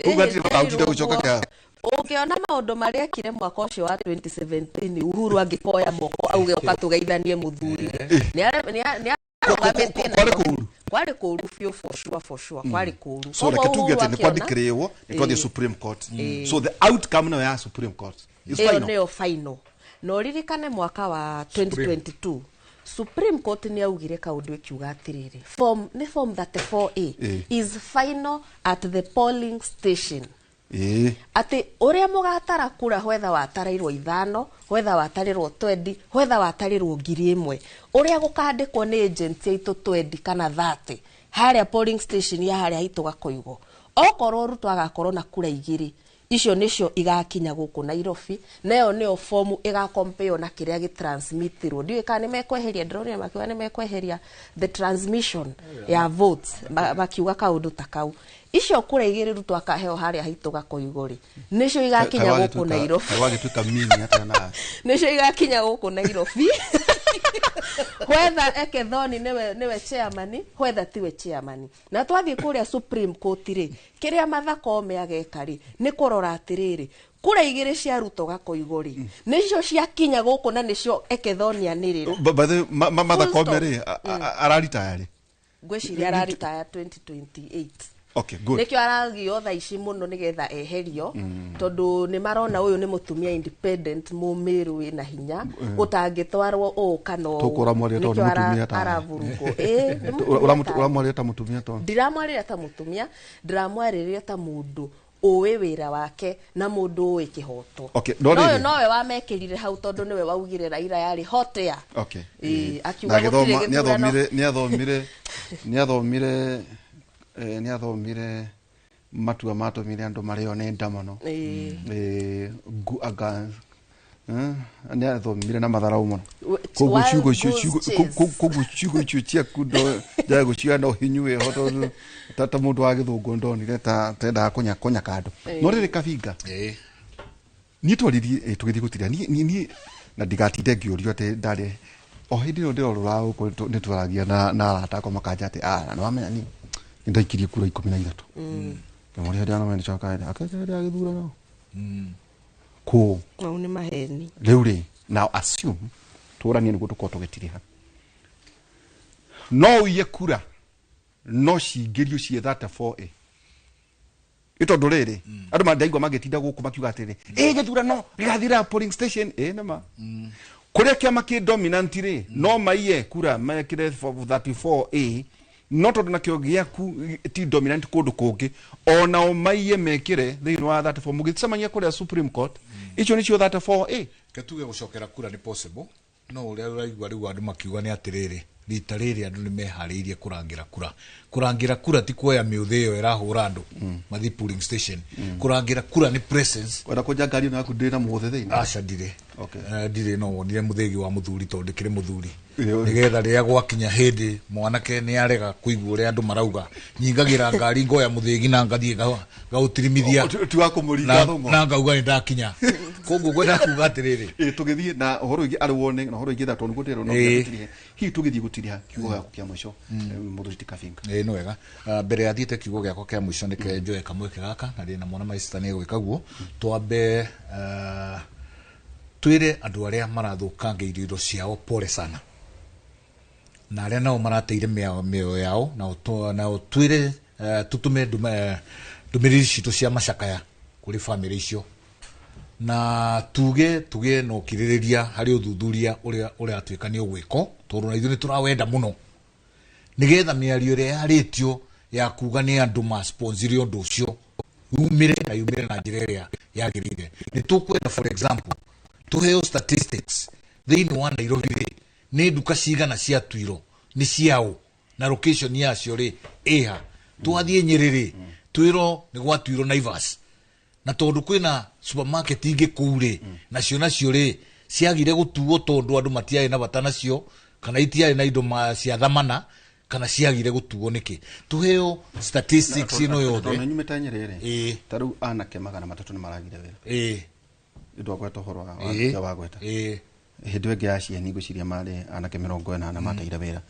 koguo hatirĩ bata ũtinde gũcoka kĩharo. Ũngĩona maũndũ marĩa ekire mwaka ũcio wa 2017, Uhuru angĩkoya moko auge ũka tũgeithanie mũthuri, nĩ arũgamĩtie na Kwarĩ kũũru. Kwarĩ kũũru biũ, for sure, for sure, kwarĩ kũũru. So reke Koguo tuge Uhuru atĩ nĩ akĩona- kwandĩkĩrĩrwo nĩ twathiĩ Ĩĩ. Supreme Court. Ĩĩ. So the outcome nayo ya Supreme Court is ĩyo final. nĩyo final. Na ũririkane mwaka wa 2022 Supreme Court nĩ yaugire kaũndũ ĩkiuga atĩrĩrĩ, form nĩ form 34A Ĩĩ. is final at the polling station, Ĩĩ. atĩ ũrĩa mũgatara kura, whether watarairwo 5, whether watarĩrwo 20, whether watarĩrwo 1000, ũrĩa gũkandĩkwo nĩ agent aitũ 20 kana 30 harĩa polling station ya harĩa haitũ gakoigwo, okorwo Ruto agakorwo na kura 2, icio nĩcio igakinya gũkũ Nairobi, nayo nĩyo fomu ĩgakompeo na kĩrĩa gĩtransmitirwo. Ndiũĩ kana nĩ mekweheria, ndĩronire makiuga nĩ mekweheria the transmission ya votes, makiuga kaũndũ ta kau. Icio kura 2 Ruto akaheo harĩa haitũ gakoigo rĩ, nĩcio igakinya gũkũ Nairobi. Kaĩ wagĩtuĩka mini atĩa nawe? Nĩcio igakinya gũkũ Nairobi, whether Ekethoni nĩwe chairman, whether tiwe chairman. Na twathiĩ kũrĩa Supreme Court rĩ, kĩrĩa Martha Koome ageka rĩ, nĩ kũrora atĩrĩrĩ, kura 2 cia Ruto gakoigo rĩ, nĩcio ciakinya gũkũ na nĩcio Ekethoni anĩrĩra. By the way, Martha Full Koome stop. rĩ, araritaya rĩ? Ngwĩciria araritaya 2028. Okay, good. Nĩkĩo aragio thaa ici mũno nĩgetha eherio, tondũ nĩ marona ũyũ nĩ mũtumia independent mũmĩrũ wĩna hinya ũtangĩtwarwo ũũ kana ũũ. Tũkũ ũramwaria tondũ nĩ Nĩkĩo mũtumia tawe. aravurugwo. Ĩĩ, nĩ mũtumia tawe. Ũramwaria ta mũtumia tondũ Ndiramwarĩria ta mũtumia, ndĩramwarĩria ta mũndũ ũĩ wĩra wake na mũndũ ũĩ kĩhoto. Okay, no No rĩrĩ. ũyũ nowe wamekĩrire hau tondũ nĩwe waugire Raila yarĩ hot air. Okay. Ĩĩ, Na akiuga gũtirĩ agĩthoma gĩthurano. nĩathomire nĩathomire nĩathomire matua matũmire andũ marĩo nĩ nda mũno. Ĩĩ. Anga nĩathomire na matharau mũno. Koguo Wild ciugo icio goose ciugo chase. koguo ciugo icio ciaku njae gũciga no hinyu wĩho tondũ ta mũndũ wa gĩthũngũ ndonire ta tendaga kũnya kandũ. Ĩĩ. No rĩrĩ kabinga, niĩ twaririe tũgĩthiĩ gũtiria niĩ na ndigatinde ngĩũrio atĩ ndarĩ o hĩndĩ ĩyo ndĩrorũra gũkũ nĩ twaragia na arata akwa makanja atĩ ah, nĩ wamenya niĩ nĩ ndaikirie kura 13. Ngĩmũria hĩndĩ ĩyo nĩcoka akĩnjĩra hĩndĩ ya gĩthurano kũ Mau nĩ maheni. Rĩu rĩ, now assume tũranie nĩguo tũkorwo tũgĩtiriha, no ũiye kura no cingĩrio ciĩ 34A ĩ tondũ rĩrĩ andũ mandaigua magĩtinda gũkũ makiuga atĩrĩ ĩ gĩthurano gĩgathira polling station ĩ nĩma kũrĩa kĩama kĩ dominant rĩ no maiye kura mekĩre 34A, no tondũ nakĩo gĩaku ti dominant kũndũ kũngĩ onao maiye mekĩre thĩinĩ wa 34 mũgĩcemania kũrĩa Supreme Court icio nĩcio 34A. Ke tuge gũcokera kura nĩ possible, no ũrĩa ũraigua rĩu andũ makiuga nĩ atĩrĩrĩ, rita rĩrĩ andũ nĩ meharĩirie kũrangĩra kura. Kũrangĩra kura ti kuoya mĩũthĩ ĩyo ĩrahũra andũ mathiĩ polling station. Kũrangĩra kura nĩ presence. Wenda kũnja ngari ĩno yaku ndĩrĩ na mũthĩ thĩinĩ? Aca, ndirĩ. Okay. Ndirĩ, no wonire mũthĩgi wa mũthuri tondũ ndĩkĩrĩ mũthuri, Ĩĩ. nĩgetha rĩrĩa gwakinya hĩndĩ mwanake nĩ arega kũigua ũrĩa andũ marauga, nyingagĩra ngari ngoya mũthĩgi na ngathiĩ ngaũtirimithia. Ti wa kũmũringa thũng'wa. Na ngauga nĩ ndakinya. Koguo ngwenda kuga atĩrĩrĩ, ĩ tũgĩthiĩ na ũhoro wĩgiĩ arĩ warning na ũhoro wĩgiĩ tondũ nĩguo ndĩrona gũtirihe hihi tũgĩthiĩ gũtiriha kiugo gĩaku kĩa mũico, mũthuri ti Kabinga. Ĩ nĩ wega. Mbere ya thiĩte kiugo gĩakwa kĩa mũico, nĩke njoe kamweke gaka na ndĩna mwana maista nĩ egwĩka guo, twambe twĩre andũ arĩa marathũkangĩirio indo ciao pole sana, na arĩa nao marateire mĩoyo yao, nao twĩre tũtũme ndũmĩrĩri citũ cia macakaya kũrĩ bamĩrĩ icio, na tuge tugĩe na ũkirĩrĩria harĩ ũthuthuria ũrĩa ũratuĩka nĩ ũgwĩkwo, tondũ na ithuĩ nĩ tũrawenda mũno nĩgetha mĩario ĩrĩa yarĩtio ya kuga nĩ andũ masponsire ũndũ ũcio yumĩre, na yumĩre na njĩra ĩrĩa yagĩrĩire. Nĩ tũkwenda, for example, tũheo statistics thĩinĩ wa Nairobi rĩ, nĩ nduka cigana ciatuirwo, nĩ ciaũ, na location yacio rĩ ĩha. Twathiĩ Nyĩrĩ rĩ, twĩrwo nĩ gwatuirwo Naivas, na tondũ kwĩna supermarket ingĩ kũu rĩ, nacio rĩ ciagire gũtuo tondũ andũ matiarĩ na bata nacio, kana itiarĩ na indo cia thamana, kana ciagire gũtuo nĩkĩ. Tũheo statistics ĩno yothe. Tondũ nyumĩte Nyĩrĩ rĩ, ta rĩu anake 300 nĩ maragire wĩra. Ndwagweta ũhoro wa wagweta hĩndĩ ĩyo ĩngĩ ya cieni, ngwĩciria marĩ anake 80 mateire wĩra.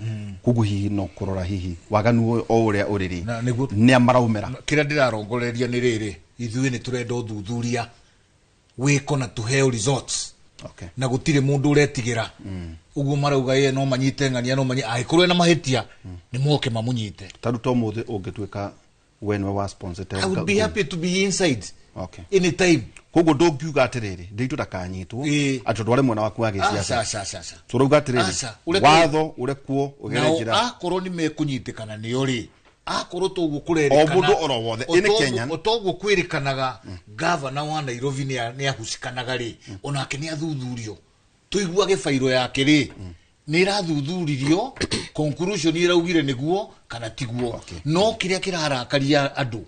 Koguo hihi no kũrora hihi waganu ũyũ o ũrĩa ũrĩ rĩ, nĩa maraumĩra. Kĩrĩa ndĩrarongoreria nĩ rĩrĩ, ithuĩ nĩ tũrenda ũthuthuria wĩko na tũheo results. Na gũtirĩ mũndũ ũretigĩra ũguo marauga ye no manyite ng'ania, no manyite angĩkorwo ena mahĩtia nĩ moke mamũnyite. Ta rĩu to mũthĩ ũngĩtuĩka we nĩwe wa sponsor, I would be happy to be inside anytime. Koguo ndũngiuga atĩrĩrĩ, ndĩitũ ndakanyitwo atĩ tondũ arĩ mwena waku wa gĩciaca, tũrauga atĩrĩrĩ, watho ũrekwo ũgere njĩra. Akorwo nĩ mekũnyitĩkana nĩo rĩ, akorwo toguo kũrerĩkana o mũndũ oro wothe ĩnĩ Kenyan, toguo kwĩrĩkanaga gavana wa Nairobi nĩ ahucikanaga rĩ, onake nĩ athuthurio, tũiguage bairo yake rĩ nĩ ĩrathuthuririo, conclusion ĩraugire nĩguo kana tiguo. No kĩrĩa kĩrarakaria andũ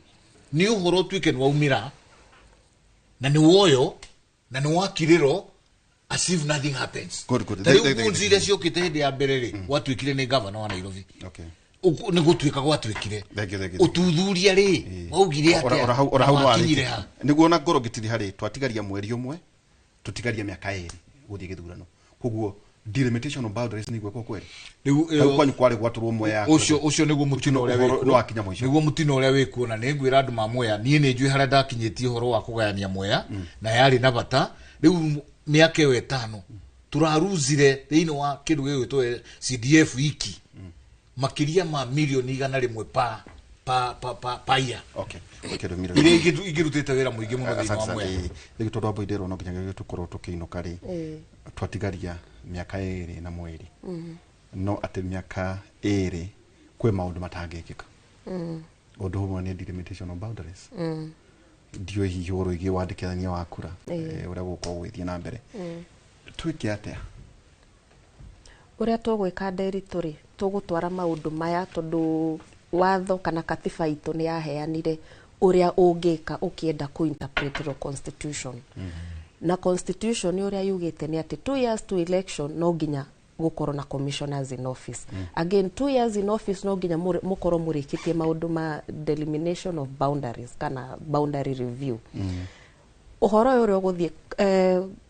nĩ ũhoro ũtuĩke nĩ waumĩra na nĩ woyo na nĩ wakirĩro as if nothing happens. Ta rĩu ngunzi iria ciũkĩte hĩndĩ ya mbere rĩ, gwatuĩkire nĩ gavana wa Nairobi, nĩ gũtuĩka gwatuĩkire ũthuthuria rĩ waugire atĩa, ora hau wakinyire ha nĩguo na ngoro ngĩtiriha rĩ, twatigaria mweri ũmwe, tũtigaria mĩaka 2 gũthiĩ gĩthurano. Koguo delimitation of boundaries nĩ gwekwo kweri rĩu kwanyu kwarĩ gwatũrwo Mwea, ũcio nĩguo mũtino ũrĩa wĩkuo, nĩ wakinya mũico, nĩguo mũtino ũrĩa wĩkuo. Na nĩngwĩra andũ ma Mwea, niĩ nĩ njũĩ harĩa ndakinyĩtie ũhoro wa kũgayania Mwea, na yarĩ na bata. Rĩu mĩaka ĩyo 5 tũraruzire thĩinĩ wa kĩndũ gĩgwĩtwo CDF iki makĩria ma milioni 100 pa pa pa pa pa year. Iria ingĩrutĩte wĩra mũingĩ mũno thĩinĩ wa Mwea. Rĩu tondũ wambo inderwo no nginya tũkorwo tũkĩinũka rĩ, twatigaria mĩaka 2 na mweri, no atĩ mĩaka 2 kwĩ maũndũ matangĩkĩka. Ũndũ ũmwe nĩ delimitation of boundaries, ndiũĩ hihi ũhoro wĩgiĩ wandĩkithania wa kura ũrĩa gũgũkorwo gũgĩthiĩ na mbere. Twĩke atĩa? Ũrĩa tũgwĩka Nderitu rĩ, tũgũtwara maũndũ maya tondũ watho kana katiba itũ nĩ yaheanire ũrĩa ũngĩka ũkĩenda kũ-interpret constitution. Na constitution ũrĩa yugĩte nĩ atĩ 2 years to election no nginya gũkorwo na commissioners in office. Again, 2 years in office no nginya mũkorwo mũrĩkĩtie maũndũ ma delimitation of boundaries kana boundary review. Ũhoro ũyũ ũrĩa ũgũthiĩ,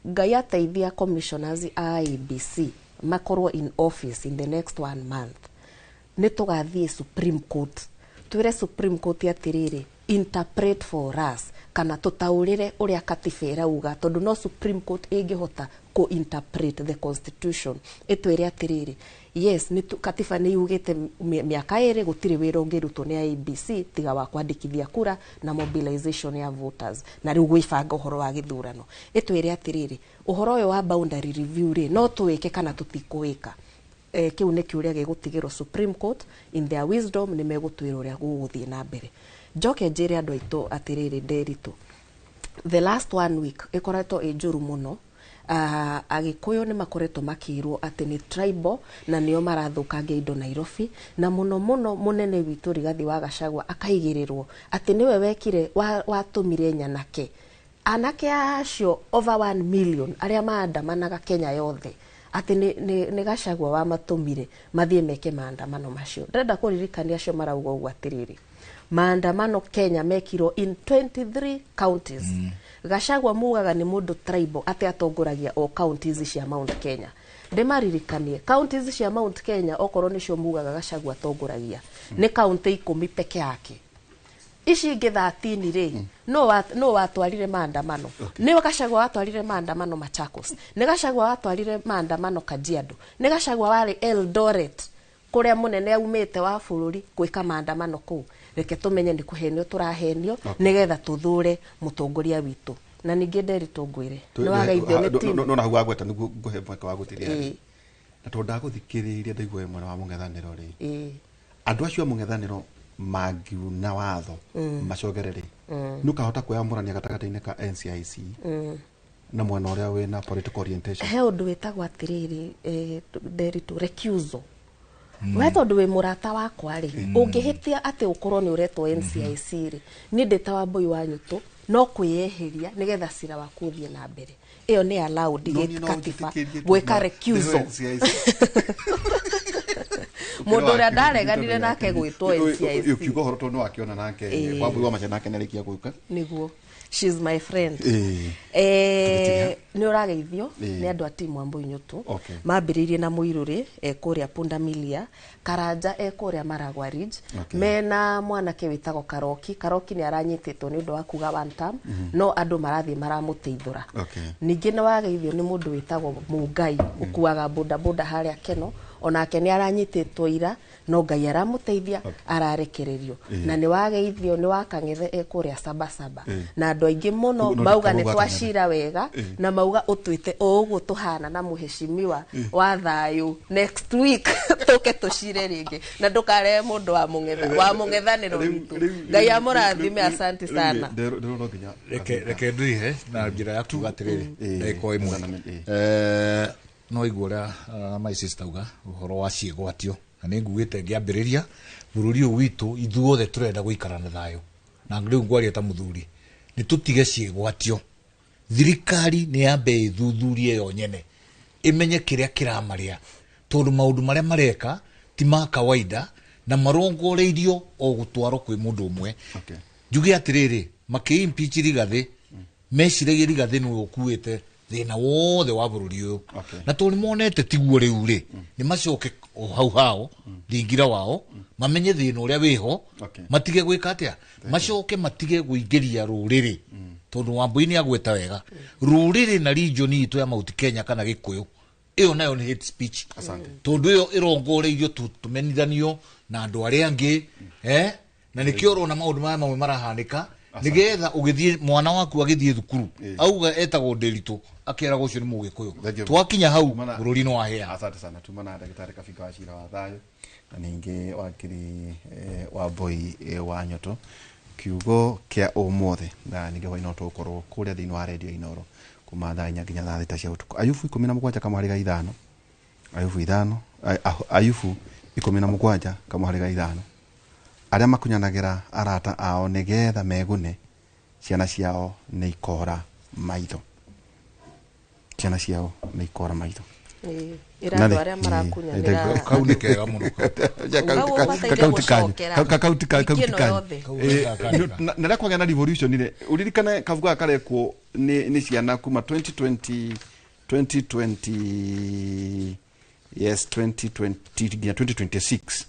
Ngai ateithia commissioners a IEBC makorwo in office in the next 1 month, nĩ tũgathiĩ Supreme Court, twĩre Supreme Court atĩrĩrĩ, interpret for us, kana tũtaũrĩre ũrĩa katiba ĩrauga, tondũ no Supreme Court ĩngĩhota kũ interpret the constitution, ĩtwĩre atĩrĩrĩ, yes, katiba nĩ yugĩte mĩaka 2 gũtirĩ wĩra ũngĩrutwo nĩ IEBC tiga wa kwandĩkithia kura na mobilization ya voters, na rĩu gwĩbanga ũhoro wa gĩthurano. Ĩtwĩre atĩrĩrĩ, ũhoro ũyũ wa boundary review rĩ, no tũwĩke kana tũtikũwĩka. Kĩu nĩ kĩũria gĩgũtigĩrwo Supreme Court, in their wisdom nĩ megũtwĩra ũrĩa gũgũthiĩ na mbere. Njoke njĩre andũ aitũ atĩrĩrĩ, Nderitu, the last 1 week ĩkoretwo ĩ njũru mũno. Agĩkũyũ nĩ makoretwo makĩrwo atĩ nĩ tribal na nĩo marathũkangia indo Nairobi, na mũno mũno mũnene witũ Rigathi wa Gachagua akaigĩrĩrwo atĩ nĩwe wekire watũmire nyanake anake acio over 1 million arĩa maandamanaga Kenya yothe, atĩ nĩ Gachagua wamatũmire mathiĩ meke maandamano macio. Ndĩrenda kũririkania acio marauga ũguo atĩrĩrĩ, maandamano Kenya mekirwo in 23 counties. Gachagua mugaga nĩ mũndũ tribal atĩ atongoragia o counties cia Mount Kenya. Ndĩmaririkanie counties cia Mount Kenya okorwo nĩcio mugaga Gachagua atongoragia nĩ county 10 peke yake. Ici ingĩ 13 rĩ, no watwarire maandamano. Nĩ Gachagua watwarire maandamano Machakos, nĩ Gachagua watwarire maandamano Kajiado, nĩ Gachagua warĩ Eldoret kũrĩa mũnene aumĩte wa bũrũri gwĩka maandamano kũu. Reke tũmenye nĩ kũhenio tũrahenio nĩgetha tũthure mũtongoria witũ. Na ningĩ Nderitu ngwĩre nĩ wageithio nĩ team. No na hau wagweta nĩguo ngũhe mweke wa gũtĩrĩra. Na tondũ ndagũthikĩrĩirie ndaigua mwena wa mũng'ethanĩro rĩ, andũ acio a mũng'ethanĩro mangiuna watho macogere rĩ, nĩ ũkahota kwĩyamũrania gatagatĩ-inĩ ka NCIC na mwena ũrĩa wĩna political orientation. He ũndũ wĩtagwo atĩrĩrĩ, Nderitu, recusal. We tondũ wĩ mũrata wakwa rĩ, ũngĩhĩtia atĩ ũkorwo nĩ ũretwo NCIC rĩ, niĩ ndĩ ta Wambui wa Nyũtũ no kwĩyeheria nĩgetha cira waku ũthiĩ na mbere. Ĩyo nĩ allowed gĩkatiba gwĩka recusal. Mũndũ ũrĩa ndareganire nake gwĩtwo NCIC. Ũkiuga ũhoro tondũ nĩwakĩona nake Wambui wa Macha nake nĩarĩkia gũka. Nĩguo. She's my friend. Nĩ ũrageithio nĩ andũ a timu Wambui Nyũtũ. Mambĩrĩirie na Mũirũrĩ kũrĩa Pundamilia, Karanja kũrĩa Maragwa Ridge, mena mwanake wĩtagwo Karoki. Karoki nĩ aranyitĩtwo nĩ ũndũ wa kuga one term, no andũ marathiĩ maramũteithũra. Ningĩ nĩ wageithio nĩ mũndũ wĩtagwo Mũngai ũkuaga bodaboda harĩa Keno, onake nĩ aranyitĩtwo ira no Ngai aramũteithia ararekererio. Na nĩ wageithio nĩ wa Kang'ethe kũrĩa Sabasaba, na andũ aingĩ mũno mauga nĩ twacira wega na mauga ũtwĩte o ũguo tũhana na mũheshimiwa wa thayũ next week tũke tũcire rĩngĩ na ndũkarehe mũndũ wa mũng'ethanĩro witũ. Ngai amũrathime, asante sana. Reke ndrihe na njĩra ya kuga atĩrĩrĩ ndagĩka ĩmwe. No igua ũrĩa my sister uga ũhoro wa ciĩgwatio, na nĩ nguĩte ngĩambĩrĩria bũrũri ũyũ witũ ithuothe tũrenda gũikara na thayũ, na rĩu ngwaria ta mũthuri, nĩ tũtige ciĩgwatio. Thirikari nĩ yambe ĩthuthurie yo nyene, ĩmenye kĩrĩa kĩramarĩa, tondũ maũndũ marĩa mareka ti ma kawaida na marongoreirio o gũtwarwo kwĩ mũndũ ũmwe. Njuge atĩrĩrĩ, makĩ impeach Rigathĩ, meciragia Rigathĩ nĩwe ũkuĩte thĩna wothe wa bũrũri ũyũ, na tondũ nĩmonete tiguo rĩu rĩ, nĩ macoke o hau hao thingira wao, mamenye thĩna ũrĩa wĩho, matige gwĩka atĩa, macoke matige kũingĩria rũrĩrĩ, tondũ Wambui nĩ agweta wega rũrĩrĩ na region itũ ya Mount Kenya kana Gĩkũyũ, ĩyo nayo nĩ hate speech, tondũ ĩyo ĩrongoreirio tũmenithanio na andũ arĩa angĩ, na nĩkĩo ũrona maũndũ maya mamwe marahanĩka nigetha ũgĩthiĩ mwana waku agĩthiĩ thukuru auga etagwo Nderitu akeragwo ũcio nĩ Mũgĩkũyũ. Twakinya hau bũrũri nĩ wahĩa. Asante sana. Tuma na ndagĩtarĩ Kabinga wa cira wa thayũ na ningĩ wakiri Wambui wa Nyũtũ. Kiugo kĩa ũmũthĩ na ningĩ hwaĩ no tũgũkorwo kũrĩa thĩinĩ wa redio Inooro kuma thaa 4 nginya thaa 6 cia ũtukũ. Ayubu 17 kamũhari 5, Ayubu 5, Ayubu 17 kamũhari 5. Arĩa makunyanagĩra arata ao nĩgetha megune, ciana ciao nĩ ikora maitho. Ciana ciao nĩ ikora maitho. Ira andũ arĩa marakunyanĩra kau nĩ kega mũno. Kakauti kanyu. Na rĩa kwagĩa na revolution rĩ, ũririkane kabuku gaka karekwo nĩ ciana kuma 2020 yes 2020 nginya 2026.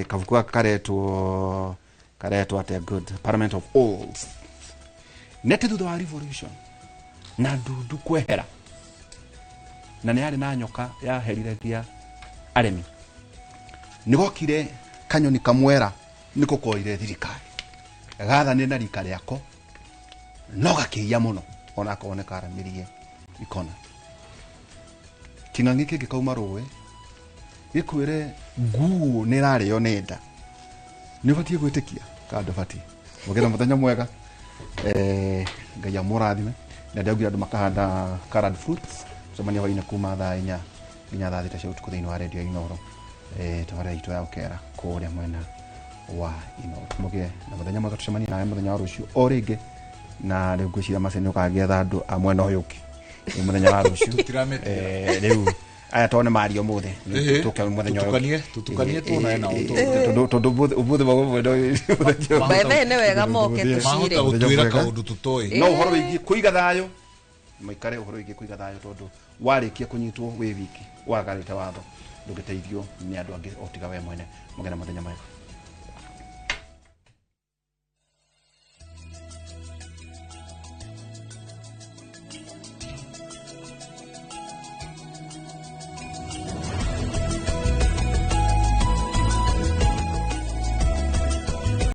Kabuku gaka karetwo atĩa? Good Parliament of Olds. Nete thutha wa revolution na ndundu kwehera, na nĩ yarĩ na nyoka yaherithia arĩmi, nĩ gokire kanyoni kamwera nĩko koire thirikari gathanire na rika rĩako no gakĩiya mũno onakorwo nĩ karamirie ikona. Kĩng'ang'i kĩngĩ kauma rũĩ gĩkwĩre nguo nĩ ĩrarĩo nĩ nda, nĩ ũbatiĩ gwĩtĩkia kana ndũbatiĩ? Mũgĩre mũthenya mwega, Ngai amũrathime. Na ndĩraugire andũ makahanda colored fruits. Tucemania hwaĩ-inĩ kuma thaa 4 nginya thaa 6 cia ũtukũ thĩinĩ wa redio Inooro, tabarĩra itũ ya ũkera kũrĩa mwena wa Inooro. Mũgĩe na mũthenya mwega, tucemanie nawe mũthenya wa rũciũ o rĩngĩ, na rĩu ngwĩciria Mace nĩ ũkagĩetha andũ a mwena ũyũ ũngĩ mũthenya wa rũciũ. Rĩu Aya tone mario muthe. Ĩhĩ. Tuke muthenya ũyũ. Tũtukanie, tũtukanie tuonane nao, Tondu tondu umuthi magwo By the way, nĩ wega moke tũcire. Mahota gũtwĩra kaũndũ tũtoĩ. No ũhoro wĩgiĩ kũiga thayũ, maikare ũhoro wĩgiĩ kũiga thayũ, tondũ warĩkia kũnyitwo wĩ wiki wagarĩte watho, ndũngĩteithio nĩ andũ angĩ o tiga we mwene. Mũgĩe na mũthenya mwega.